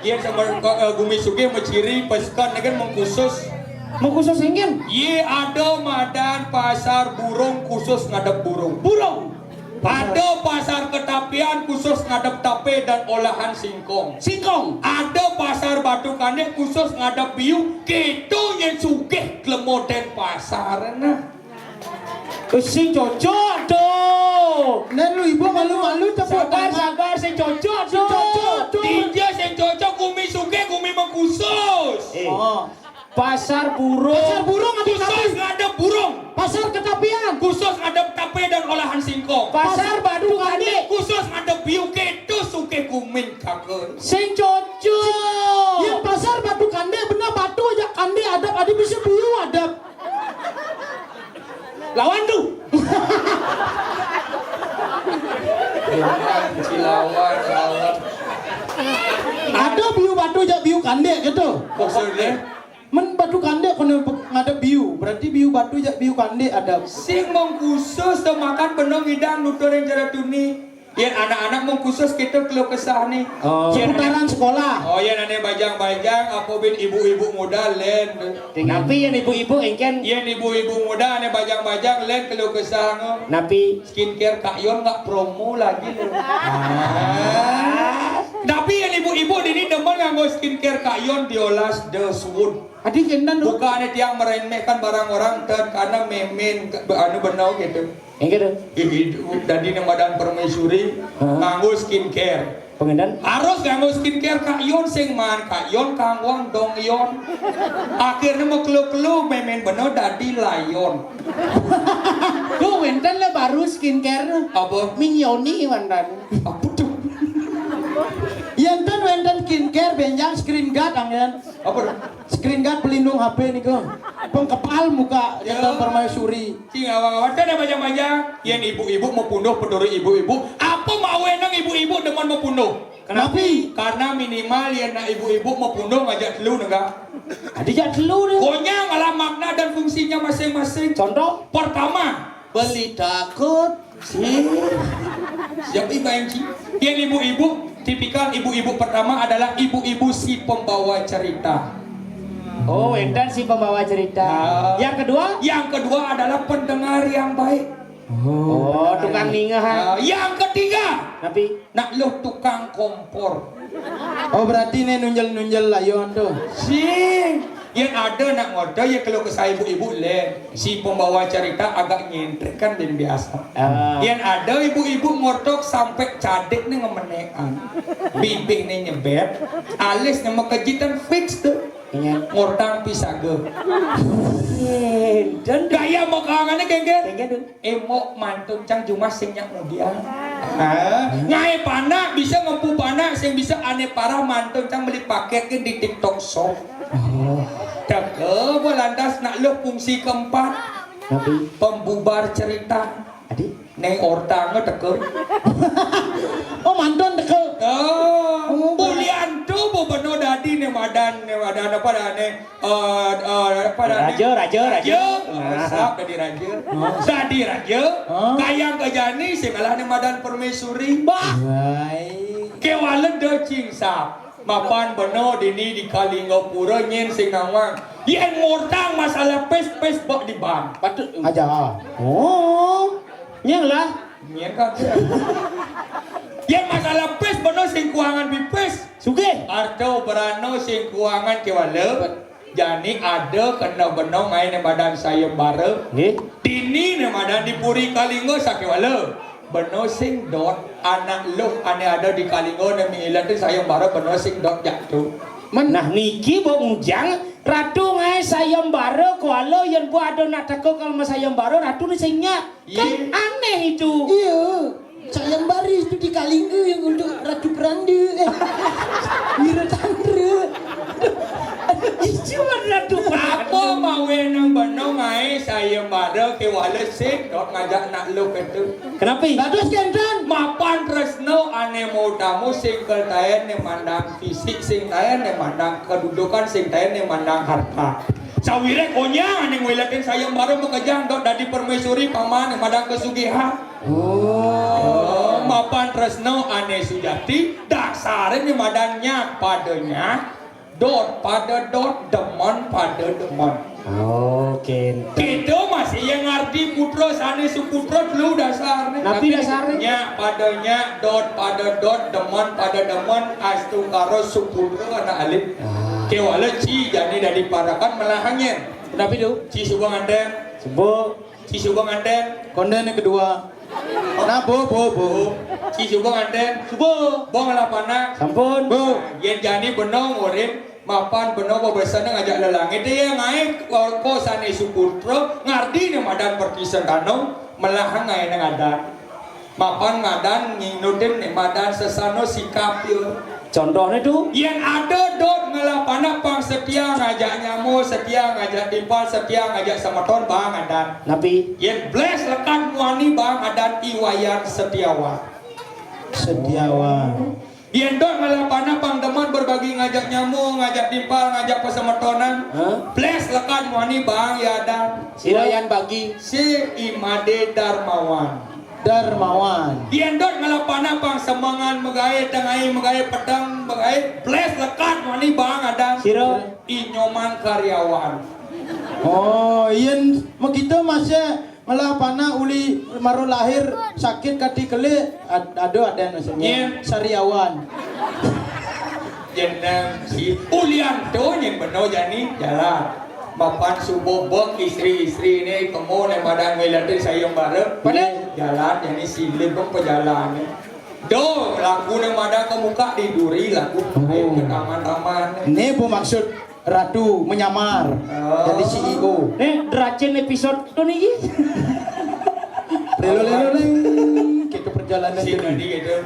Iya sama, eh, gumi sugih maciri pasukan dengan mengkhusus. Mengkhusus ingin. Iya ada madan pasar burung khusus ngadep burung. Burung. Ada pasar ketapian khusus ngadep tape dan olahan singkong. Singkong. Ada pasar Batu Kandé khusus ngadep biu. Kita yang sugih lemo Denpasar nah. Sing cocok tu. Nah, lu ibu malu-malu tepuk tangan. Sabar, sabar, sing cocok tu. Sing cocok tu. Tinja sing cocok, gumi sugih, gumi mengkhusus. Eh. Oh. Pasar burung. Pasar burung ada khusus ngadep burung. Pasar ketapian. Khusus ngadep tape dan olahan singkong. Pasar Batu Kandé. Khusus ngadep biu ketu sugih gumin kakun. Sing cocok. Yang pasar Batu Kandé bener batu aja kandé adep adi bisa biu adep. Lawan tu. Lawan, lawan, lawan. Ada biu batu jak biu kandé gitu. Maksudnya? Men Batu Kandé kono ngadep biu, berarti biu batu jak biu kandé ada. Sing mengkhusus tu makan benong idang nutur yang cara tuni. Yén anak-anak mengkhusus kita keluh kesah nih. Oh. Yén seputaran sekolah. Oh, yén ané bajang-bajang, apa bin ibu-ibu muda lén. Napi yén ibu-ibu engken? Yén ibu-ibu muda ané bajang-bajang lén keluh kesah ngo. Napi? Skincare Kak Yon nggak promo lagi loh. Ah. Tapi yén ibu-ibu dini demen nganggo skincare Kak Yon Biolas The Swoon. Adi kendan tu. Bukannya tiang meremehkan barang orang dan karena memen anu benau gitu. Yang gitu. Ih, ih, dadi ning madan permaisuri nganggo skincare. Pengendan? Harus nganggo skincare Kak Yon sing man Kak Yon kangwang dong Yon. Akhirnya mau kelu-kelu memen bener dadi layon. Tuh wenten le baru skincare. Apa? Minyoni wenten. Apa tuh? Yen ten wenten skincare benjang screen guard angen. Apa tuh? Screen guard pelindung H P niku. Pengkepal muka ya. Permaisuri. Sing awang-awang ten bajang-bajang. Yen ibu-ibu mau punduh peduri ibu-ibu. Apa mau enang ibu-ibu demen mau punduh? Kenapa? Karena minimal yen nak ibu-ibu mau punduh ngajak telu negak. Ada jak telu deh. Pokoknya malah makna dan fungsinya masing-masing. Contoh? Pertama, beli takut. Siapa ibu yang ci? Yang ibu-ibu, tipikal ibu-ibu pertama adalah ibu-ibu si pembawa cerita. Oh, entan si pembawa cerita. Ah. Yang kedua? Yang kedua adalah pendengar yang baik. Oh, tukang ningeh. Ah, yang ketiga, tapi nak luh tukang kompor. Oh, berarti nih nunjel-nunjel layon tuh. Sing. Yang ada nak ngoda ya kalau kesah ibu-ibu le. Si pembawa cerita agak nyentrik kan dan biasa. Ah. Yang ada ibu-ibu ngortok sampai cadik nih ngemenekan. Bibih nih nyebet, alis nih mekejitan fix tuh. Iya. Ngortang pisaga. Eh, dan gaya mokangannya gengger. Gengger tuh. Emok mantun cang cuma sing nyak mudian. Hah? Ngae panak bisa ngempu panak sing bisa ane parah mantun cang beli paket ke di TikTok Shop. Oh. Teke gua lantas nak luh fungsi keempat. Pembubar cerita. Adi? Neng ortang teka. Oh, mantun teka. Oh, ulian to bebeno dadi ne madan, ne madan apa dah ne? Eh, eh, apa dah ne? Raja, raja, raja. Raja. Nah. Sap dadi raja. Oh. Dadi raja. Oh. Kayang ke jani sing ngelah ne madan permaisuri. Bah. Wai. Kewala da cing sap. Mapan beno dini di Kalingapura nyen sing nawang. Yen ngortang masalah pis, pis bek di bank. Patut. Aja. Oh. Nyang lah. Nyen kan. Yen masalah pis beno sing kuangan pipis. Sugih. Arta berana sing kuangan kewala. Jani ada kena beno ngae ne madan sayembara. Nggih. Dini ne madan di Puri Kalingga sakewala. Beno sing dot anak luh ane ada di Kalingga ne milet sayembara beno sing dot jatuh. Men- Nah, niki bok ngujang ratu ngae sayembara kuala yen bu ada nak teka kalau sayembara ratu ne sing nyak. Kan aneh itu. Iya. Sayembara itu di Kalingga yang untuk Ratu Peranda. Eh, Wira Chandra. Itu Ratu Peranda. Apa mawe nang beno ngae sayembara kewala sing dot ngajak nak luh ketu. Kenapa? Bagus, Gendon. Mapan tresno ane mau tamu sing ketaen ne mandang fisik, sing taen ne mandang kedudukan, sing taen ne mandang harta. Sawire konyang ane ngwiletin sayembara makejang dot dadi permaisuri paman ne mandang kesugihan. Oh. Oh, mapan tresno ane sujati, dasare ne madan nyak pada nyak. Dot pada dot, demen pada demen. Oh, kenten. Kita masih yang ngarti putra sane suputra dulu dasarnya. Napi dasarnya? Nyak pada nyak, dot pada dot, demen pada demen, astungkara suputra anak alit. Ah. Kewala ci jani dadi parakan melahangin. Napi tu? Ci suba nganten. Suba. Ci suba nganten. Konden yang kedua. Nah, bo, bo, bo. Ci suba nganten. Suba. Bo ngelah panak. Sampun. Bo. Yen jani benong urin, mapan benong bebesana ngajak lelangit. Dia ngae ko sane suputra, ngardi ne madan pertisen tanong, melahang ngae ne ngadan. Mapan ngadan nginutin ne madan sesano sikap yo. Contohnya tu? Yen ada dot ngelah panak pang setia ngajak nyamo, setia ngajak timpal, setia ngajak semeton bang adan. Napi? Yen bles lekat muani bang adan Iwayan Setiawan. Setiawan. Yen dot ngelah panak pang demen berbagi ngajak nyamo, ngajak timpal, ngajak pesemetonan. Hah? Bles lekat muani bang ya adan. Iwayan bagi. Si Imade Darmawan. Darmawan. Yen dot ngelah panak pang semengan megae, tengai megae, petang megae, bles lekat muani bang adan. Sira. Inyoman karyawan. Oh, yen mekita masih ngelah panak uli maro lahir sakit kati kelik, ad-, ada adan maksudnya. Nyen. Sariawan. Jeneng si ulian to nyen beno jani jalan. Mapan subuh bek istri-istri ne kemo ne madan ngelati sayembara. Pada? Jalan jani silih bek pejalan ne. Do, laku ne madan ke muka di duri, laku ke taman-taman. Ne bu maksud Ratu menyamar jadi C E O. Ne deracin episode tu ni. Lelo-lelo neng, kita perjalanan si tadi. Tadi gitu.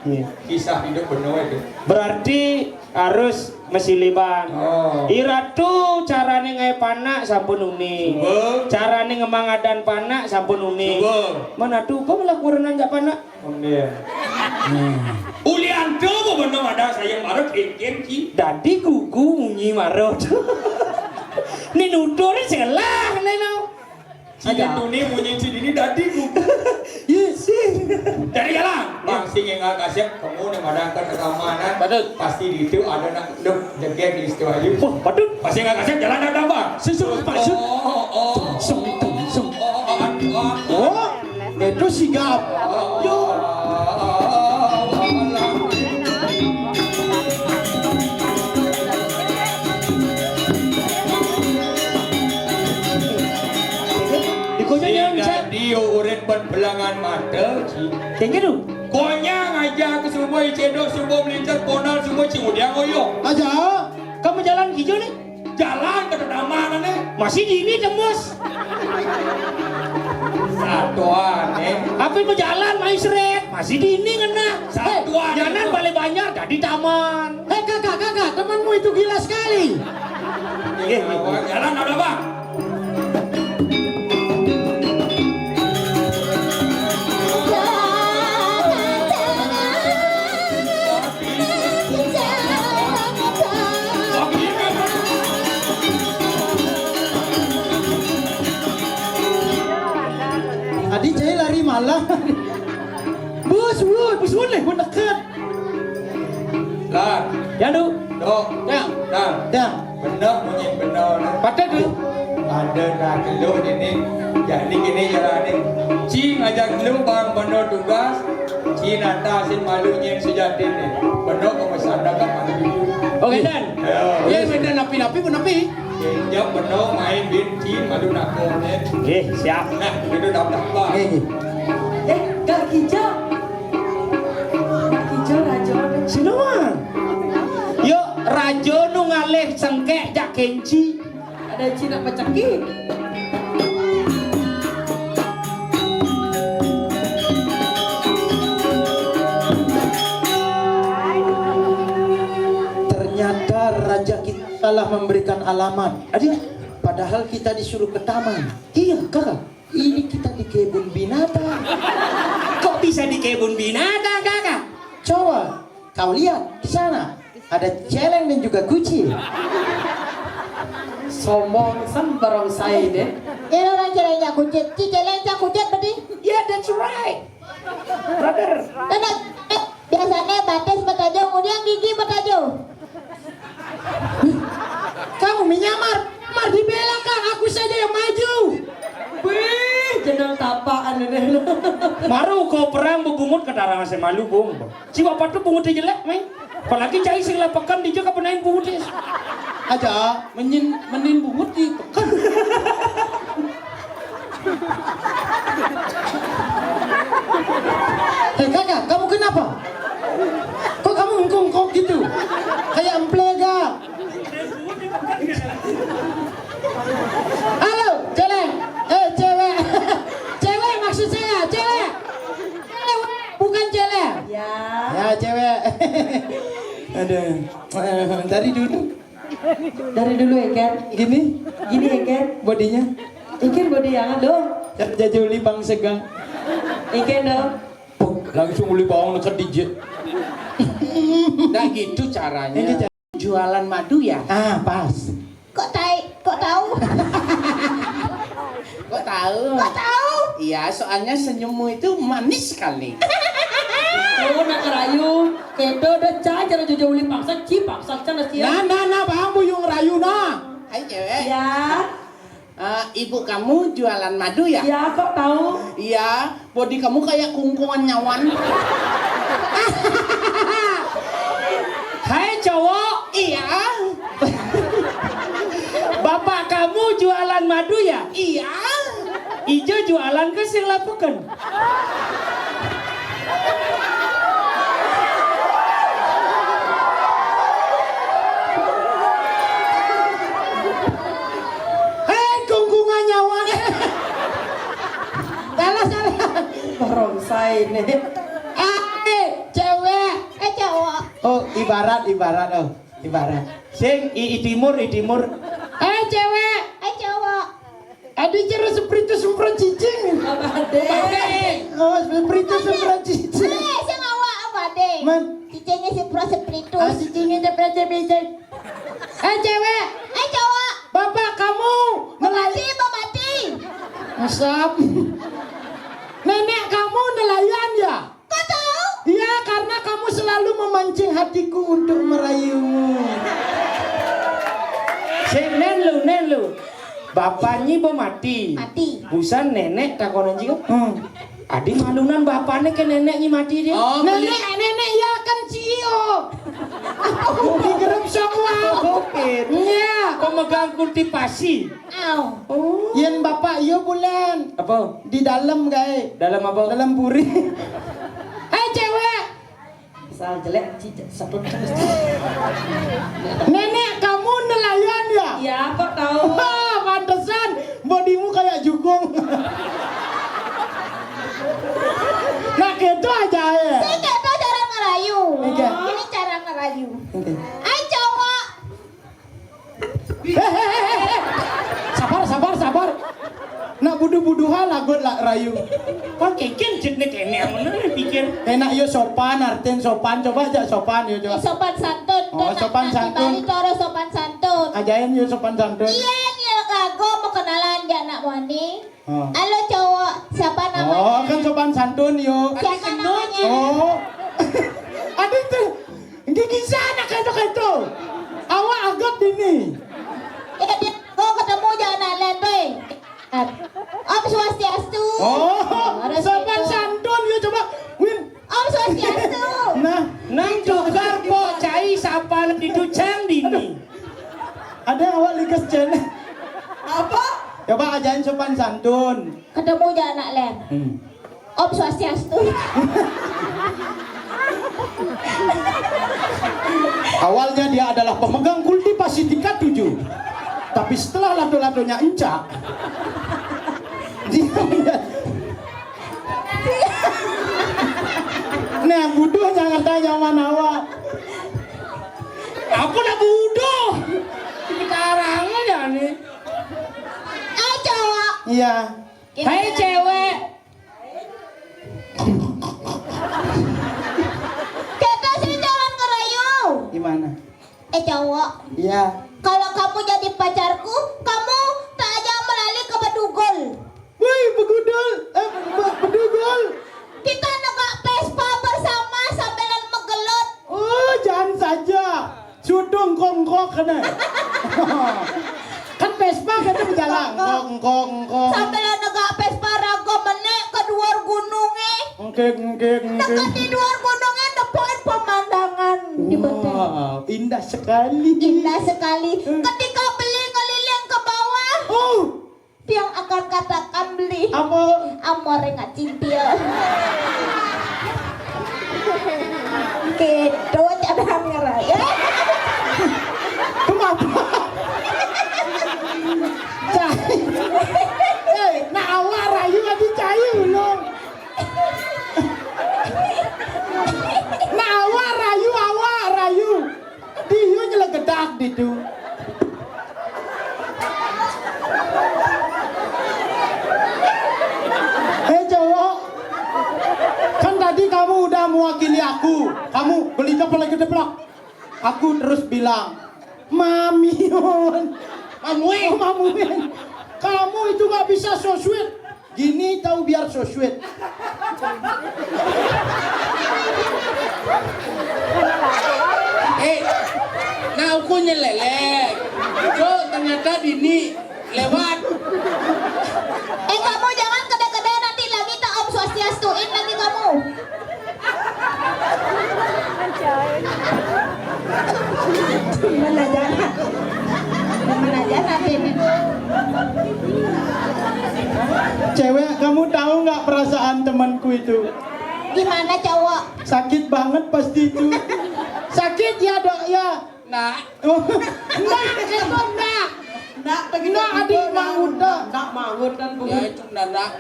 Iya. Kisah hidup beno itu. Berarti harus mesiliban. Oh. Iratu carane ngae panak sampun uning. Suba. Carane ngemang adan panak sampun uning. Suba. Mana tu kau melaku renang jak panak? Ondel. Hmm. Ulian tu bu beno ada sayembara kenken ki. Dadi gugu munyi marot. Ni nutur selah neno. Cina tuni munyi cina ini dadi gugu. Iya sih. Dari jalan. Bang sing enggak kasih kamu ne madan ke keamanan. Betul. Pasti di itu ada nak dek degek di situ aja. Wah, patut. Pasti enggak kasih jalan ada tambah. Susu patut. Oh, oh, oh. Sung, sung, sung. Oh, oh, oh, oh. Oh, itu sigap. Yo. Dikonya nyang cak. Dia urip ban belangan mata. Kengke tu. Konya ngajak ke subuh cedok subuh melincar ponal subuh cing udiang oyong. Aja. Kamu jalan hijau ni? Jalan ke taman ni. Masih dini tembus. Satuan eh. Apa mau jalan main seret? Masih dini kena. Satuan. Jangan balik banyak jadi taman. Hei kakak, kakak, temanmu itu gila sekali. Eh, jalan ada bang. Adi cai lari malam. Bus, bus, bus, bus, bus deket. Lah. Ya, Du. Dok. Dang. Dang. Dang. Bener, munyi bener. Patut, Du. Ada nak keluh ini. Jadi gini cara ni. Ci ngajak lu bang bener tugas. Ci nata sin malu nyin sejati ni. Bener kau pesan dah kapan dulu. Okey, Dan. Ya. Ya, minta napi-napi pun napi. Jam beno main bin cin malu nak konet. Eh, siap. Nah, itu dah dapat. Okey, okey. Eh, Kak Kijo. Kak Kijo rajo. Sinoan. Yo, rajo nu ngalih sengkek jak kenci. Ada cina peceki. Ternyata raja kita salah memberikan alamat. Aduh. Padahal kita disuruh ke taman. Iya, Kakak. Ini kita di kebun binatang. Kok bisa di kebun binatang, Kakak? Coba kau lihat di sana. Ada celeng dan juga kucing. Sombong san barongsai deh. Ini orang celengnya kucing. Ci celengnya kucing tadi. Yeah, that's right. Brother. Enak. Biasanya batis batajo, kemudian gigi batajo. Kamu menyamar, mar di belakang, aku saja yang maju. Wih, jenang tapaan ini. Baru kau perang bebungut ke darah saya malu, Bung. Si bapak tu bungutnya jelek, main. Apalagi cai sing lapakan di juga penain bungutnya. Aja, menyin, menin bungut di pekan. Hei kakak, kamu kenapa? Kok kamu engkong-engkong gitu? Kayak emplega. Halo, cewek. Eh, cewek. Cewek maksud saya, cewek. Cewek, bukan cewek. Ya. Ya, cewek. Aduh. Eh, dari dulu. Dari dulu ya, Ken? Gini? Gini ya, Ken? Bodinya? Ikan body yang ada. Jajah uli bang segang. Ikan dong. Puk, langsung uli bawang dekat dijit. Nah gitu caranya. Ini cara. Jualan madu ya? Ah, pas. Kok tai, kok tahu? Kok tahu? Kok tahu? Iya, soalnya senyummu itu manis sekali. Oh, nak rayu. Kedo dah cai cara jujur uli paksa, ci paksa can sia. Nah, nah, nah, paham buyung rayu nah. Hai cewek. Ya. Eh, ibu kamu jualan madu ya? Ya, kok tahu? Iya, body kamu kayak kungkungan nyawan. Hai cowok. Iya. Bapak kamu jualan madu ya? Iya. Ijo jualan ke sing lapukan. Hei, kungkungan nyawa. Salah, salah. Barongsai nih. Ah, eh, cewek. Eh, cowok. Oh, ibarat, ibarat, oh, ibarat. Sing, i, i timur, i timur. Eh, cewek. Eh, cowok. Adi cara spiritus semprot cicing. Apa deh? Oh, spiritus semprot cicing. Eh, sing awak apa deh? Man. Cicingnya semprot spiritus. Ah, cicingnya semprot cicing. Eh, cewek. Eh, cowok. Bapak kamu nelayan. Mati, mati. Asap. Nenek kamu nelayan ya? Kok tahu? Iya, karena kamu selalu memancing hatiku untuk merayumu. Sing, nen lu, nen lu. Bapak nyi bo mati. Mati. Busan nenek takonan jiko. Hmm. Adi malunan bapaknya ke nenek nyi mati dia. Oh, nenek, nenek ya kan cio. Di grup semua. Covid. Iya. Pemegang kultivasi. Au. Oh. Yen bapak iyo bulan. Apa? Di dalam, gae. Dalam apa? Dalam puri. Hei, cewek. Asal jelek, cicak sebut terus. Nenek kamu nelayan ya? Ya, kok tahu? Wah, pantesan bodimu kayak jukung. Nah, gitu aja ya. Saya nggak tahu cara ngerayu. Oke. Ini cara ngerayu. Oke. Ai cowok. Hei, hei, hei, hei. Sabar, sabar, sabar. Nak buduh-buduhan lagu lak rayu. Kok keken cek nih kene yang mana nih pikir? Enak yo sopan, artin sopan. Coba aja sopan yo, coba. Sopan santun. Oh, sopan santun. Bali toro sopan santun. Ajain yo sopan santun. Iya, nih lagu mau kenalan dia anak wani. Oh. Halo cowok, siapa nama? Oh, sopan santun, yuk coba. Win. Om Swastiastu. Nah, nang tukar kok cai sapa itu cang dini. Ada awak likas cen. Apa? Coba ajain sopan santun. Ketemu aja anak len. Hmm. Om Swastiastu. Awalnya dia adalah pemegang kultivasi tingkat tujuh. Tapi setelah lato-latonya encak, dia menjadi. Nah, buduh jangan tanya mana awak. Aku nak buduh. Sekarang aja nih. Eh, cowok. Iya. Hai, cewek. Kita sih jangan ngerayu. Gimana? Eh, cowok. Iya. Kalau kamu jadi pacarku, kamu tak aja melali ke bedugul. Wih, begudul. Eh, be- bedugul. Kita negak Vespa bersama sambilan megelut. Oh, jangan saja. Sudung kongkok kena. Kan Vespa kan berjalan. Kongkok, kongkok, kongkok. Sambilan negak Vespa raga menek ke duar gunungnya. Engkek, engkek, engkek. Dekat di duar gunungnya nepoin pemandangan di Benteng. Wow, indah sekali. Indah sekali. Hmm. Ketika beli ngeliling ke bawah, oh, dia akan katakan beli. Apa? Amor nggak cintil. Gitu cara ngeraya. Kenapa? Cai. Eh, nah awak rayu adi cai ulung. Nah awak rayu, awak rayu. Dia nyelegedak ditu. Hei cowok, kan tadi kamu udah mewakili aku. Kamu beli apa lagi deplok? Aku terus bilang, Mamiun. Mamuin. Oh, Mamuin. Kamu itu nggak bisa so sweet. Gini tahu biar so sweet. Eh, nah aku nyeleleh. Itu ternyata bini lewat. Eh, kamu jangan kede-kede, nanti lagi tak Om Swastiastuin lagi kamu. Mana jana? Mana jana, Pin? Cewek, kamu tahu nggak perasaan temanku itu? Gimana, cowok? Sakit banget pasti itu. Sakit ya, Dok, ya? Nak. Oh, nak, itu nak. Nak, begitu nak, adik, nak, mangut, nak. Nak mangut kan. Ya, begitu. Itu nak, nak.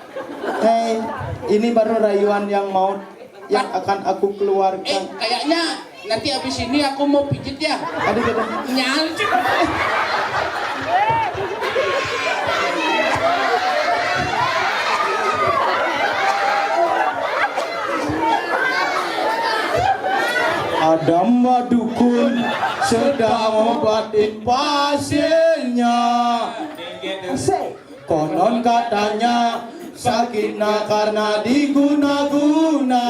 Hei, ini baru rayuan yang mau, yang akan aku keluarkan. Eh, kayaknya nanti habis ini aku mau pijit ya. Adik, adik. Nyal. Ada mbak dukun sedang obatin pasiennya. Asik. Konon katanya sakitnya karena diguna-guna.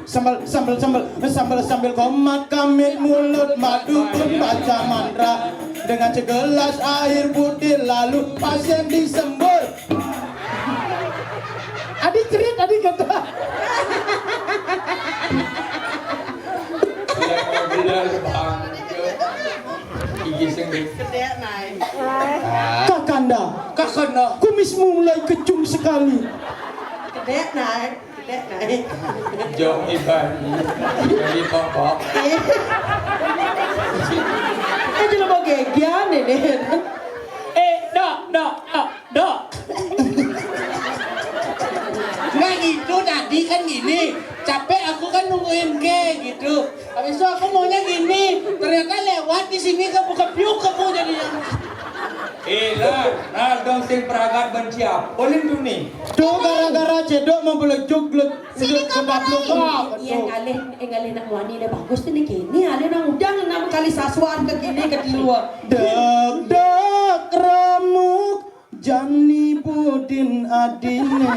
Sambil, sambil, sambil, sambil, sambil komat kamit mulut mbak dukun baca mantra dengan segelas air putih lalu pasien disembur. Adi cerit, adi kata. Benar, Bang. Gigi sing di- Kedek naik. Kakanda, kakanda, kumismu mulai kecung sekali. Kedek naik, kedek naik. Jong Iban. Jadi pokok. Eh, jelema gegian ini. Eh, dok, dok, dok. Nggak gitu, tadi kan gini, capek aku kan nungguin ke gitu. Habis itu aku maunya gini, ternyata lewat di sini kebuka piuk aku jadinya. Eh, Lar, Lar dong sing peragat benci apa nih tuh nih? Tuh gara-gara cedok mau belejuk-lek. Sini ke apa lagi? Iya, ngalih, eh, ngalih nak wani dah bagus tuh nih kini. Alih nang udah enam kali saswar ke kini ke luar. Dek, dek, remuk, Jani Budin adine.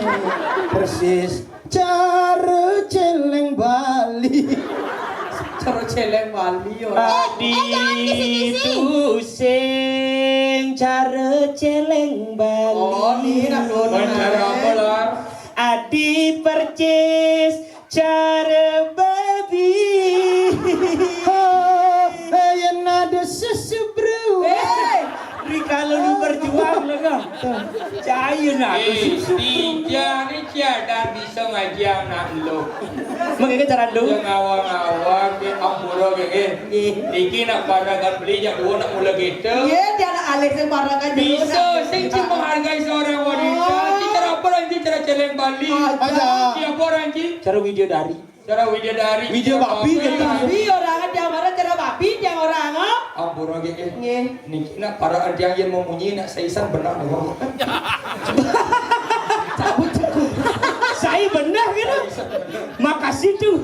Persis cara celeng Bali. Cara celeng Bali, ora. Eh, eh, jangan kisi-kisi. Adi tu sing Cara celeng Bali. Oh, ini nak turun. Cara apa, Lar? Adi percis cara babi. Oh, yang ada susu, bro. Eh, di kalau lu berjuang, lu, kan? Cahaya nak ada susu, bro. Tiada bisa ngaji anak lu. Mengke cara lu. Yang awang-awang, dia ampura, geng. Niki nak parakan beli, yang dua nak mula gitu. Iya, dia nak alih saya parakan dulu. Bisa, sing cuma menghargai seorang wanita. Oh. Ci cara apa orang ci cara celeng Bali? Ada. Ci apa orang ci? Cara widya dari. Cara widya dari. Widya babi gitu. Babi orang, dia marah cara babi, dia orang, oh. Ampura, geng. Nggih. Niki nak para yang yang memunyi nak saisan benar nih, Bang. Cabut, cabut. Saya benar gitu. Makasih tuh.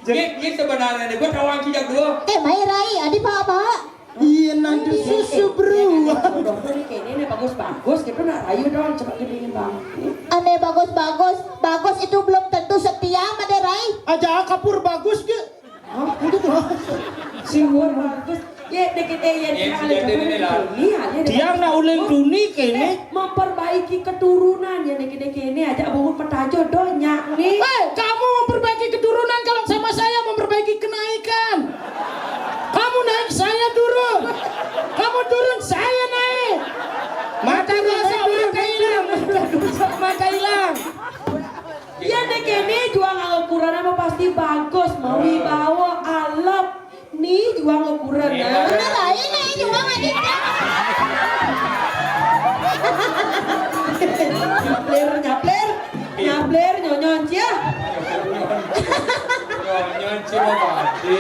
Nggih, nggih, sebenarnya nih, buat awang kijak dua. Eh, mai rai, adi pak, pak. Iya, nanti susu, bro. Ini kayaknya ini bagus-bagus, gitu nak rayu dong, coba gini, Bang. Ane bagus-bagus, bagus itu belum tentu setia sama dia, Rai. Aja kapur bagus, dia. Hah? Itu tuh. Sing bagus. Ya, dikit, eh, ya, dia nak uleng tuni kene. Memperbaiki keturunan, ya, dikit, dikit ini aja, bungut petajo doh, nyak nih. Eh, kamu memperbaiki keturunan kalau sama saya memperbaiki kenaikan. Kamu naik, saya turun. Kamu turun, saya naik. Mata rusak, mata hilang. Mata rusak, mata hilang. Ya, dek ini juga nggak ukuran apa pasti bagus, mau wibawa, alep. Nih juga nggak ukuran, nah. Bener lah, ini juga nggak dicek. Nyapler, nyapler, nyapler, nyonyon, cia. Nyonyon, cia, mati.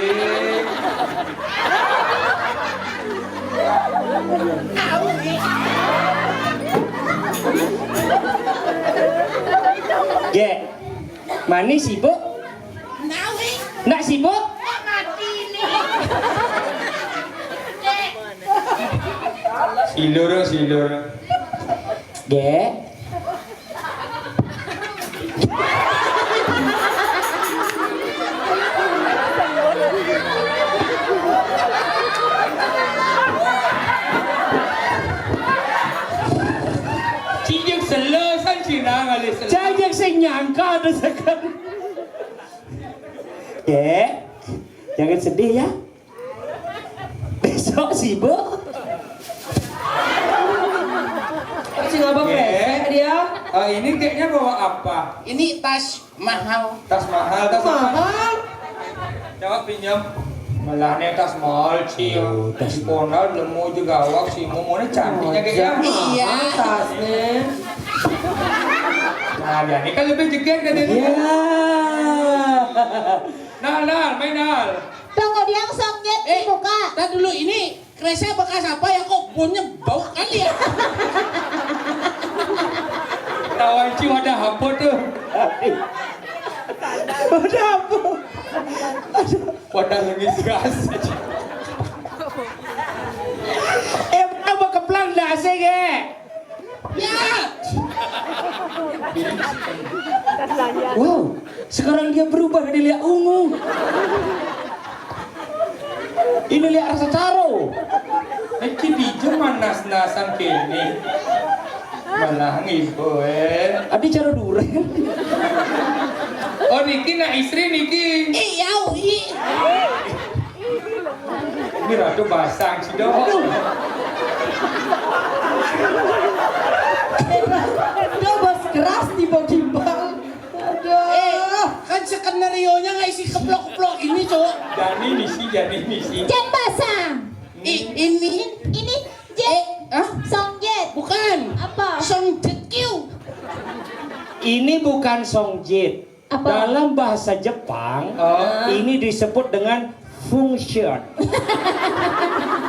Gek, manis sibuk? Nak sibuk? Silur, silur. Gek. Cijek selesan Cina ngalih selesan. Cijek sing nyangka ada sekali. Ya, jangan sedih ya. Besok sibuk. Sing apa pesek dia? Eh, ini kayaknya bawa apa? Ini tas mahal. Tas mahal, tas mahal. Coba pinjam. Malah nih tas mahal, Cil. Iya, tas mahal. Ponal lemu juga awak sih. Mau cantiknya kayaknya. Iya. Tasnya. Nah, ya, ini kan lebih jeger dari ini. Iya. Nal, Nal, main Nal. Tunggu dia songjet. Eh, buka. Tar dulu, ini kresek bekas apa ya, kok baunya bau kali ya? Tawanci wadah apa tuh? Wadah apa? Wadah lemis gas. Eh, apa keplang dah sih, ge? Ya. Wow, sekarang dia berubah, dia lihat ungu. Ini lihat rasa caro. Iki di jeman nas-nasan kene. Malah ngibo, eh. Adi caro duren. Oh, niki nak istri niki. Iya, ui. Ini rada basang sih, Dok. Aduh. Aduh, bos keras tiba-tiba. Aduh. Eh, kan skenario-nya nggak isi keplok-keplok ini, Cok. Jadi misi, jadi misi. Jan basang. I-, ini. Ini jet. Eh, hah? Song jet. Bukan. Apa? Song jet Q. Ini bukan song jet. Apa? Dalam bahasa Jepang, oh, ini disebut dengan function.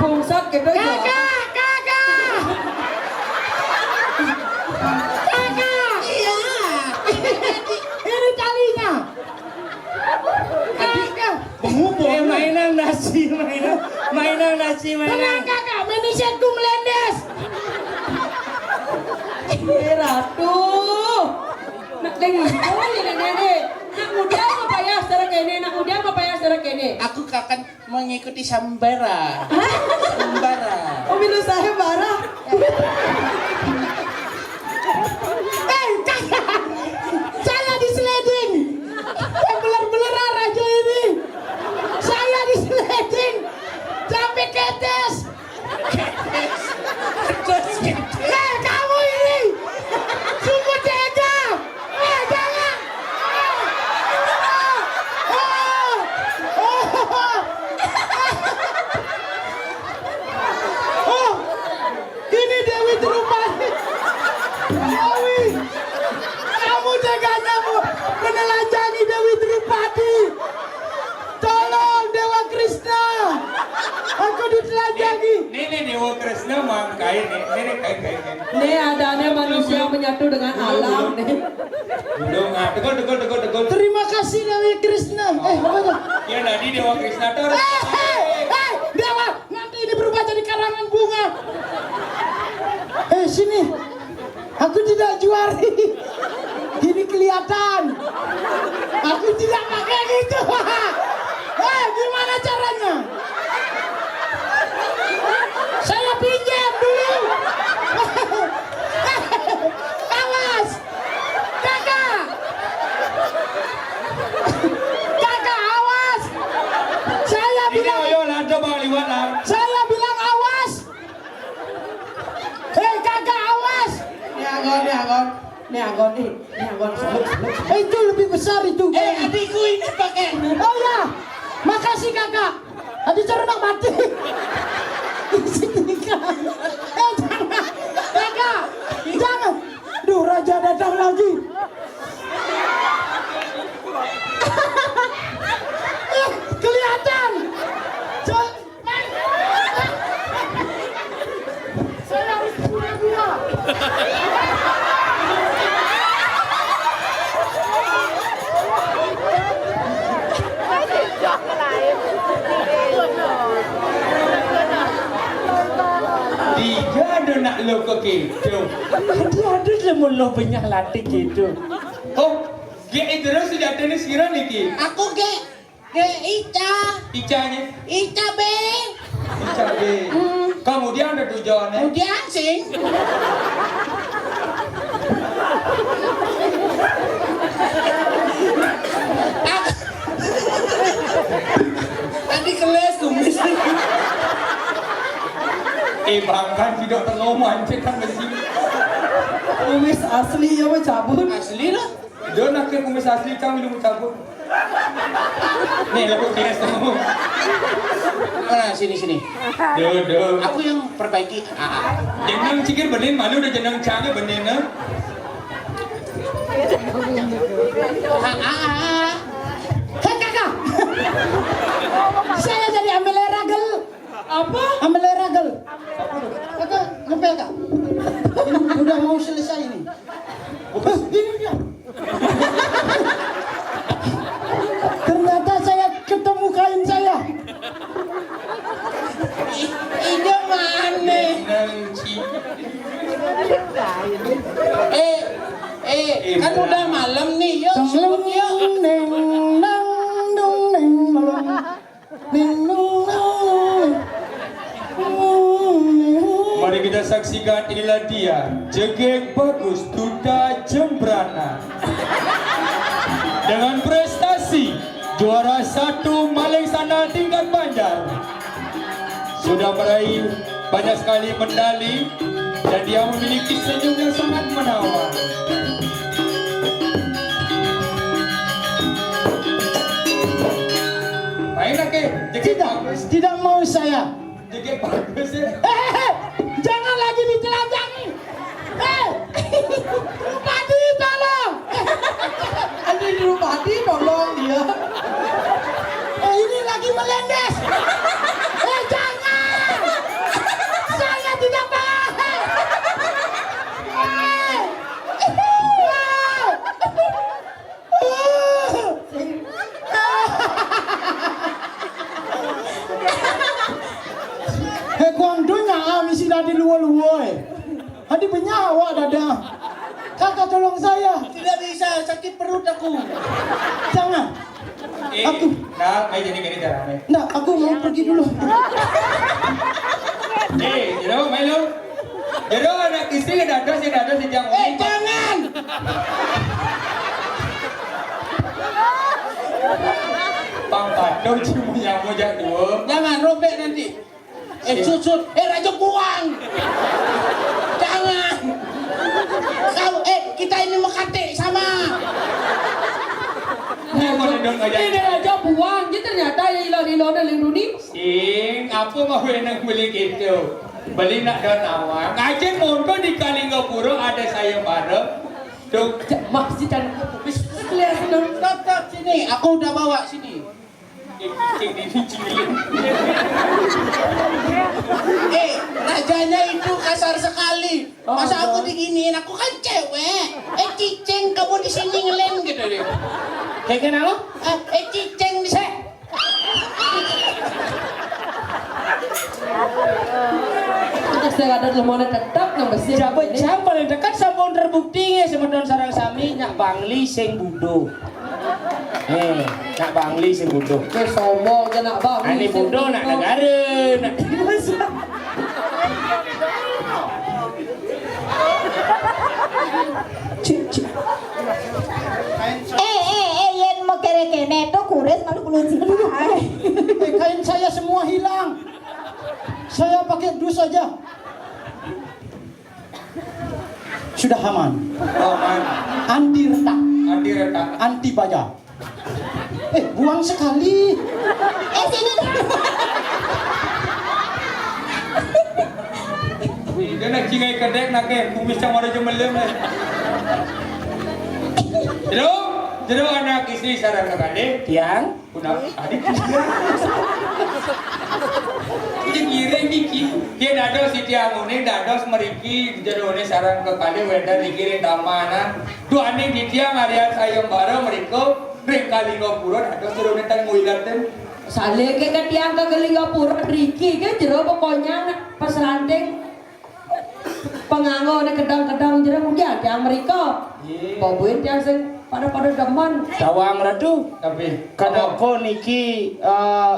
Function gitu ya? Kakak, kakak. Kakak. Iya. Ini talinya. Kakak. Bengubung. Eh, mainan nasi, mainan. Mainan nasi, mainan. Tenang, kakak. Mini set gung lendes. Eh, Ratu. Nak deng, oh, ini, ini, ini. Nak muda apa payah secara kene? Nak muda apa payah secara kene? Aku akan mengikuti sambara. Hah? Sambara. Oh, minum saya bara. Eh, saya di sliding. Saya beler-beler aja ini. Saya di sliding. Sampai ketes. Eh, kamu ini. Sungguh tega. Eh, jangan. Oh, ini Dewi Drupadi. Dewi, kamu teganya mau menelanjangi Dewi Drupadi. Tolong, Dewa Krishna. Aku ditelanjangi. Ini Dewa Krishna mangkai nih. Ini kain, kain, kain. Nih, adanya manusia menyatu dengan alam nih. Belum, ah, tegul, tegul, tegul, tegul. Terima kasih, Dewi Krishna. Eh, apa tuh? Ya, tadi Dewa Krishna tuh harus. Eh, eh, eh, Dewa, nanti ini berubah jadi karangan bunga. Eh, sini. Aku tidak juari. Ini kelihatan. Aku tidak pakai gitu. Eh, gimana caranya? Saya pinjam dulu. Awas. Kakak. Kakak, awas. Saya bilang, ayo lah, coba liwat lah. Saya bilang awas. Hei, kakak, awas. Ini anggon, ini anggon. Ini anggon, nih. Ini anggon, sebut, sebut. Eh, itu lebih besar itu. Eh, adikku ini pakai. Oh ya, makasih, kakak. Tadi cara nak mati. Isi tiga. Eh, jangan. Kakak, jangan. Duh, raja datang lagi. Eh, kelihatan. So- Saya harus pura-pura. Dia ada nak lo ke gitu. Dia ada je mula banyak latih gitu. Oh, dia itu lo sejatinya sira niki. Aku ge Ge Ica. Icanya? Ica be. Ica be. Hmm. Kamu dia ada tujuannya? Udah sih. Tadi keles kumis. Eh, bahkan tidak terlalu mancing kan di sini. Kumis asli ya, Pak, cabut. Asli lah. Dia nak ke kumis asli, cang minum cabut. Nih, lagu kires tuh. Nah, sini, sini. Duh, duh. Aku yang perbaiki. Ah, ah. Jenang cikir benin, malu udah jenang cangnya benin, eh. Ah, ah, ah. Hei, kakak. Saya jadi ambil ragel. Apa? Ambil ragel. Kakak, ngepel, Kak. Ini udah mau selesai ini. Hah, ini dia. Ternyata saya ketemu kain saya. Ide mana? Eh, eh, kan udah malam nih, yuk, sebut yuk. Neng, nang, dung, neng, nang. Mari kita saksikan, inilah dia, Jegek Bagus Duta Jembrana. Dengan prestasi juara satu Maling Sandal tingkat Banjar. Sudah meraih banyak sekali medali dan dia memiliki senyum yang sangat menawan. Main lagi, Jegek. Tidak, bagus. Tidak mau saya. Jegek bagus ya. Eh, eh, eh, jangan lagi ditelanjangi. Eh, Bupati, tolong. Aduh, Bupati, tolong dia. Eh, ini lagi melendes. Eh, jangan. Saya tidak mau. Eh. He, kuang dunya, ah, misi dadi luo-luo, eh. Hadi benyah awak dada. Kakak, tolong saya. Tidak bisa, sakit perut aku. Jangan. Eh, aku. Nah, mai jadi gini caranya. Nah, aku mau pergi dulu. Eh, jero, mai lu. Jero anak istri ke dados, sing dados sing jangan. Eh, jangan. Pang padung cuma nyamu jak dua. Jangan robek nanti. Eh, sut, sut. Eh, Raja buang. Jangan. Kau, eh, kita ini mekate sama. Ini Raja buang. Jadi ternyata ya ilo-ilo dan linduni. Sing, apa mau enak beli gitu? Beli nak daun awang. Aja monto di Kalinggapura ada sayembara. Tuh, masih dan wis kelihatan. Tetap sini, aku udah bawa sini. Cing, cing, cing, cing. Eh, rajanya itu kasar sekali. Masa aku diginiin, aku kan cewek. Eh, cicing, kamu di sini ngelem gitu deh. Kayak kenapa? Eh, eh, cicing di sini. Terus saya ada telepon tetap nang besi. Siapa jam paling dekat sampun terbukti ya semeton sarang sami nyak Bangli sing budo. Eh, nak Bangli sing budo. Ke sombong aja nak Bangli. Ani budo nak negara, nak dewasa. Cik, cik. Eh, eh, eh, yen mau kere kene tuh kures malu kulun sih. Eh, kain saya semua hilang. Saya pakai dus aja. Sudah aman. Oh, aman. Anti retak. Anti retak. Anti baja. Eh, buang sekali. Eh, sini deh. Ida nak cingai kedek nak eh, kumis cang ada jemelem eh. Jero, jero anak istri sarang kekali. Tiang. Kuna adik tiang. Ini kiri niki. Dia dados si tiang uning, dados meriki, jerone sarang kekali, wenda niki ring tamanan. Duh, aning di tiang harian sayembara mereka, ring Kalinggapura, dados jerone teng muilaten. Saleh ke ke tiang ke Kalinggapura, riki ke jero pokoknya nak pas ranting. Penganggo ne kedang-kedang jero, kemudian tiang mereka. Iya. Pabuin tiang sing pada-pada demen. Tawang Ratu. Tapi, kenapa niki, eh,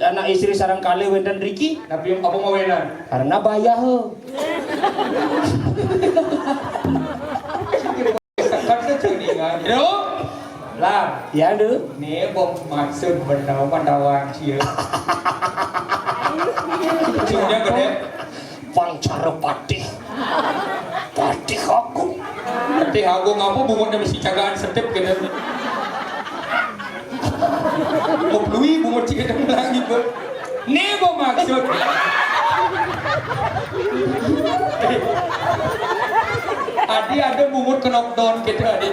anak istri sarang kali wenten riki? Tapi apa mau wenan? Karena bayah. Sekat ke ceningan. Duh. Lah. Ya, Duh. Nih, bom maksud bendau pandawang sia. Ujungnya gede. Pang cara patih. Patih aku. Patih aku ngapa bungutnya mesti cagaan setip gitu. Mau pelui bungut cik ada lagi, Bang. Nih, Bang, maksud. Adi ada bungut ke knockdown gitu, Adi.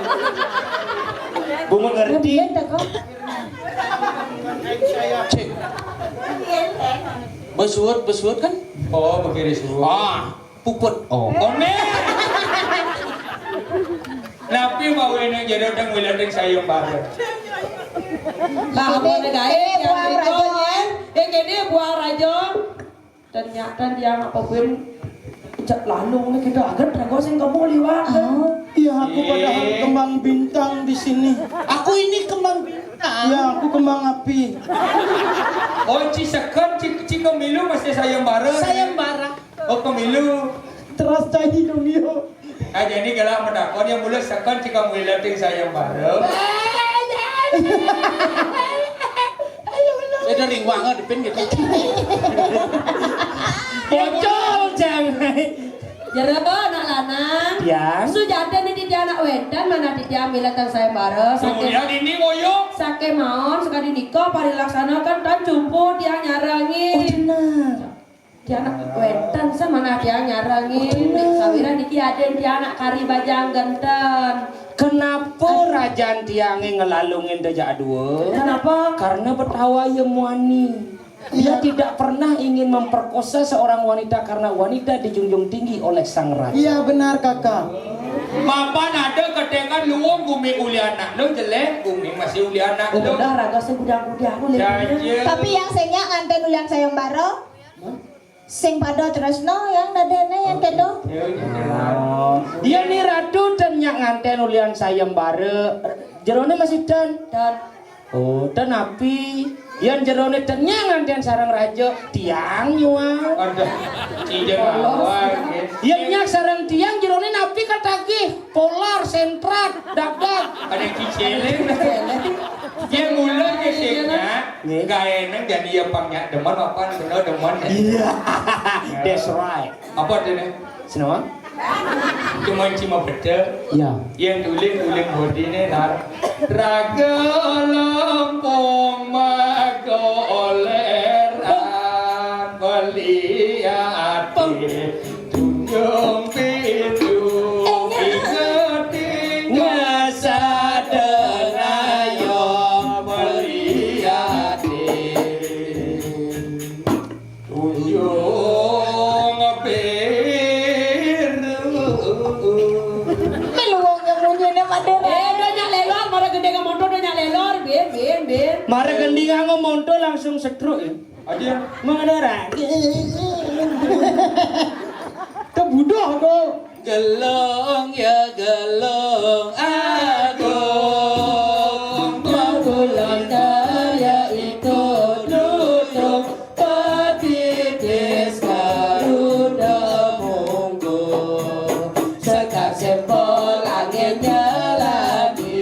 Bungut ngerti. Cek. Besuat, besuat kan? Oh, begini suat. Ah. Puput. Oh. One. Napi mau ini jadi udah mulai dari sayembara. Nah, apa negara ini yang buah raja, ya? Eh, gini buah raja. Ternyata dia ngapa pun cek lalu nih kita agar terus yang kamu liwat. Oh. Iya, aku padahal kembang bintang di sini. Aku ini kembang bintang. Iya, aku kembang api. Oh, ci seken, ci, ci kemilu masih sayembara. Sayembara. Oh, pemilu. Teras cai dong yo. Ah, jadi kalau menakon yang mulai sekan jika mulai latih saya baru. Eh, dari wangan dipin gitu. Bocor, jangan. Jero anak lanang. Ya. Sujate nih di anak wedan mana di dia milatan saya baru. Kemudian ini ngoyo. Sake maon sekali nikah parilaksanakan tan jumpo dia nyarangi. Oh, benar. Tiang nak wénten, samanah tiang nyarengin. Betul. Sawiréh niki adén tiang nak kari bajang genten. Kenapa rajan tiangé ngelalungin dejak dua? Kenapa? Karena Betawa ya muani. Dia tidak pernah ingin memperkosa seorang wanita karena wanita dijunjung tinggi oleh sang raja. Iya, benar, Kakak. Mapan ada ketengan luung gumi uli anak lu jelek, gumi masih uli anak lu. Oh, benar, raga sing gudang-gudang aku. Tapi yang sing nyak nganten ulian sayembara, sing pada tresno yang nadéné yang kéto. Oh. Dia nih ratu dan nyak nganten ulian sayembara. Jerone masih dan. Dan Oh, ten napi? Yén jeroné ten nyak nganten sareng raja, tiang nyual. Aduh, ijeng awak, nggih. Yén nyak sareng tiang jeroné napi katagih? Polar, sentrat, dagdag. Ada cicilin. Yén mula nggih sing nyak, nggih. Gaénang jani ya pang nyak demen apa bener demen. Iya. That's right. Apa tuh nih? Seneng? Cuma cima betul. Iya. Yang tulis tulis bodinya nar. Raga lempung maga oleran beli ati tunjung pitu ingeti ngasada naya beli ati. Tunjung biru. Melu wong nyemunyiné Madura. Eh, udah nyak lelor, mara gedé ngemontor, udah nyak lelor, bin, bin, bin. Mara gending nganggo montor langsung setruk ya. Aja. Mengenara. Tebudoh kok. Gelung ya gelung agung, mabulan kaya itu duduk patitis garuda mungguh. Sekar sempol anginnya lagi,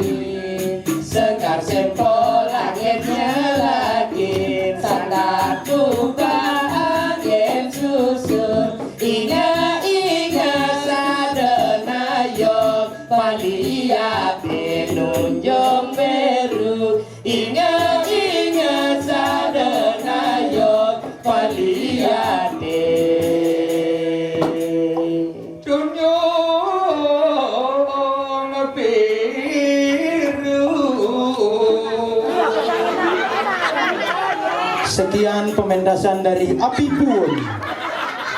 sekar sempol anginnya lagi, sandak buka angin susun. Inga-inga sadana yo paliate nunjung beru. Inga-inga sadana yo paliate tunjung biru. Sekian pementasan dari Api Pun.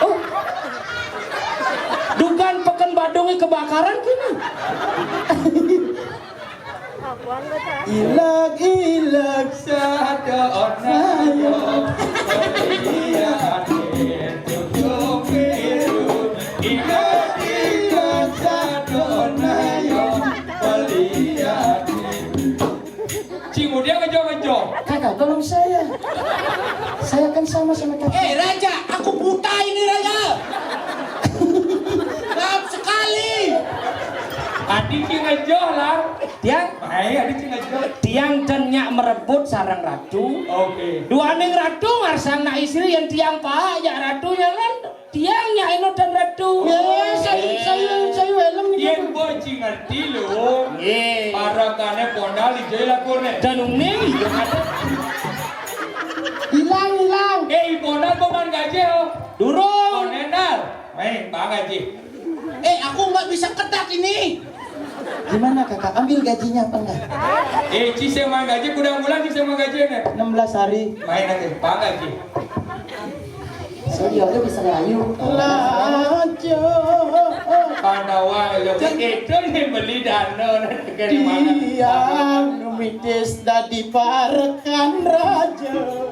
Oh. Dukan Pekan Badungnya kebakaran kini. Ilag-ilag sadana yo. Iya, tunjung biru. Ilag-ilag sadana yo. Beli ati. Cing, dia ngejo-ngejo. Kakak, tolong saya. Saya kan sama sama kakak. Eh, Raja, aku buta ini, Raja. Maaf sekali. Adi cing ngejo, Lang. Tiang, Hai, adi cing ngejo. Tiang ten nyak merebut sareng ratu. Oke. Duaning ratu ngarsana istri yang tiang paak, ya ratunya kan. Tiang nyak eno dan ratu. Nggih, sayu, sayu, sayu helm niku. Yen mbok ci ngerti lho. Nggih. Parakane pondal ijo lakune. Dan uning ijo kate. Hilang, hilang. Eh, i pondal peman gaji, oh. Durung. Konendal. Main, Pak Gaji. Eh, aku nggak bisa ketat ini. Gimana, Kakak? Ambil gajinya apa enggak? Eh, ci sing mang gaji, kudang bulan ci sing mang gaji, ne? Enam belas hari. Main aja, Pak Gaji. Saya aja bisa ngerayu. Lajo. Pandawa, ya, itu nih beli dana, nih, kayak mana? Tiang mitis dadi parekan raja.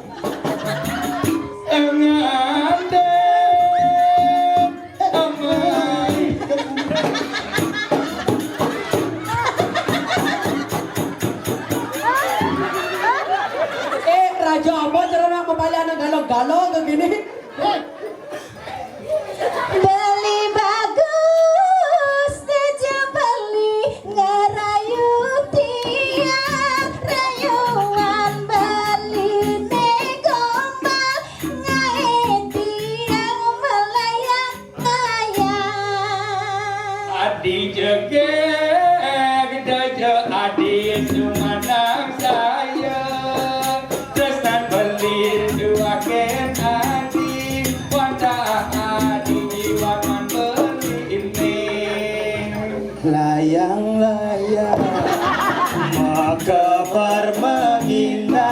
Ngandel. Eh, raja apa cara nak mempalih anak galog-galog ke gini? Beli bagus, teja beli ngerayu tiang, rayuan beli negombal, ngae tiang melayang. Ayah. Adi jegeg, daja adi sumanang saya. Tresnan beli duaken adi, wantah adi jiwakan beli ini. Layang-layang maka permenginang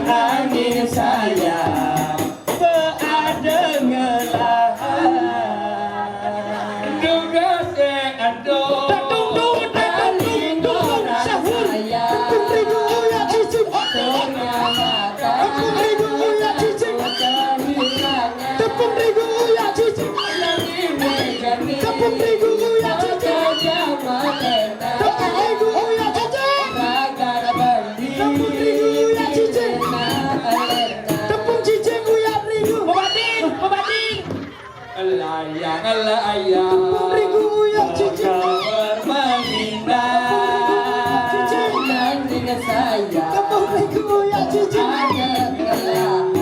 angin saya. Beadeng ngelahan. Dugas e ado. Tatung dung, tatung dung, dung sahur. Tepung terigu uyak cicing. Tepung terigu uyak cicing. Tepung terigu uyak cicing. Tepung terigu uyak cicing. Tepung terigu uyak cicing. Layang. Tepung terigu Uya Cicing. Tepung terigu Uya Cicing. Tepung terigu Uya Cicing.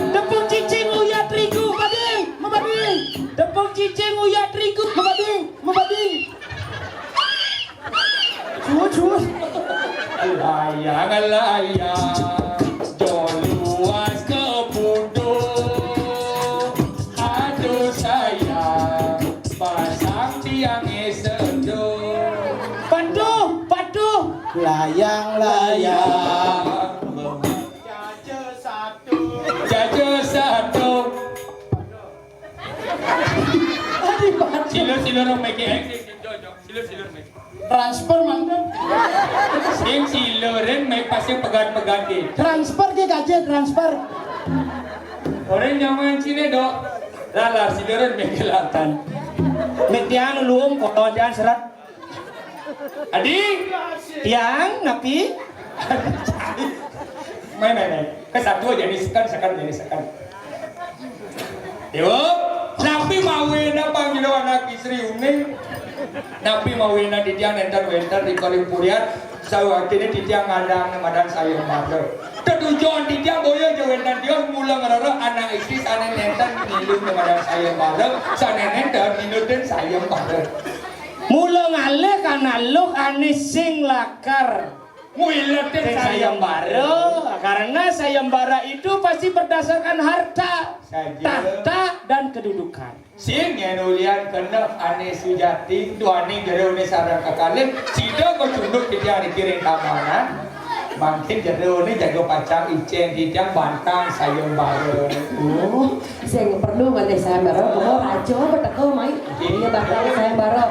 Tepung cicing Uya terigu. Mabading, mabading. Tepung cicing Uya terigu. Mabading, mabading. Cuwut, cuwut. Layang, layang, jo luas ke buduh. Aduh sayang, pasang tiang seduh. Patuh, patuh. Layang, layang. Jaja satu. Jaja satu. Aduh, patuh. Sila, sila, orang make it. Sila, sila, make it. Transfer mangga. Sing silurin, mai pasir pegat-pegat ke. Transfer ke gaji, transfer. Orang zaman sini, Dok. Lalar silurin, mai kelatan. Mik tiang luung, koto tiang seret. Adi, tiang, napi? Mai, mai, mai. Ke satu aja ni, sekan, sekan, jadi sekan. Yo, napi mawina panggila anak istri uning? Napi mawina titiang nenten wenten ring kalipurian, sawaktune titiang ngandang madan sayembara. Tetujon titiang boya ja wenten tios mula ngrereh anak istri sane nenten ngilu madan sayembara, sane nenten ngilu sayembara. Mula ngalih kana luh ane sing lakar. Nguiletin sayembara. Sayembara. Karena sayembara itu pasti berdasarkan harta, saja, tahta, dan kedudukan. Sing yen ulian kena ane sujati, duaning jerone sareng kekalih, sida kacunduk titiang niki ring tamanan. Mangkin jerone jaga pacang icen titiang bantang sayembara. Oh, sing perlu ngalih sayembara, kemo raja apa teka mai. Iya, bantang sayembara.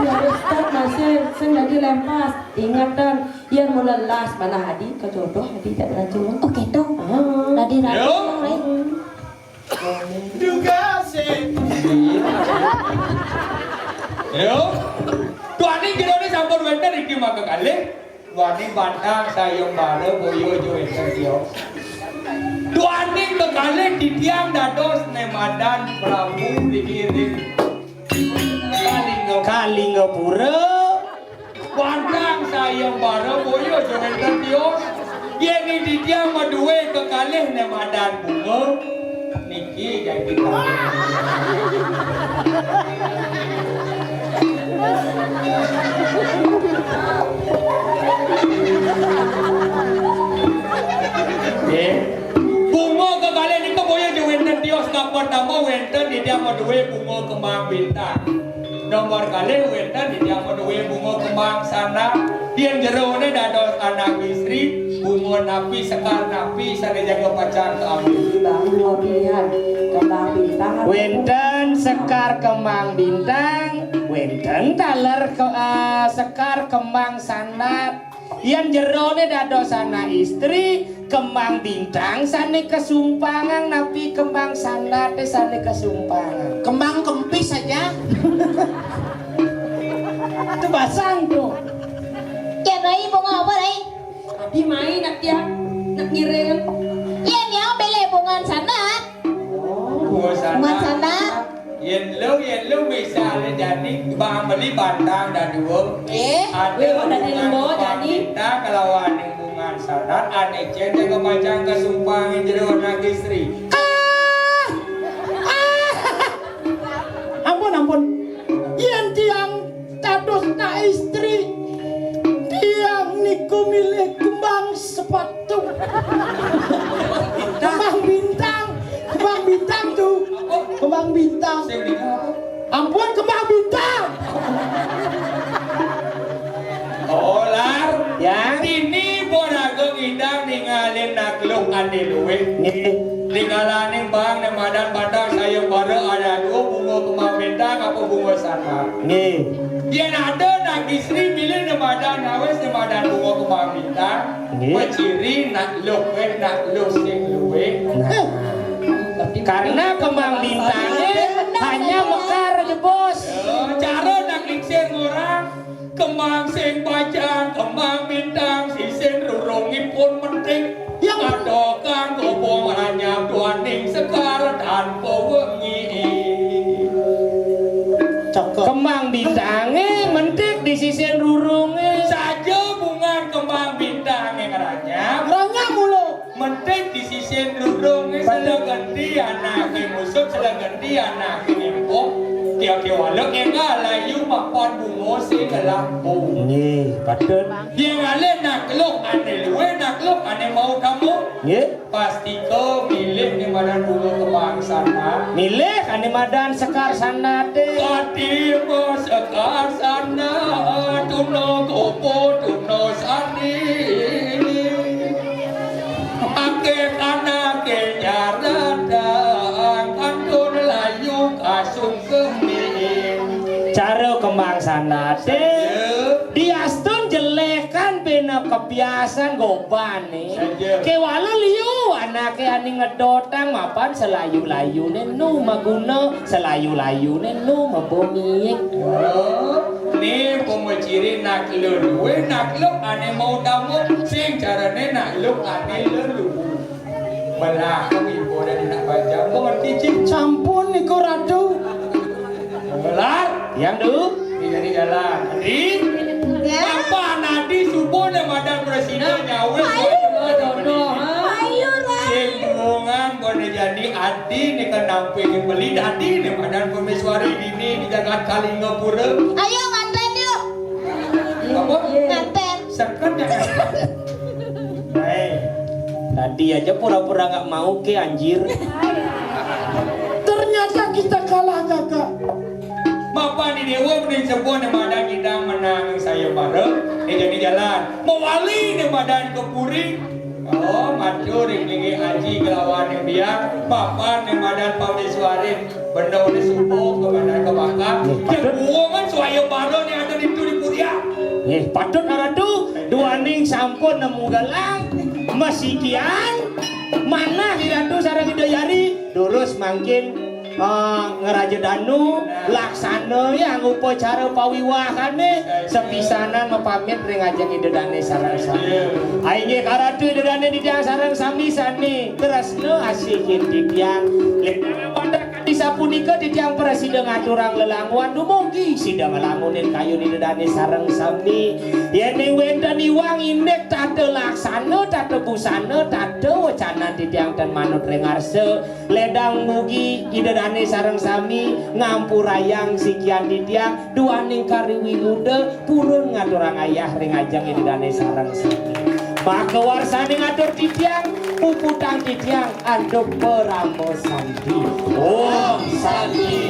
Ya, Ustaz, masih sing lagi lempas. Ingetan, yen mula las manah adi, kejodoh adi tak beracun. Oh, keto. Ah. Tadi raja, yo. Lain. Dugasé. Yo. Duaning jerone sampun wenten iki maka kalih. Duaning bantang sayembara boya ja wenten tios. Duaning kekalih titiang dados nemadan Prabu Digiring. Kalingga. Kalingapura. Wantang sayembara boya ja wenten tios. Yen titiang madué kekalih nemadan bunga, niki janji kami. Nggih. Bunga kekalih nika boya ja wenten tios, kapertama wenten titiang madué bunga kembang bintang. Nomor kalih wenten titiang madué bunga kembang sandat. Yen jerone dados anak istri, bunga napi sekar napi sane jaga pacang kaambil? Timbang dua pilihan, kembang bintang atau wenten sekar kembang bintang, wenten taler ke, eh, sekar kembang sandat. Yen jerone dados anak istri, kembang bintang sane kasumpangang napi kembang sandate sane kasumpangang? Kembang kempis saja. Itu basang tuh. Ya, Rai, bunga apa, Rai? Abi mai nak tiang, nak ngiring. Iya, niang beli bungan sandat. Oh, bunga sandat. Bungan sandat. Yen lu, yen lu misalnya jani bang beli bantang dadua. Eh? Ada bunga kembang bintang kelawan bunga sandat, ane cen jaga pacang kasumpang jero anak istri. Ah! Ah! Ampun, ampun. Yen tiang dados nak istri, tiang niku milih kembang sepatu. Kembang bintang, kembang bintang tuh. Kembang bintang. Sing dina apa? Ampun, kembang bintang. Oh, lar. Ya. Dini pun aku ngidang ningalin nak luh ane luwih. Nggih. Ningalane bang ne madan bantang sayembara ada dua bunga kembang bintang apa bunga sandat. Nggih. Yen ada nak istri milih ne madan nyawis ne madan bunga kembang bintang. Nggih. Peciri nak luh, eh, nak luh sing luwih. Nah. Karena kembang bintangnya hanya mekar aja, Bos. Ya, cara nak lingsir orang, kembang sing bajang, kembang bintang, sisin rurungipun menting. Yang ada kang gobong hanya duaning sekar tanpa wengi. Kembang bintangé mentik di sisin rurungé. Saja bungan kembang bintangé ngranyap. Ngranyap mulu. Mentik di sisin rurungé. Betul. Salah genti anaké ngusut, salah genti anaké ngimpuk. Tiap kéwala énggal layu mapan bunga sing ngelambung. Nggih, patut. Yén ngalih nakluk ané luwih, nakluk ané mau kamu. Nggih. Pastika milih né madan bunga kembang sandat. Milih ané madan sekar sandaté. Kati mas sekar sandat, tuna gopo, tuna sani. Aké anaké nyaradang, kantun layu kasung kemih. Cara kembang sandaté. Ya. Diastun jelékan bena kebiasan gobané. Saja. Kéwala liu anaké ané ngedotang mapan selayu-layuné nu maguna, selayu-layuné nu mabemiik. Oh, né pemeciri nak lelu, eh, nak luk ané mau tamu, sing carané nak luk ané lelu. Belah ibu dari nak bajang, mengerti, Cik? Sampun niku, Ratu. Belah. Yang du. Ini jadi jalan. Adi. Ya. Apa nadi subuh né madan presiden nyawa. Ayo, Ratu. Sing buungan boleh jadi adi né kan nampé beli dadi né madan pemeswari dini di jagat Kalingapura. Ayo nganten yuk. Apa? Nganten. Seket ya. Hei, tadi aja pura-pura nggak mau ke anjir. Ternyata kita kalah, Kakak. Bapak di Dewa mending sebuah né madan kita menang saya bareng. Eh, jadi jalan. Mewali né madan ke puri. Oh, matur ring aji kelawan biar. Bapak né madan pameswarin. Bener ni subuh ke badan kebakar. Yang buah kan suaya baru ni ada di tu di Puria. Eh, patut Ratu, duaning sampun nemu galang, masikian, manah Ratu sareng Ida Yari, durus mangkin, eh, ngeraja danu, laksana yang upacara pawiwahané, sepisanan mapamit ring ajeng Ida Dané sareng sami. Inggih Ratu Ida Dané titiang sareng sami sané tresna asihin titiang. Lik Disapunika titiang prasida ngaturang lelanguan dumugi sida nglamunin kayun Ida Dané sareng sami. Yéning wénten iwang indik tata laksana, tata busana, tata wecanan titiang ten manut ring arsa. Ledang mugi Ida Dané sareng sami ngampurayang sikian titiang duaning kari wimuda purun ngaturang ayah ring ajeng Ida Dané sareng sami. Maka warsané ngatur titiang, puputang titiang antuk parama santi. Om Santi,